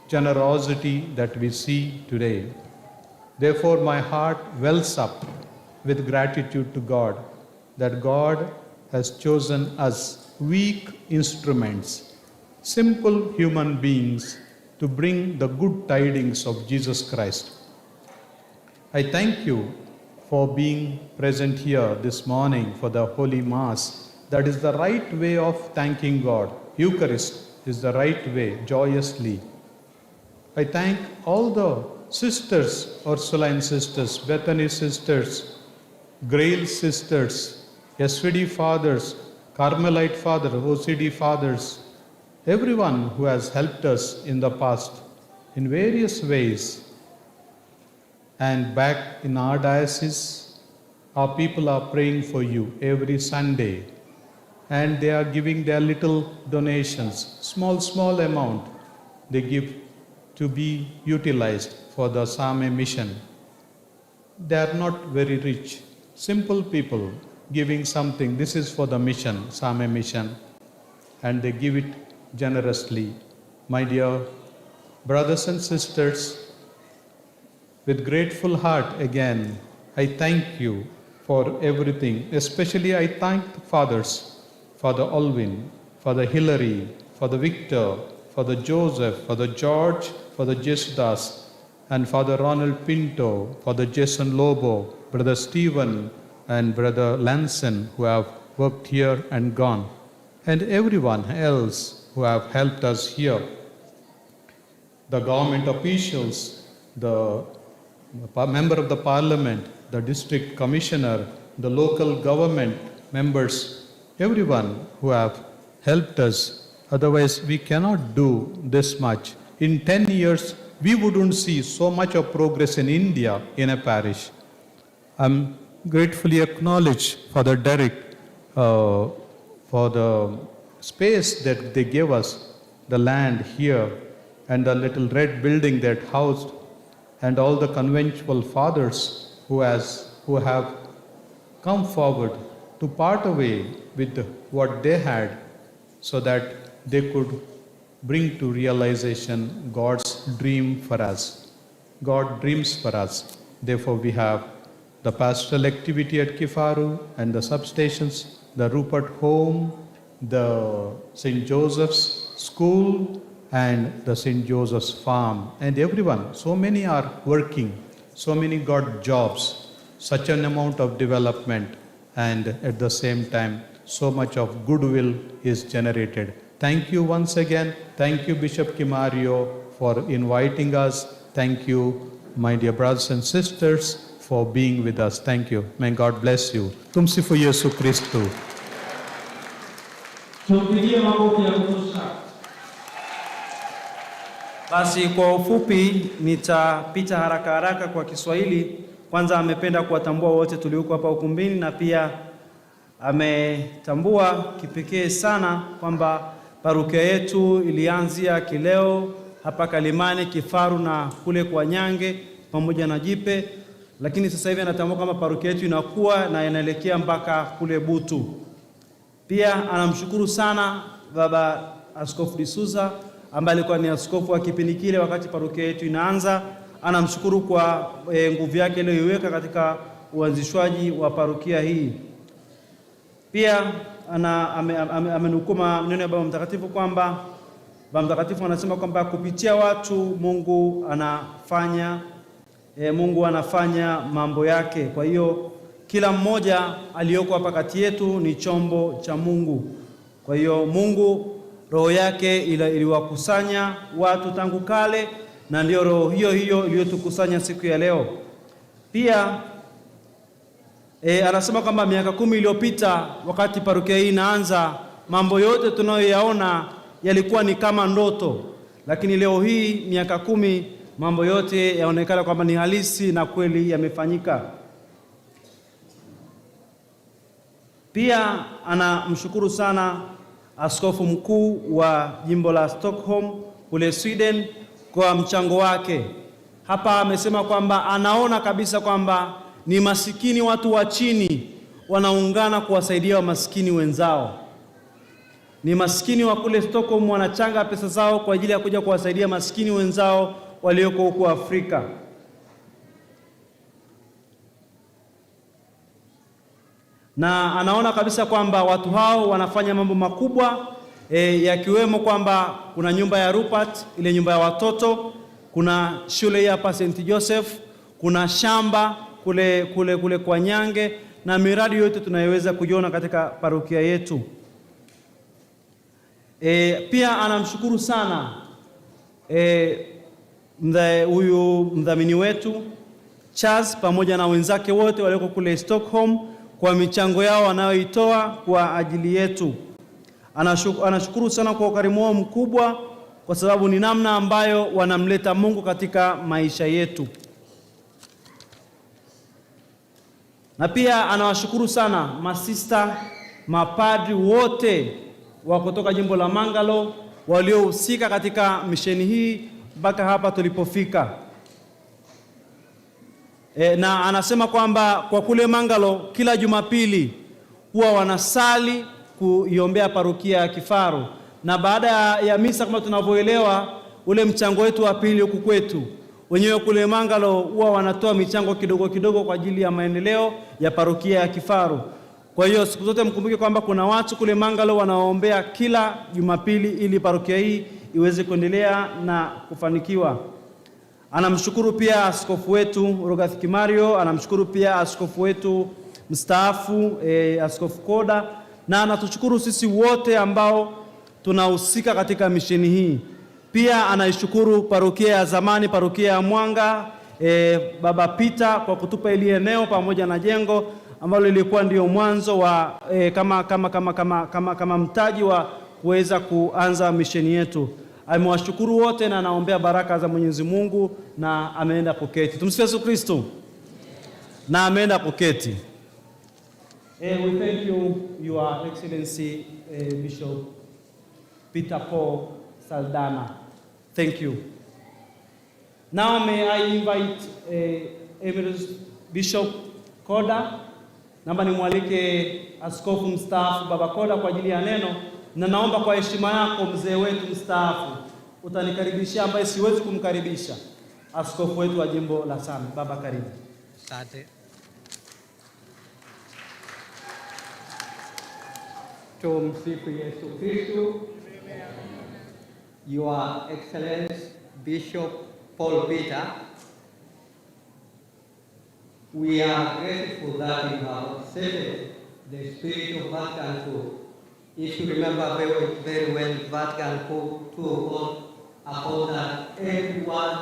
generosity that we see today. Therefore, my heart wells up with gratitude to God that God has chosen us weak instruments, simple human beings, to bring the good tidings of Jesus Christ. I thank you for being present here this morning for the Holy Mass. That is the right way of thanking God. Eucharist is the right way, joyously. I thank all the sisters, Ursuline sisters, Bethany sisters, Grail sisters, SVD fathers, Carmelite fathers, OCD fathers, everyone who has helped us in the past in various ways. And back in our diocese, our people are praying for you every Sunday. And they are giving their little donations, small amount they give to be utilized for the Same mission. They are not very rich, Simple people giving something. This is for the mission, Saame mission, and they give it generously. My dear brothers and sisters, with grateful heart again, I thank you for everything. Especially I thank the fathers, Father Alwin, Father Hilary, Father Victor, Father Joseph, Father George, Father Jesudas, and Father Ronald Pinto, Father Jason Lobo, Brother Stephen, and Brother Lanson, who have worked here and gone, and everyone else who have helped us here. The government officials, the member of the parliament, the district commissioner, the local government members, everyone who have helped us. Otherwise, we cannot do this much. In 10 years, we wouldn't see so much of progress in India in a parish. I'm gratefully acknowledge Father Derek for the space that they gave us, the land here, and the little red building that housed, and all the conventual fathers who have come forward to part away with what they had so that they could bring to realization God's dream for us. God dreams for us. Therefore, we have the pastoral activity at Kifaru and the substations, the Rupert Home, the St. Joseph's School, and the St. Joseph's Farm, and everyone. So many are working, so many got jobs, such an amount of development, and at the same time, so much of goodwill is generated. Thank you once again. Thank you, Bishop Kimario, for inviting us. Thank you, my dear brothers and sisters, for being with us. Thank you. May God bless you. Tumsifu Yesu Kristu. Tumpigie makofi ya kutosha. Basi kwa ufupi nitapita haraka haraka kwa Kiswahili. Kwanza amependa kuwatambua wote tulioko hapa ukumbini, na pia ametambua kipekee sana kwamba parokia yetu ilianzia kileo hapa Kalimani, Kifaru na kule kwa Nyange pamoja na Jipe, lakini sasa hivi anatambua kama parokia yetu inakuwa na inaelekea mpaka kule Butu. Pia anamshukuru sana Baba Askofu D'Souza ambaye alikuwa ni askofu wa kipindi kile wakati parokia yetu inaanza. Anamshukuru kwa nguvu yake aliyoiweka katika uanzishwaji wa parokia hii. Pia amenukuu maneno ya Baba Mtakatifu kwamba Baba Mtakatifu anasema kwamba kupitia watu Mungu anafanya mambo yake. Kwa hiyo kila mmoja aliyoko hapa kati yetu ni chombo cha Mungu. Kwa hiyo Mungu roho yake iliwakusanya watu tangu kale, na ndio roho hiyo hiyo iliyotukusanya siku ya leo. Pia anasema kwamba miaka 10 iliyopita wakati parokia hii inaanza, mambo yote tunayoyaona yalikuwa ni kama ndoto, lakini leo hii miaka 10 mambo yote yaonekana kwamba ni halisi na kweli yamefanyika. Pia anamshukuru sana askofu mkuu wa jimbo la Stockholm kule Sweden kwa mchango wake. Hapa amesema kwamba anaona kabisa kwamba ni masikini, watu wa chini wanaungana kuwasaidia masikini wenzao. Ni masikini wa kule Stockholm wanachanga pesa zao kwa ajili ya kuja kuwasaidia masikini wenzao walioko huko Afrika. Na anaona kabisa kwamba watu hao wanafanya mambo makubwa, yakiwemo kwamba kuna nyumba ya Rupert, ile nyumba ya watoto, kuna shule hapa St. Joseph, kuna shamba kule kwa Nyange, na miradi yote tunayoweza kuiona katika parokia yetu. Pia anamshukuru sana huyu mdhamini wetu Charles pamoja na wenzake wote walioko kule Stockholm kwa michango yao wanayoitoa kwa ajili yetu. Anashukuru sana kwa ukarimu wao mkubwa, kwa sababu ni namna ambayo wanamleta Mungu katika maisha yetu. Na pia anawashukuru sana masista, mapadri wote wa kutoka jimbo la Mangalore waliohusika katika misheni hii mpaka hapa tulipofika. Na anasema kwamba kwa kule Mangalo kila Jumapili huwa wanasali kuiombea parokia ya Kifaru, na baada ya misa kama tunavyoelewa ule mchango wetu wa pili huku kwetu wenyewe kule Mangalo huwa wanatoa michango kidogo kidogo kwa ajili ya maendeleo ya parokia ya Kifaru. Kwa hiyo siku zote mkumbuke kwamba kuna watu kule Mangalo wanaoombea kila Jumapili ili parokia hii iweze kuendelea na kufanikiwa. Anamshukuru pia askofu wetu Rogath Kimario, anamshukuru pia askofu wetu mstaafu Askofu Koda, na anatushukuru sisi wote ambao tunahusika katika misheni hii. Pia anaishukuru parokia ya zamani, parokia ya Mwanga, Baba Peter kwa kutupa ili eneo pamoja na jengo ambalo lilikuwa ndio mwanzo wa kama mtaji wa kuweza kuanza misheni yetu. Amewashukuru wote na anaombea baraka za Mwenyezi Mungu na ameenda kuketi. Tumsifu Yesu Kristo. Na ameenda kuketi. We thank you, Your Excellency, Bishop Peter Paul Saldana. Thank you. Now may I invite Emeritus Bishop Koda. Naomba nimwalike askofu mstaafu Baba Koda kwa ajili ya neno, na naomba kwa heshima yako mzee wetu mstaafu utanikaribishia ambaye siwezi kumkaribisha, askofu wetu wa jimbo la Same. Baba, karibu. Asante. Tumsifu Yesu Kristo. Your Excellency Bishop Paul Peter, we are grateful that you have accepted the spirit of Vatican II. If you remember very, very well, Vatican II called upon that everyone,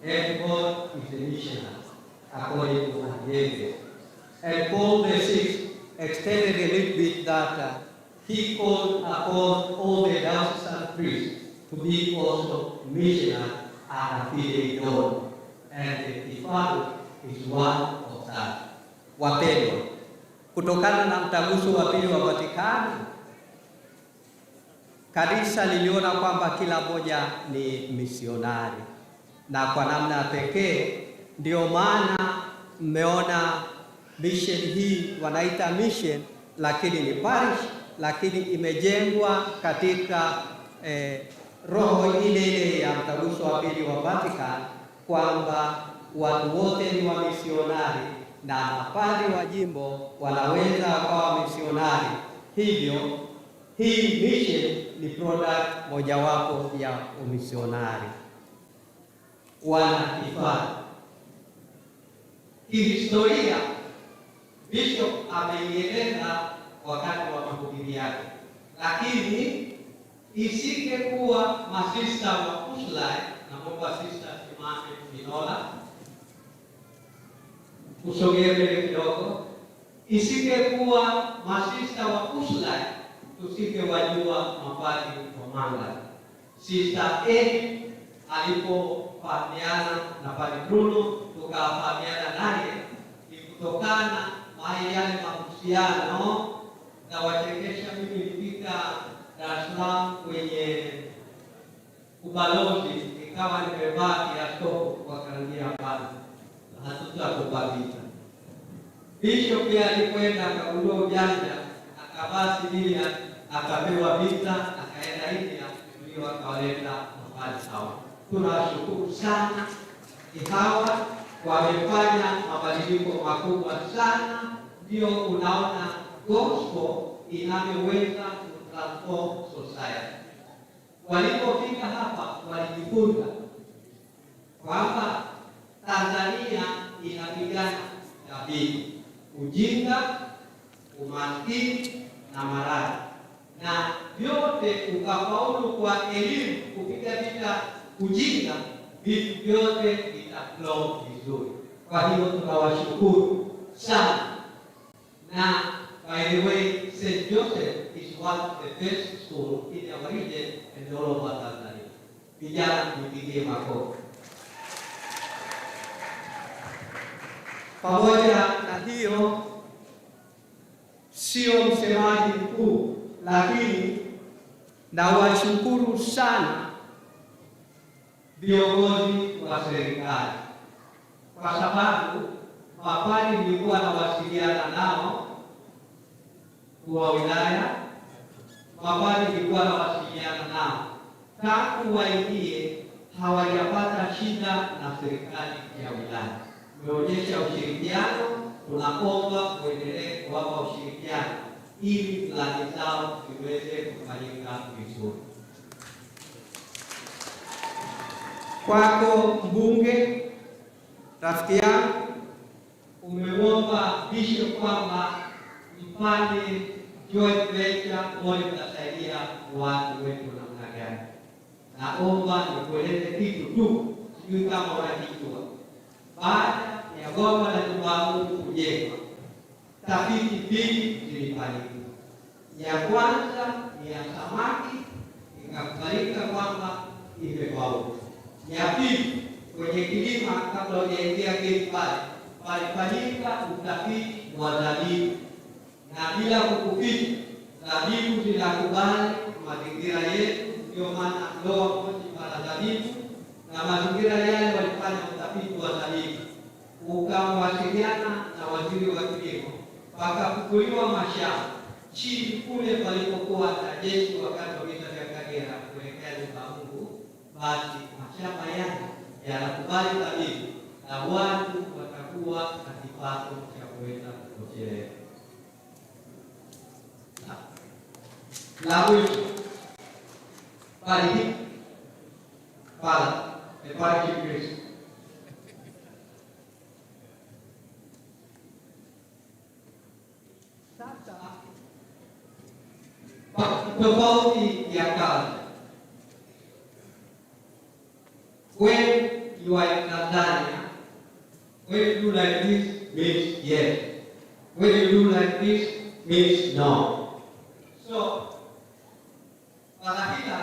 everyone is a missionary, according to David. And Paul VI extended a little bit that he called upon all the diocesan priests to be also missionary and fidei donum. And the Kifaru is one of that. Wapendwa, kutokana na mtaguso wa pili wa Vatikani, kanisa liliona kwamba kila mmoja ni misionari, na kwa namna pekee ndio maana mmeona mission hii wanaita mission, lakini ni parish, lakini imejengwa katika roho ile ile ya mtaguso wa pili wa Vatican, kwamba watu wote ni wamisionari na mapadri wa jimbo wanaweza wakawa misionari. Hivyo hii mission ni product mojawapo ya umisionari. Wana Kifaru, kihistoria Bishop ameieleza wakati wa mahubiri yake, lakini isingekuwa masista wa Usulai, naomba Sister Simame Minola usogee mbele kidogo, isingekuwa masista wa Usulai tusingewajua mapadri wa Mangalo. Sister Edi alipofahamiana na Padre Bruno tukafahamiana naye, ni kutokana na yale mahusiano na wachekesha. Mimi nilifika Dar es Salaam kwenye ubalozi nikawa nimevaa kiaskofu, wakaambia hapana, hatutakupa vita. Bishop pia alikwenda akagundua ujanja, akavaa civilian, akapewa vita, akaenda India, ndio akawaleta mapadri hawa. Tunawashukuru sana hawa, wamefanya mabadiliko makubwa sana, ndio unaona gospel inavyoweza kutransform society. Walipofika hapa walijifunza kwamba Tanzania inapigana vita, ujinga, umaskini na maradhi, na vyote ukafaulu kwa elimu kupiga vita ujinga, vitu vyote vitaflow vizuri. Kwa hiyo tunawashukuru sana, na by the way, St. Joseph is one of the best school in our region and all over Tanzania. Vijana, mpigie makofi. Pamoja na hiyo, sio msemaji mkuu, lakini nawashukuru sana viongozi wa serikali kwa sababu Mapadi nilikuwa nawasiliana nao wa wilaya, mapadi nilikuwa nawasiliana nao tangu waingie, hawajapata shida na serikali ya wilaya. Umeonyesha ushirikiano, tunaomba muendelee kuwapa ushirikiano ili plani zao ziweze kufanyika vizuri. Kwako mbunge, rafiki yangu, umemwomba bishop kwamba mfanye joint venture, muone mtasaidia watu wetu namna gani. Naomba nikueleze kitu tu, sijui kama unakijua. Baada ya bwawa la Nyumba ya Mungu kujengwa, tafiti mbili zilifanyika. Ya kwanza ni ya samaki, ikakubalika kwamba imefaulu. Ya pili, kwenye kilima, kabla hujaingia gate pale, palifanyika utafiti wa zabibu, na bila kukuficha, zabibu zinakubali mazingira yetu, ndio maana Lower Moshi pana zabibu, na mazingira yale walifanya utafiti wa zabibu, ukamwasiliana na waziri wa kilimo, pakafukuliwa mashamba chini kule palipokuwa na jeshi wakati wa vita vya Kagera kuelekea Nyumba ya Mungu, basi mashamba yale yanakubali zabibu na watu watakuwa na kipato cha kuweza kutosheleza. La mwisho pale pale the parish priest. Sasa tofauti ya kazi. When you are in Tanzania, when you do like this means yes. When you do like this means no. So, Palahila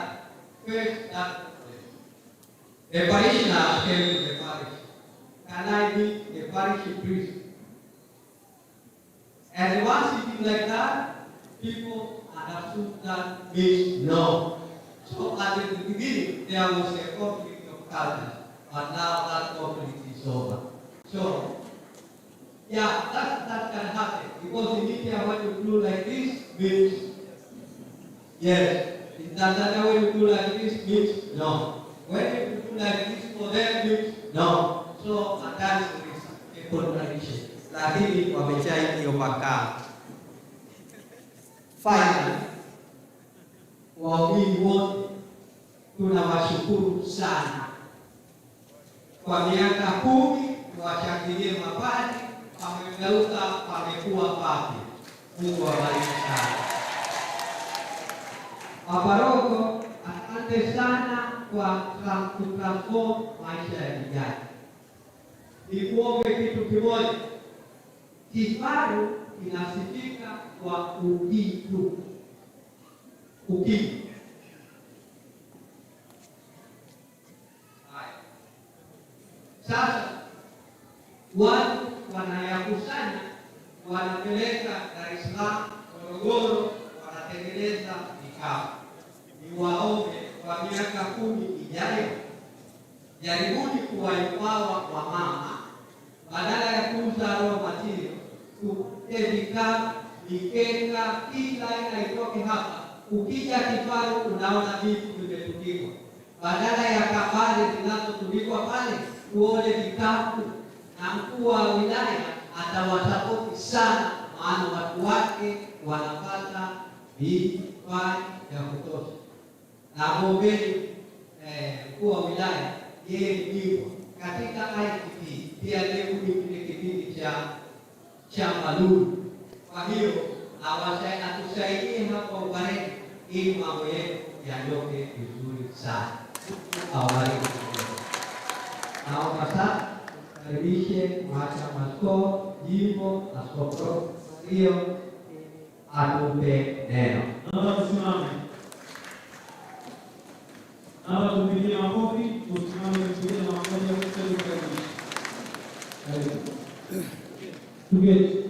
faced that problem. The parishioners came to the parish. Can I meet the parish priest? And once you do like that, people understood that means no. So at the beginning, there was a conflict of culture, but now that conflict is over. So, yeah, that can happen. Because in India, when you do like this, means yes. In Tanzania, when you do like this, means no. When you do like this for them, means no. So, at times there is a contradiction. Lakini wameshai overcome. Finally, waumini wote tunawashukuru sana kwa miaka 10, tuwashangilie mapadri, pamegeuka, pamekuwa papi. Mungu awabariki sana. Maparoko, asante sana kwa kutransform maisha ya vijana. Nikuombe kitu kimoja, Kifaru kinasifika kwa ukitu. Ukitu. Haya. Sasa watu wanayakusanya, wanapeleka Dar es Salaam, Morogoro, wanatengeneza vikapu. Niwaombe kwa miaka 10 ijayo, jaribuni kuwaipawa wamama, badala ya kuuza raw material, tupate vikapu, mikeka, kila aina itoke hapa. Ukija Kifaru unaona vitu vimetundikwa, badala ya kabari zinazotundikwa pale, tuone vikapu. Na mkuu wa wilaya atawasapoti sana, maana watu wake wanapata vifaa vya kutosha. Na muombeni mkuu wa wilaya, yeye ni bingwa katika ICT, pia ndiye kile kipindi cha Malulu. Kwa hiyo atusaidie hapa Ubaredi ili mambo yetu yanyoke vizuri sana. Awabariki. Naomba sasa karibishe Mhashamu Askofu Jimbo, Askofu Mario atupe neno. Naomba tusimame. Naomba tumpigie makofi, tusimame tumpigie makofi ya kukaribisha. Karibu. Tuketi.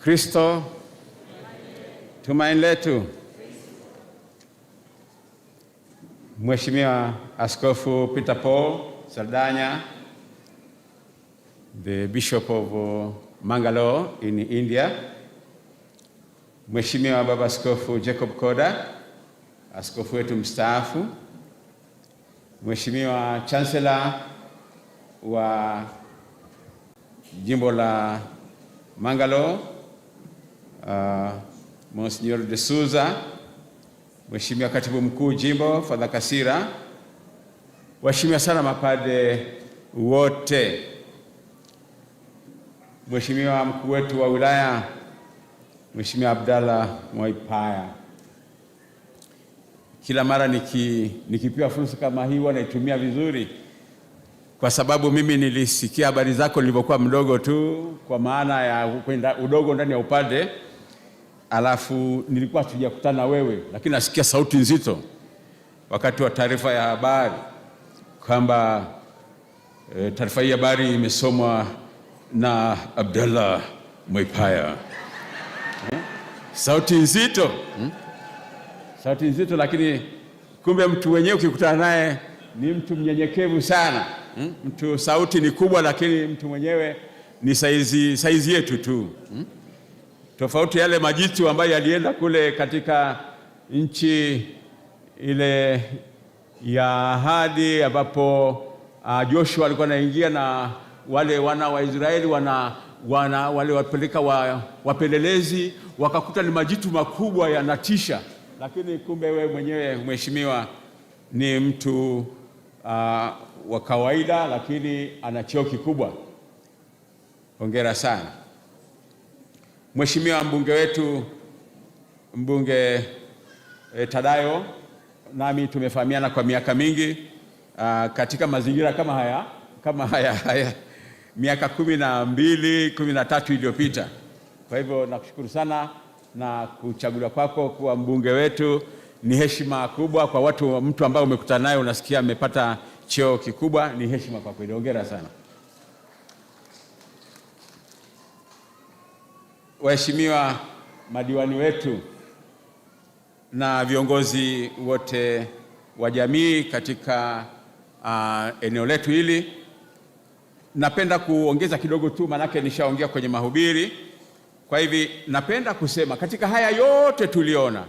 Kristo tumaini letu. Mheshimiwa Askofu Peter Paul, Saldanha, the Bishop of Mangalore in India, Mheshimiwa Baba Askofu Jacob Koda, askofu wetu mstaafu, Mheshimiwa Chancellor wa jimbo la Mangalore, Monsignor de Souza, Mheshimiwa Katibu Mkuu Jimbo Father Kasira, waheshimiwa sana mapadre wote, Mheshimiwa mkuu wetu wa wilaya Mheshimiwa Abdallah Mwaipaya. Kila mara nikipewa fursa kama hii huwa naitumia vizuri, kwa sababu mimi nilisikia habari zako nilivyokuwa mdogo tu, kwa maana ya kwenda udogo ndani ya upande, alafu nilikuwa sijakutana wewe, lakini nasikia sauti nzito wakati wa taarifa ya habari kwamba taarifa hii habari imesomwa na Abdallah Mwaipaya. Sauti nzito, Sauti nzito, lakini kumbe mtu wenyewe ukikutana naye ni mtu mnyenyekevu sana. Mtu sauti ni kubwa, lakini mtu mwenyewe ni saizi yetu tu. Tofauti yale majitu ambayo yalienda kule katika nchi ile ya ahadi ambapo Joshua alikuwa anaingia na wale wana wa Israeli wale wapeleka wapelelezi wakakuta ni majitu makubwa yanatisha, lakini kumbe wewe mwenyewe mheshimiwa ni mtu wa kawaida, lakini ana cheo kikubwa. Hongera sana Mheshimiwa mbunge wetu, mbunge Tadayo, nami tumefahamiana kwa miaka mingi katika mazingira kama haya miaka 12 13 iliyopita. Kwa hivyo nakushukuru sana na kuchaguliwa kwako kuwa mbunge wetu ni heshima kubwa kwa watu. Mtu ambaye umekutana naye unasikia amepata cheo kikubwa, ni heshima kwa kweli. Hongera sana. Waheshimiwa madiwani wetu na viongozi wote wa jamii katika eneo letu hili, napenda kuongeza kidogo tu, manake nishaongea kwenye mahubiri. Kwa hivi napenda kusema katika haya yote tuliona,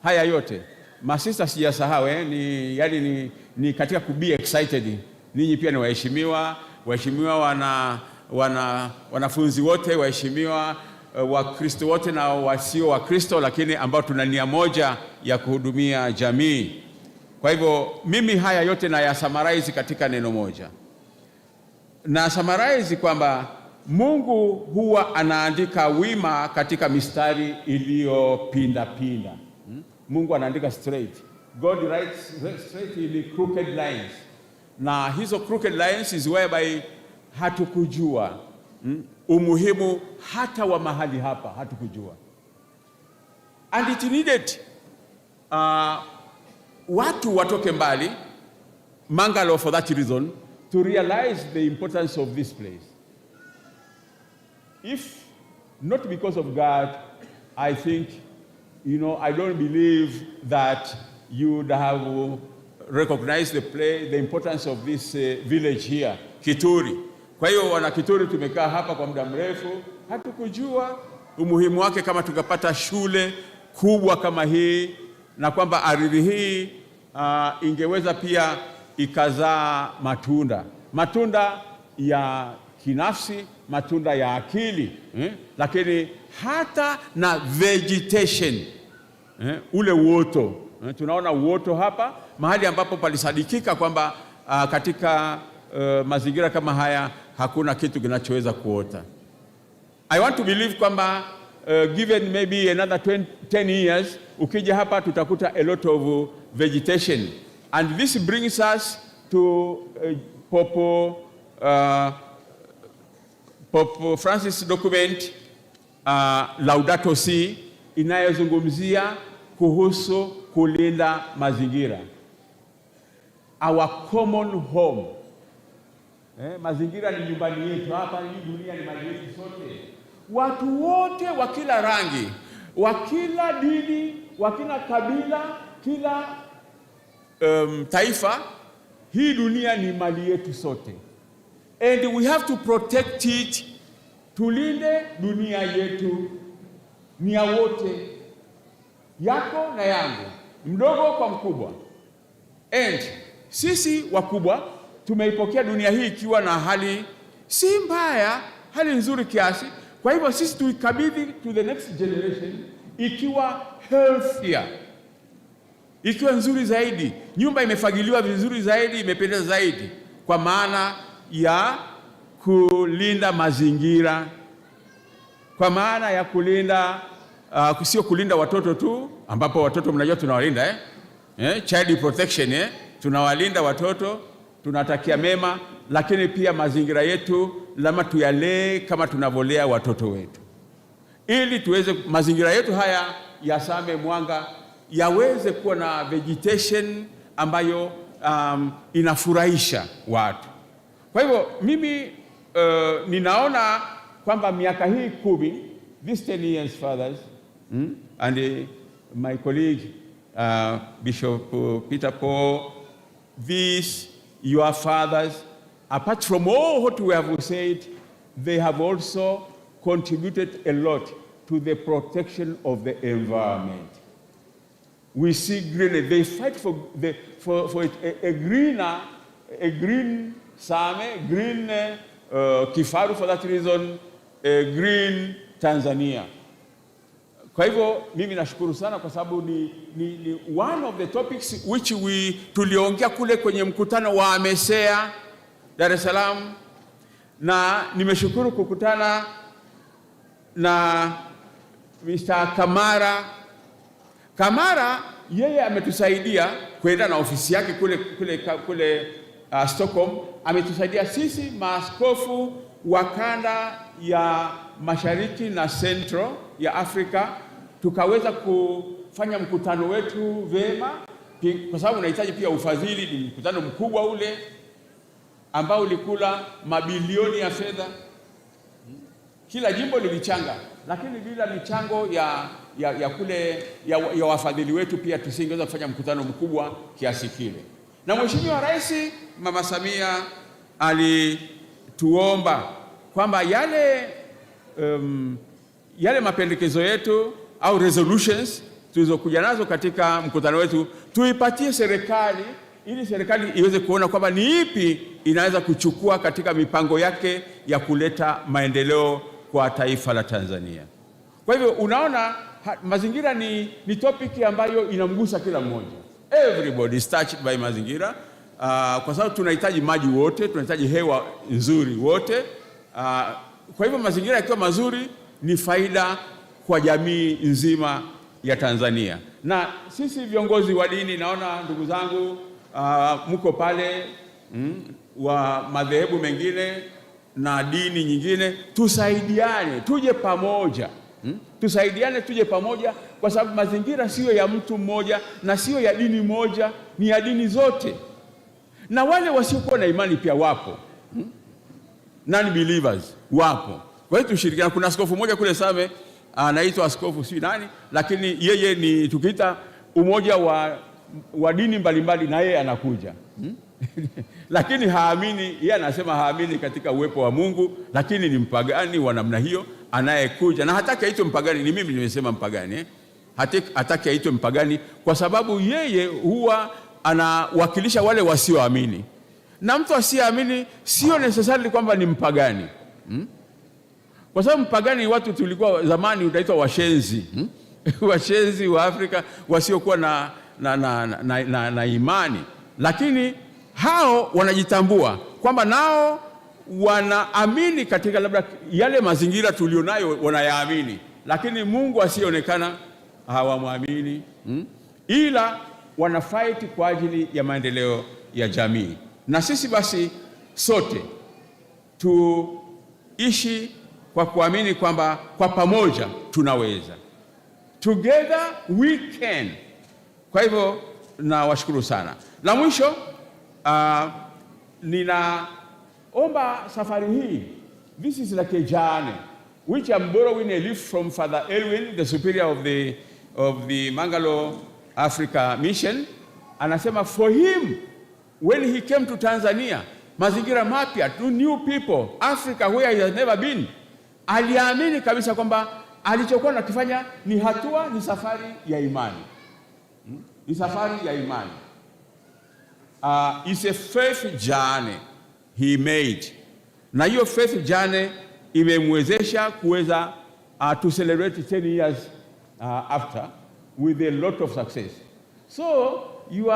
haya yote masista sijasahau, ni, yani ni katika ku be excited. Ninyi pia ni waheshimiwa, waheshimiwa wana wanafunzi wote, waheshimiwa Wakristo wote na wasio Wakristo, lakini ambao tuna nia moja ya kuhudumia jamii. Kwa hivyo mimi haya yote na summarize katika neno moja, na summarize kwamba Mungu huwa anaandika wima katika mistari iliyopinda pinda. Mungu anaandika straight. God writes straight in crooked lines. Na hizo crooked lines is whereby hatukujua umuhimu hata wa mahali hapa hatukujua. And it needed watu watoke mbali Mangalore for that reason to realize the importance of this place. If not because of God, I think, I don't believe that you would have recognized the importance of this village here, Kituri. Kwa hiyo wana Kituri tumekaa hapa kwa muda mrefu, hatukujua umuhimu wake kama tukapata shule kubwa kama hii na kwamba ardhi hii ingeweza pia ikazaa matunda, matunda ya kinafsi, matunda ya akili, Lakini hata na vegetation, ule uoto, tunaona uoto hapa mahali ambapo palisadikika kwamba katika mazingira kama haya hakuna kitu kinachoweza kuota. I want to believe kwamba given maybe another 20, 10 years ukija hapa tutakuta a lot of vegetation, and this brings us to Pope Francis document Laudato Si inayozungumzia kuhusu kulinda mazingira, our common home. Mazingira ni nyumbani yetu hapa, hii dunia ni mali yetu sote, watu wote wa kila rangi, wa kila dini, wa kila kabila, kila taifa. Hii dunia ni mali yetu sote, and we have to protect it. Tulinde dunia yetu, ni ya wote, yako na yangu, mdogo kwa mkubwa. And sisi wakubwa tumeipokea dunia hii ikiwa na hali si mbaya, hali nzuri kiasi. Kwa hivyo sisi tuikabidhi to the next generation ikiwa healthier, ikiwa nzuri zaidi, nyumba imefagiliwa vizuri zaidi, imependeza zaidi, kwa maana ya kulinda mazingira, kwa maana ya kulinda sio kulinda watoto tu, ambapo watoto mnajua tunawalinda, eh? Child protection, eh? Tunawalinda watoto, tunatakia mema, lakini pia mazingira yetu lazima tuyalee kama tunavyolea watoto wetu, ili tuweze mazingira yetu haya ya Same Mwanga yaweze kuwa na vegetation ambayo inafurahisha watu. Kwa hivyo mimi ninaona kwamba miaka hii 10, these 10 years, fathers, and my colleague Bishop Peter Paul, these your fathers, apart from all what we have said, they have also contributed a lot to the protection of the environment. We see green, they fight for a green Same, green Kifaru for that reason, a green Tanzania. Kwa hivyo mimi nashukuru sana kwa sababu ni one of the topics which we tuliongea kule kwenye mkutano wa AMECEA Dar es Salaam, na nimeshukuru kukutana na Mr. Kamara. Kamara yeye ametusaidia kwenda na ofisi yake kule Stockholm. Ametusaidia sisi maaskofu wa kanda ya Mashariki na Central ya Afrika tukaweza kufanya mkutano wetu vema, kwa sababu unahitaji pia ufadhili. Ni mkutano mkubwa ule ambao ulikula mabilioni ya fedha. Kila jimbo lilichanga, lakini bila michango ya kule ya wafadhili wetu pia tusingeweza kufanya mkutano mkubwa kiasi kile. Na Mheshimiwa Rais Mama Samia alituomba kwamba yale mapendekezo yetu au resolutions tulizokuja nazo katika mkutano wetu tuipatie serikali ili serikali iweze kuona kwamba ni ipi inaweza kuchukua katika mipango yake ya kuleta maendeleo kwa taifa la Tanzania. Kwa hivyo unaona mazingira ni topic ambayo inamgusa kila mmoja. Everybody is touched by mazingira kwa sababu tunahitaji maji wote, tunahitaji hewa nzuri wote. Kwa hivyo mazingira yakiwa mazuri ni faida kwa jamii nzima ya Tanzania. Na sisi viongozi wa dini, naona ndugu zangu mko pale wa madhehebu mengine na dini nyingine, tusaidiane, tuje pamoja. Tusaidiane, tuje pamoja, kwa sababu mazingira siyo ya mtu mmoja na siyo ya dini moja, ni ya dini zote, na wale wasiokuwa na imani pia wapo, Non believers wapo. Kwa hiyo tushirikiane. Kuna askofu mmoja kule Same anaitwa askofu si nani, lakini yeye ni tukiita umoja wa dini mbalimbali, na yeye anakuja, Lakini haamini, yeye anasema haamini katika uwepo wa Mungu, lakini ni mpagani wa namna hiyo anayekuja, na hataki aitwe mpagani. Ni mimi nimesema mpagani, eh? Hataki aitwe mpagani kwa sababu yeye huwa anawakilisha wale wasioamini, na mtu asiyeamini sio necessarily kwamba ni mpagani, Kwa sababu mpagani watu tulikuwa zamani utaitwa washenzi, Washenzi wa Afrika wasiokuwa na imani, lakini hao wanajitambua kwamba nao wanaamini katika labda yale mazingira tulionayo wanayaamini, lakini Mungu asiyeonekana hawamwamini, Ila wanafight kwa ajili ya maendeleo ya jamii. Na sisi basi sote tuishi kwa kuamini kwamba kwa pamoja tunaweza. Together we can. Kwa hivyo nawashukuru sana. La mwisho, ninaomba safari hii, this is like a journey which I'm borrowing a leaf from Father Elwin, the superior of the Mangalore Africa Mission. Anasema for him When he came to Tanzania, mazingira mapya, to new people, Africa where he has never been, aliamini kabisa kwamba alichokuwa nakifanya ni hatua, ni safari ya imani. Ni safari ya imani. It's a faith journey he made, na hiyo faith journey imemwezesha kuweza to celebrate 10 years after with a lot of success. So your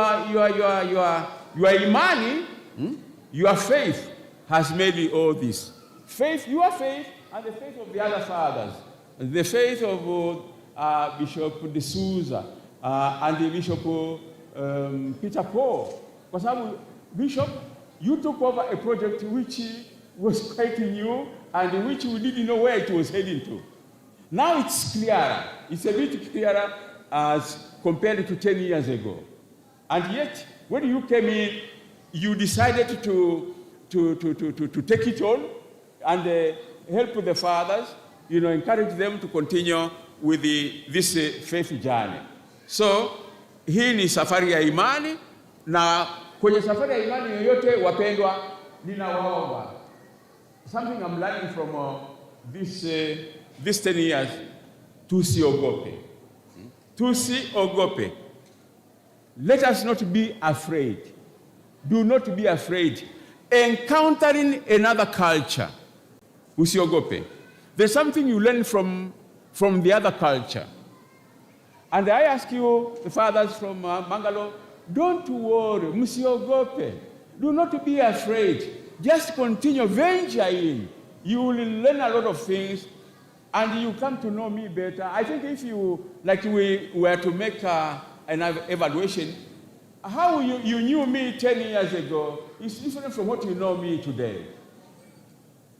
imani, Your faith has made all this. Faith, your faith, and the faith of the other fathers, the faith of Bishop D'Souza and the Bishop Peter Paul. Kwa sababu Bishop, you took over a project which was quite new and which we didn't know where it was heading to. Now it's clearer. It's a bit clearer as compared to 10 years ago. And yet, when you came in, you decided to take it on and help the fathers, encourage them to continue with this faith journey. So, hii ni safari ya imani, na kwenye safari ya imani yoyote, wapendwa, ninawaomba. Something I'm learning from this 10 years, tusiogope. Tusiogope. Let us not be afraid. Do not be afraid. Encountering another culture. Usiogope. There's something you learn from the other culture. And I ask you, the fathers from Mangalore, don't worry, msiogope. Do not be afraid. Just continue, venture in. You will learn a lot of things and you come to know me better. I think if you, like we were to make an evaluation, how you knew me 10 years ago is different from what you know me today.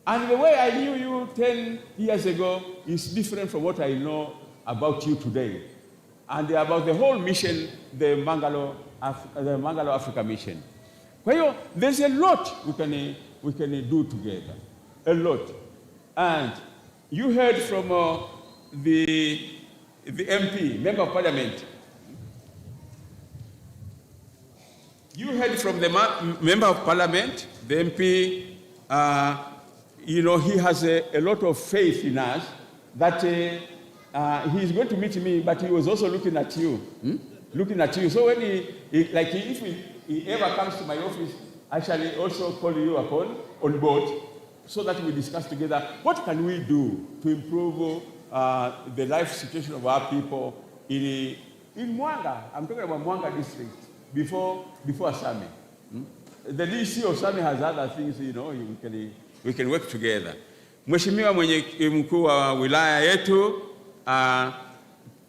And the way I knew you 10 years ago is different from what I know about you today. And about the whole mission, the Mangalore Africa mission. Kwa hiyo, there's a lot we can do together. A lot. And you heard from the MP, Member of Parliament. You heard from the Member of Parliament, the MP, he has a lot of faith in us that he's going to meet me, but he was also looking at you. Looking at you. So when he like if he ever comes to my office, I shall also call you upon on board so that we discuss together what can we do to improve the life situation of our people in Mwanga. I'm talking about Mwanga district before Same. The DC of Same has other things, we can work together. Mheshimiwa mwenye mkuu wa wilaya yetu,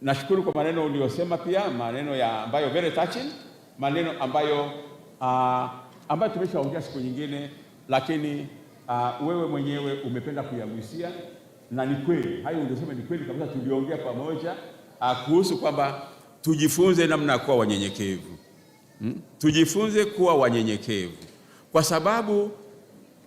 nashukuru kwa maneno uliyosema pia, maneno ya ambayo very touching, maneno ambayo tumeshaongea siku nyingine, lakini wewe mwenyewe umependa kuyagusia na ni kweli, hayo uliyosema ni kweli kabisa. Tuliongea pamoja kuhusu kwamba tujifunze namna ya kuwa wanyenyekevu. Tujifunze kuwa wanyenyekevu kwa sababu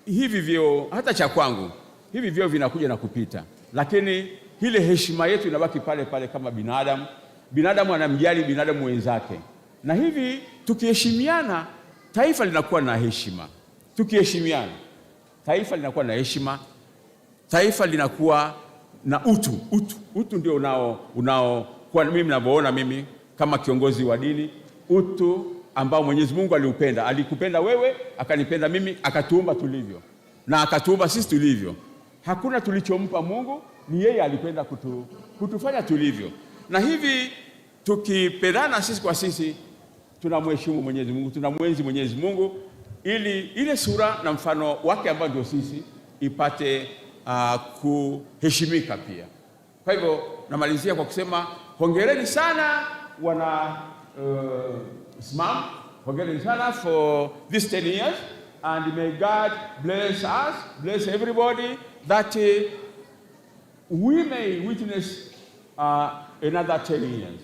hivi vyeo, hata cha kwangu, hivi vyeo vinakuja na kupita, lakini ile heshima yetu inabaki pale pale kama binadamu. Binadamu anamjali binadamu wenzake, na hivi tukiheshimiana, taifa linakuwa na heshima. Tukiheshimiana, taifa linakuwa na heshima, taifa linakuwa na utu. Utu, utu ndio unao kwa mimi ninavyoona mimi kama kiongozi wa dini, utu ambao Mwenyezi Mungu aliupenda. Alikupenda wewe, akanipenda mimi, akatuumba tulivyo na akatuumba sisi tulivyo. Hakuna tulichompa Mungu, ni yeye alipenda kutufanya tulivyo. Na hivi tukipendana sisi kwa sisi, tunamheshimu Mwenyezi Mungu, tunamwenzi Mwenyezi Mungu ili ile sura na mfano wake ambao ndio sisi ipate kuheshimika pia. Kwa hivyo namalizia kwa kusema hongereni sana wana SMAM, hongereni sana for this 10 years and may God bless us, bless everybody that we may witness another 10 years.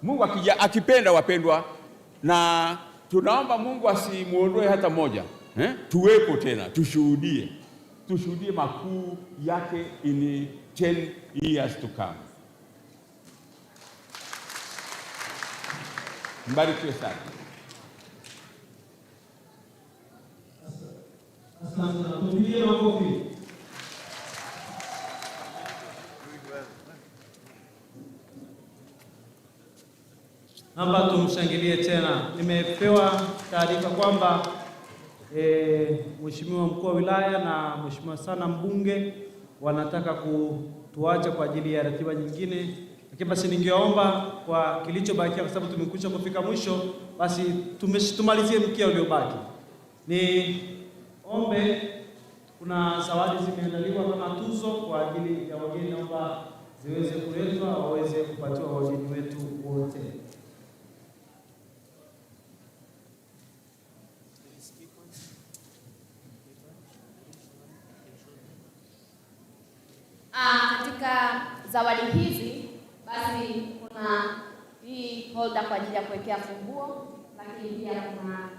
Mungu akija akipenda, wapendwa, na tunaomba Mungu asimuondoe hata moja, eh? Tuwepo tena tushuhudie makuu yake in 10 years to come. Mbarikiwe sana. Asante sana, tupigie makofi. Naomba tumshangilie tena. Nimepewa taarifa kwamba Mheshimiwa mkuu wa wilaya na Mheshimiwa sana mbunge wanataka kutuacha kwa ajili ya ratiba nyingine, lakini basi ningeomba kwa kilichobakia, kwa sababu tumekwisha kufika mwisho, basi tumalizie mkia uliobaki. Ni ombe, kuna zawadi zimeandaliwa kama tuzo kwa ajili ya wageni, naomba ziweze kuletwa waweze kupatiwa wageni wetu wote. Katika zawadi hizi basi kuna hii holder kwa ajili ya kuwekea funguo, lakini pia kuna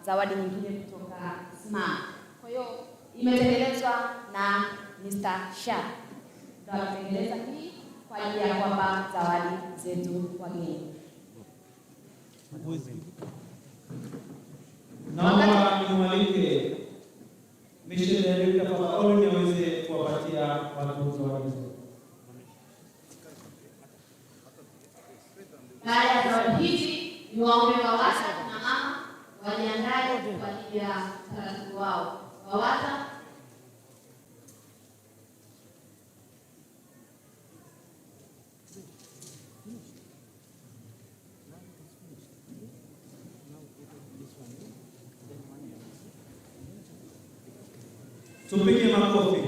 zawadi nyingine kutoka SMA. Kwa hiyo imetengenezwa na Mr. Shah, ndio ametengeneza hii kwa ajili ya kuwapa zawadi zetu wageni. Naomba nimwalike Mission Director Father Olin aweze kuwapatia watu zawadi hizo. Baada ya zawadi hizi, ni waombe WAWATA na mama wajiandae kwa ajili ya utaratibu wao. WAWATA tupige makofi.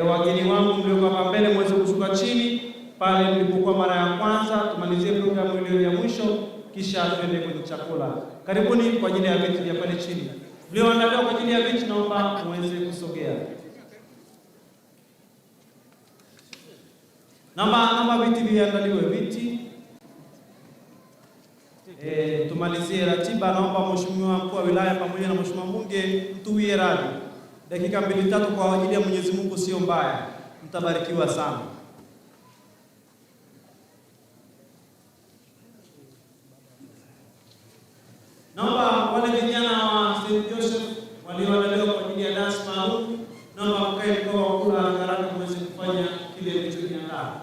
Wageni wangu mlioko hapa mbele mweze kushuka chini pale mlipokuwa mara ya kwanza, tumalizie programu ile ya mwisho kisha tuende kwenye chakula. Karibuni kwa ajili ya viti vya pale chini. Mlioandaliwa kwa ajili ya viti naomba muweze kusogea. Naomba viti viandaliwe viti. Tumalizie ratiba. Naomba Mheshimiwa mkuu wa wilaya pamoja na Mheshimiwa mbunge mtuwie radhi. Dakika 2-3 kwa ajili ya Mwenyezi Mungu sio mbaya. Mtabarikiwa sana. Naomba wale vijana wa St. Joseph walioandaliwa kwa ajili ya dance maalum, naomba mkae mkao wa kula haraka muweze kufanya kile mlichokiandaa.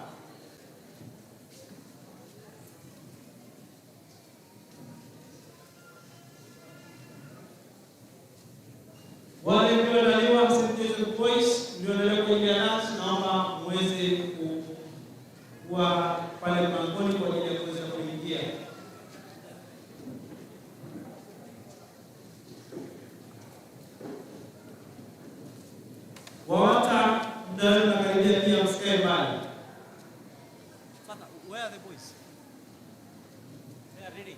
Wale mlioandaliwa St. Joseph Boys mlioandaliwa kwa ajili ya dance, naomba muweze kuwa pale mlangoni kwa ajili ya kuweza kuingia. WAWATA muda wenu unakaribia pia, msikae mbali. Where are the boys? They are ready.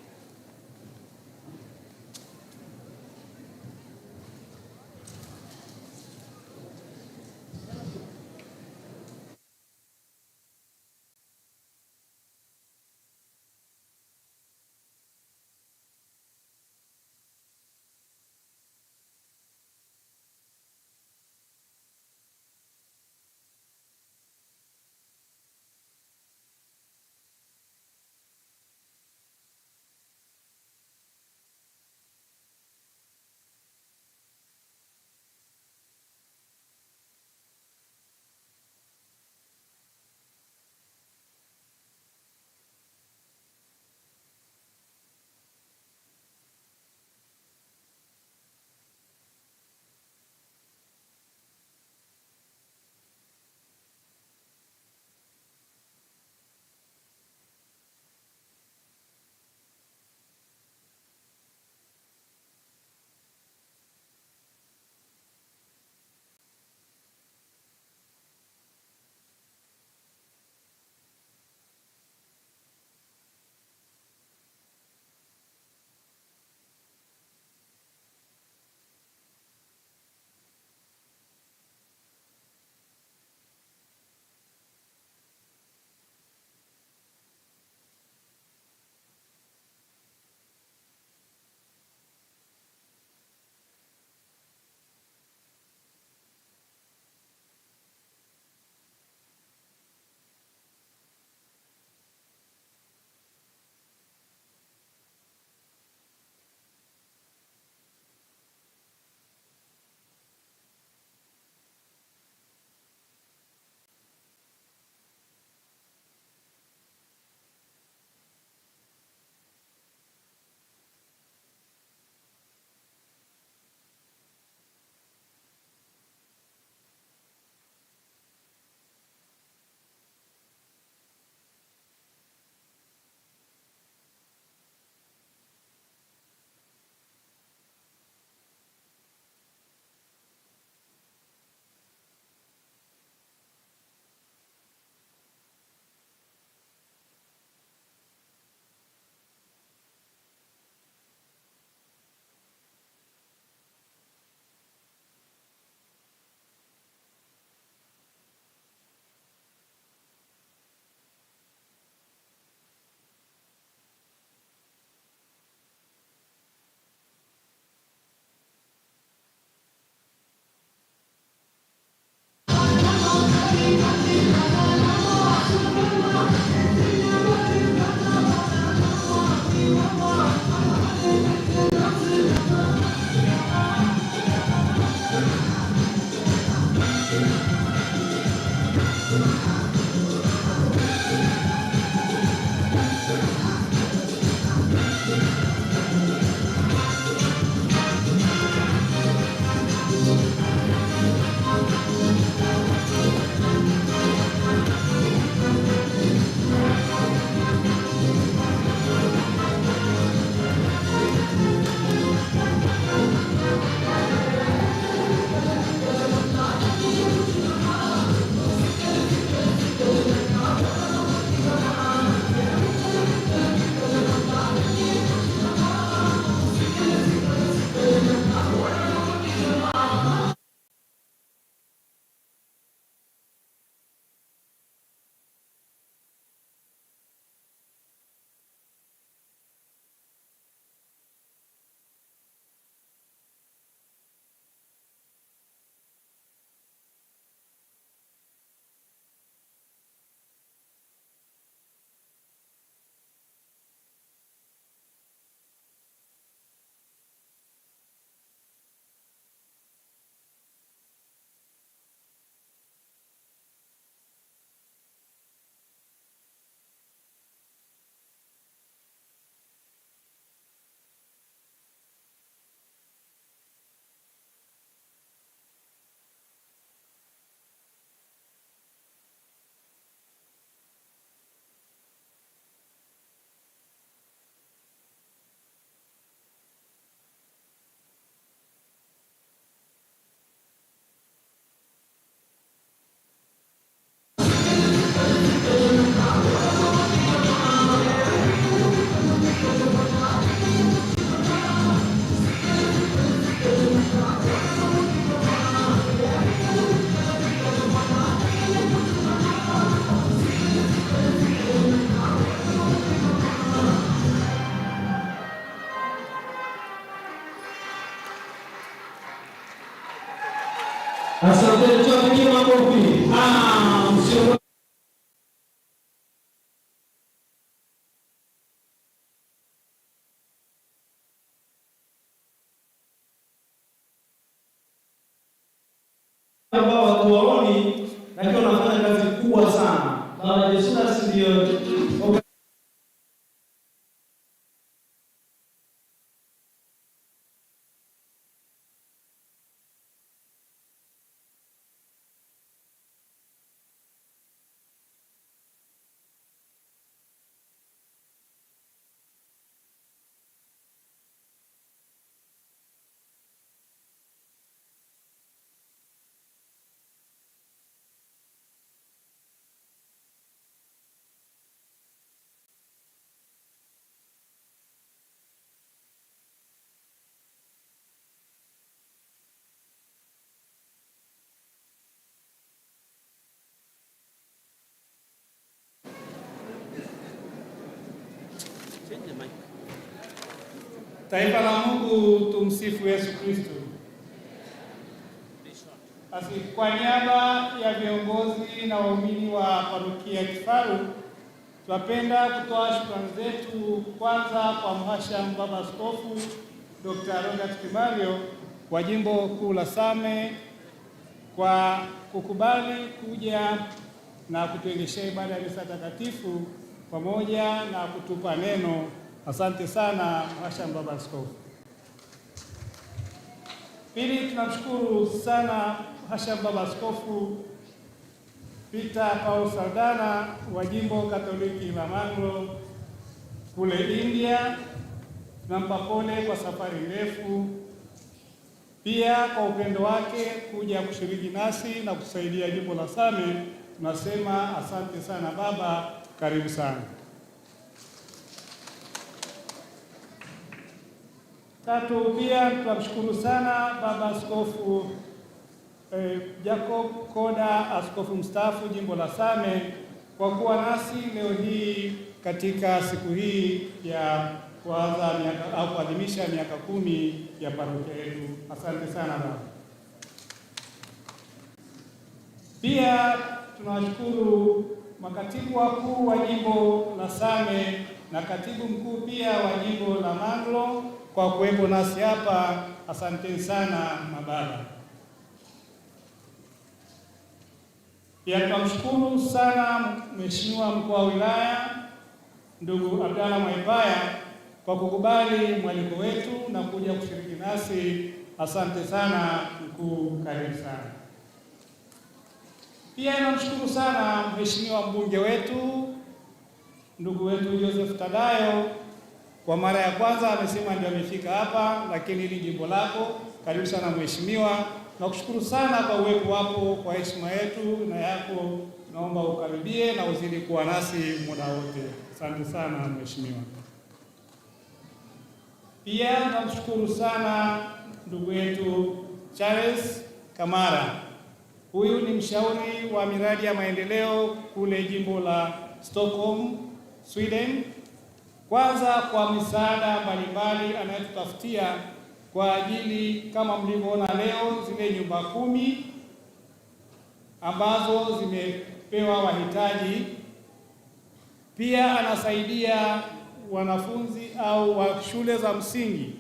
Asante, tuwapigie makofi. Ah, msio ambao hatuwaoni lakini wanafanya kazi kubwa sana. Baba Yesudas ndio Taifa la Mungu, tumsifu Yesu Kristo. Basi kwa niaba ya viongozi na waumini wa parokia Kifaru, tunapenda kutoa shukrani zetu kwanza kwa Mhashamu Baba Askofu Dr. Robert Kimario wa Jimbo Kuu la Same kwa kukubali kuja na kutuendeshea ibada ya misa takatifu pamoja na kutupa neno. Asante sana Mhashamu Baba Askofu. Pili, tunamshukuru sana Mhashamu Baba Askofu Peter Paul Saldana wa Jimbo Katoliki la Manglo kule India. Tunampa pole kwa safari ndefu, pia kwa upendo wake kuja kushiriki nasi na kusaidia jimbo la Same. Tunasema asante sana baba, karibu sana. Tatu, pia tunamshukuru sana Baba Askofu Jacob Koda, askofu mstaafu jimbo la Same, kwa kuwa nasi leo hii katika siku hii ya kuanza miaka au kuadhimisha miaka 10 ya parokia yetu. Asante sana baba. Pia tunawashukuru makatibu wakuu wa jimbo la Same na katibu mkuu pia wa jimbo la Manglo kwa kuwepo nasi hapa. Asante sana mababa. Pia tunamshukuru sana Mheshimiwa Mkuu wa Wilaya Ndugu Abdalla Mwaipaya kwa kukubali mwaliko wetu na kuja kushiriki nasi. Asante sana mkuu, karibu sana. Pia namshukuru sana Mheshimiwa mbunge wetu ndugu wetu Joseph Tadayo. Kwa mara ya kwanza amesema ndio amefika hapa, lakini hili jimbo lako. Karibu sana mheshimiwa, nakushukuru sana kwa uwepo wako, kwa heshima yetu na yako. Naomba ukaribie na uzidi kuwa nasi muda wote. Asante sana mheshimiwa. Pia namshukuru sana ndugu yetu Charles Kamara. Huyu ni mshauri wa miradi ya maendeleo kule jimbo la Stockholm, Sweden. Kwanza kwa misaada mbalimbali anayotutafutia kwa ajili, kama mlivyoona leo, zile nyumba 10 ambazo zimepewa wahitaji. Pia anasaidia wanafunzi au wa shule za msingi.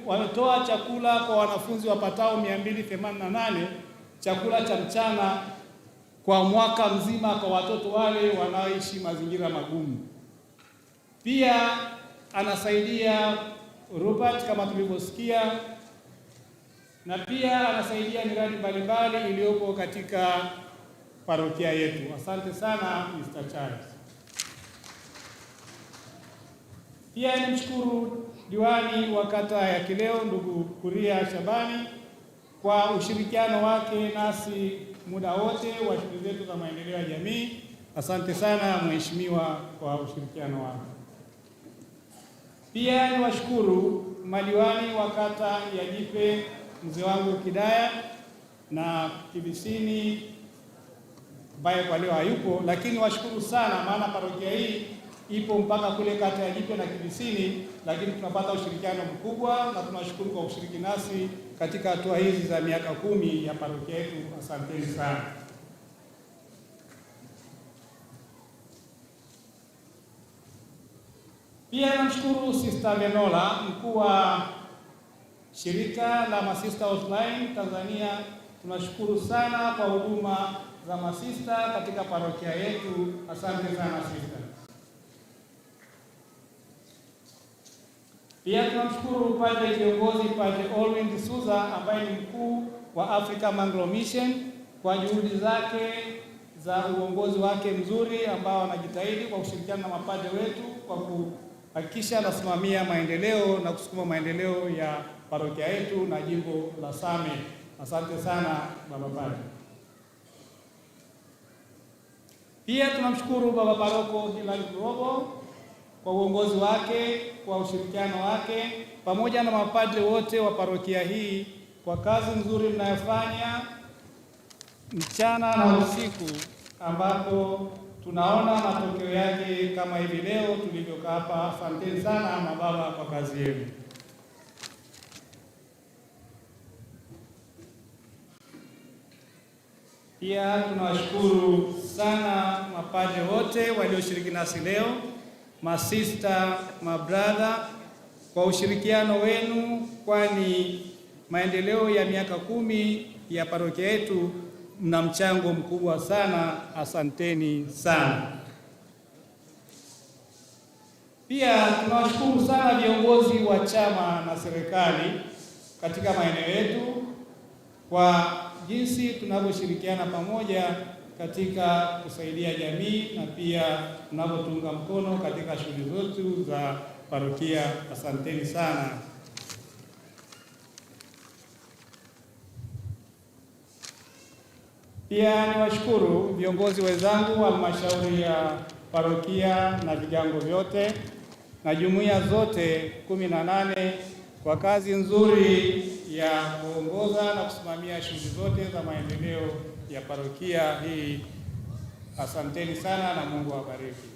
Wanatoa chakula kwa wanafunzi wapatao 288, chakula cha mchana kwa mwaka mzima kwa watoto wale wanaoishi mazingira magumu. Pia anasaidia Rupert kama tulivyosikia, na pia anasaidia miradi mbalimbali iliyopo katika parokia yetu. Asante sana Mr. Charles. Pia nimshukuru diwani wa kata ya Kileo ndugu Kuria Shabani kwa ushirikiano wake nasi muda wote wa shughuli zetu za maendeleo ya jamii. Asante sana mheshimiwa kwa ushirikiano wako. Pia niwashukuru madiwani wa kata ya Jipe, mzee wangu Kidaya na Kibisini ambaye kwa leo hayupo, lakini washukuru sana, maana parokia hii ipo mpaka kule kata ya Jipe na Kibisini, lakini tunapata ushirikiano mkubwa na tunashukuru kwa kushiriki nasi katika hatua hizi za miaka 10 ya parokia yetu. Asanteni sana. Pia namshukuru Sister Venola, mkuu wa shirika la Masista Outline Tanzania. Tunashukuru sana kwa huduma za masista katika parokia yetu. Asante sana sister. Pia tunamshukuru Padre kiongozi Padre Olwin D'Souza ambaye ni mkuu wa Africa Manglo Mission kwa juhudi zake za uongozi wake mzuri ambao anajitahidi kwa kushirikiana na mapadre wetu kwa kuhakikisha anasimamia maendeleo na kusukuma maendeleo ya parokia yetu na jimbo la Same. Asante sana baba padre. Pia tunamshukuru baba paroko Hilary Robo kwa uongozi wake, kwa ushirikiano wake pamoja na mapadre wote wa parokia hii kwa kazi nzuri mnayofanya mchana na usiku, ambapo tunaona matokeo yake kama hivi leo tulivyokaa hapa. Asanteni sana mababa kwa kazi yenu. Pia tunawashukuru sana mapadre wote walioshiriki nasi leo, masista, mabrother kwa ushirikiano wenu, kwani maendeleo ya miaka 10 ya parokia yetu mna mchango mkubwa sana. Asanteni sana. Pia tunawashukuru sana viongozi wa chama na serikali katika maeneo yetu kwa jinsi tunavyoshirikiana pamoja katika kusaidia jamii na pia tunavyotunga mkono katika shughuli zetu za parokia. Asanteni sana. Pia niwashukuru viongozi wenzangu wa halmashauri ya parokia na vigango vyote na jumuiya zote 18 kwa kazi nzuri ya kuongoza na kusimamia shughuli zote za maendeleo ya parokia hii. Asanteni sana na Mungu awabariki.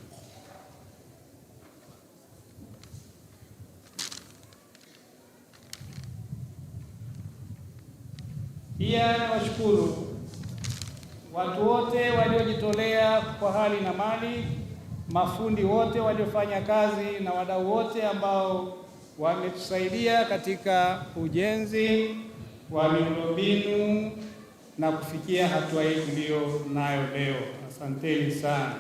Pia niwashukuru watu wote waliojitolea kwa hali na mali, mafundi wote waliofanya kazi na wadau wote ambao wametusaidia katika ujenzi wa miundombinu na kufikia hatua hii tuliyo nayo leo. Asanteni sana.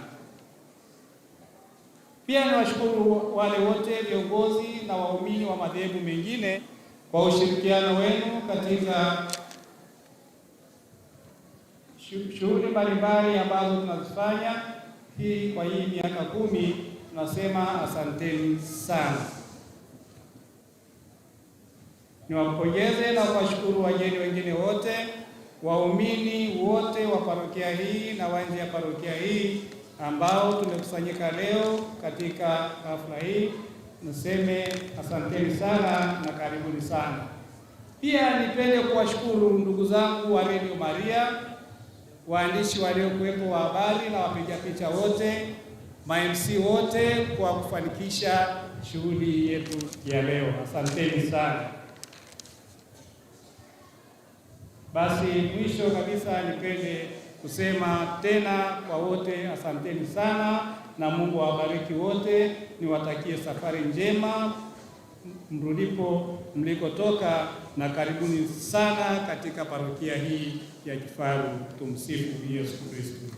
Pia niwashukuru wale wote viongozi na waumini wa madhehebu mengine kwa ushirikiano wenu katika shughuli mbalimbali ambazo tunazifanya hii kwa hii miaka 10. Tunasema asanteni sana. Niwapongeze na kuwashukuru wageni wengine wote, waumini wote wa parokia hii na wa nje ya parokia hii ambao tumekusanyika leo katika hafla hii. Niseme asanteni sana na karibuni sana. Pia nipende kuwashukuru ndugu zangu wa Radio Maria, waandishi waliokuwepo wa habari na wapiga picha wote, ma-MC wote kwa kufanikisha shughuli yetu ya leo. Asanteni sana. Basi mwisho kabisa nipende kusema tena kwa wote asanteni sana na Mungu awabariki wote. Niwatakie safari njema mrudipo mlikotoka na karibuni sana katika parokia hii ya Kifaru. Tumsifu Yesu Kristo.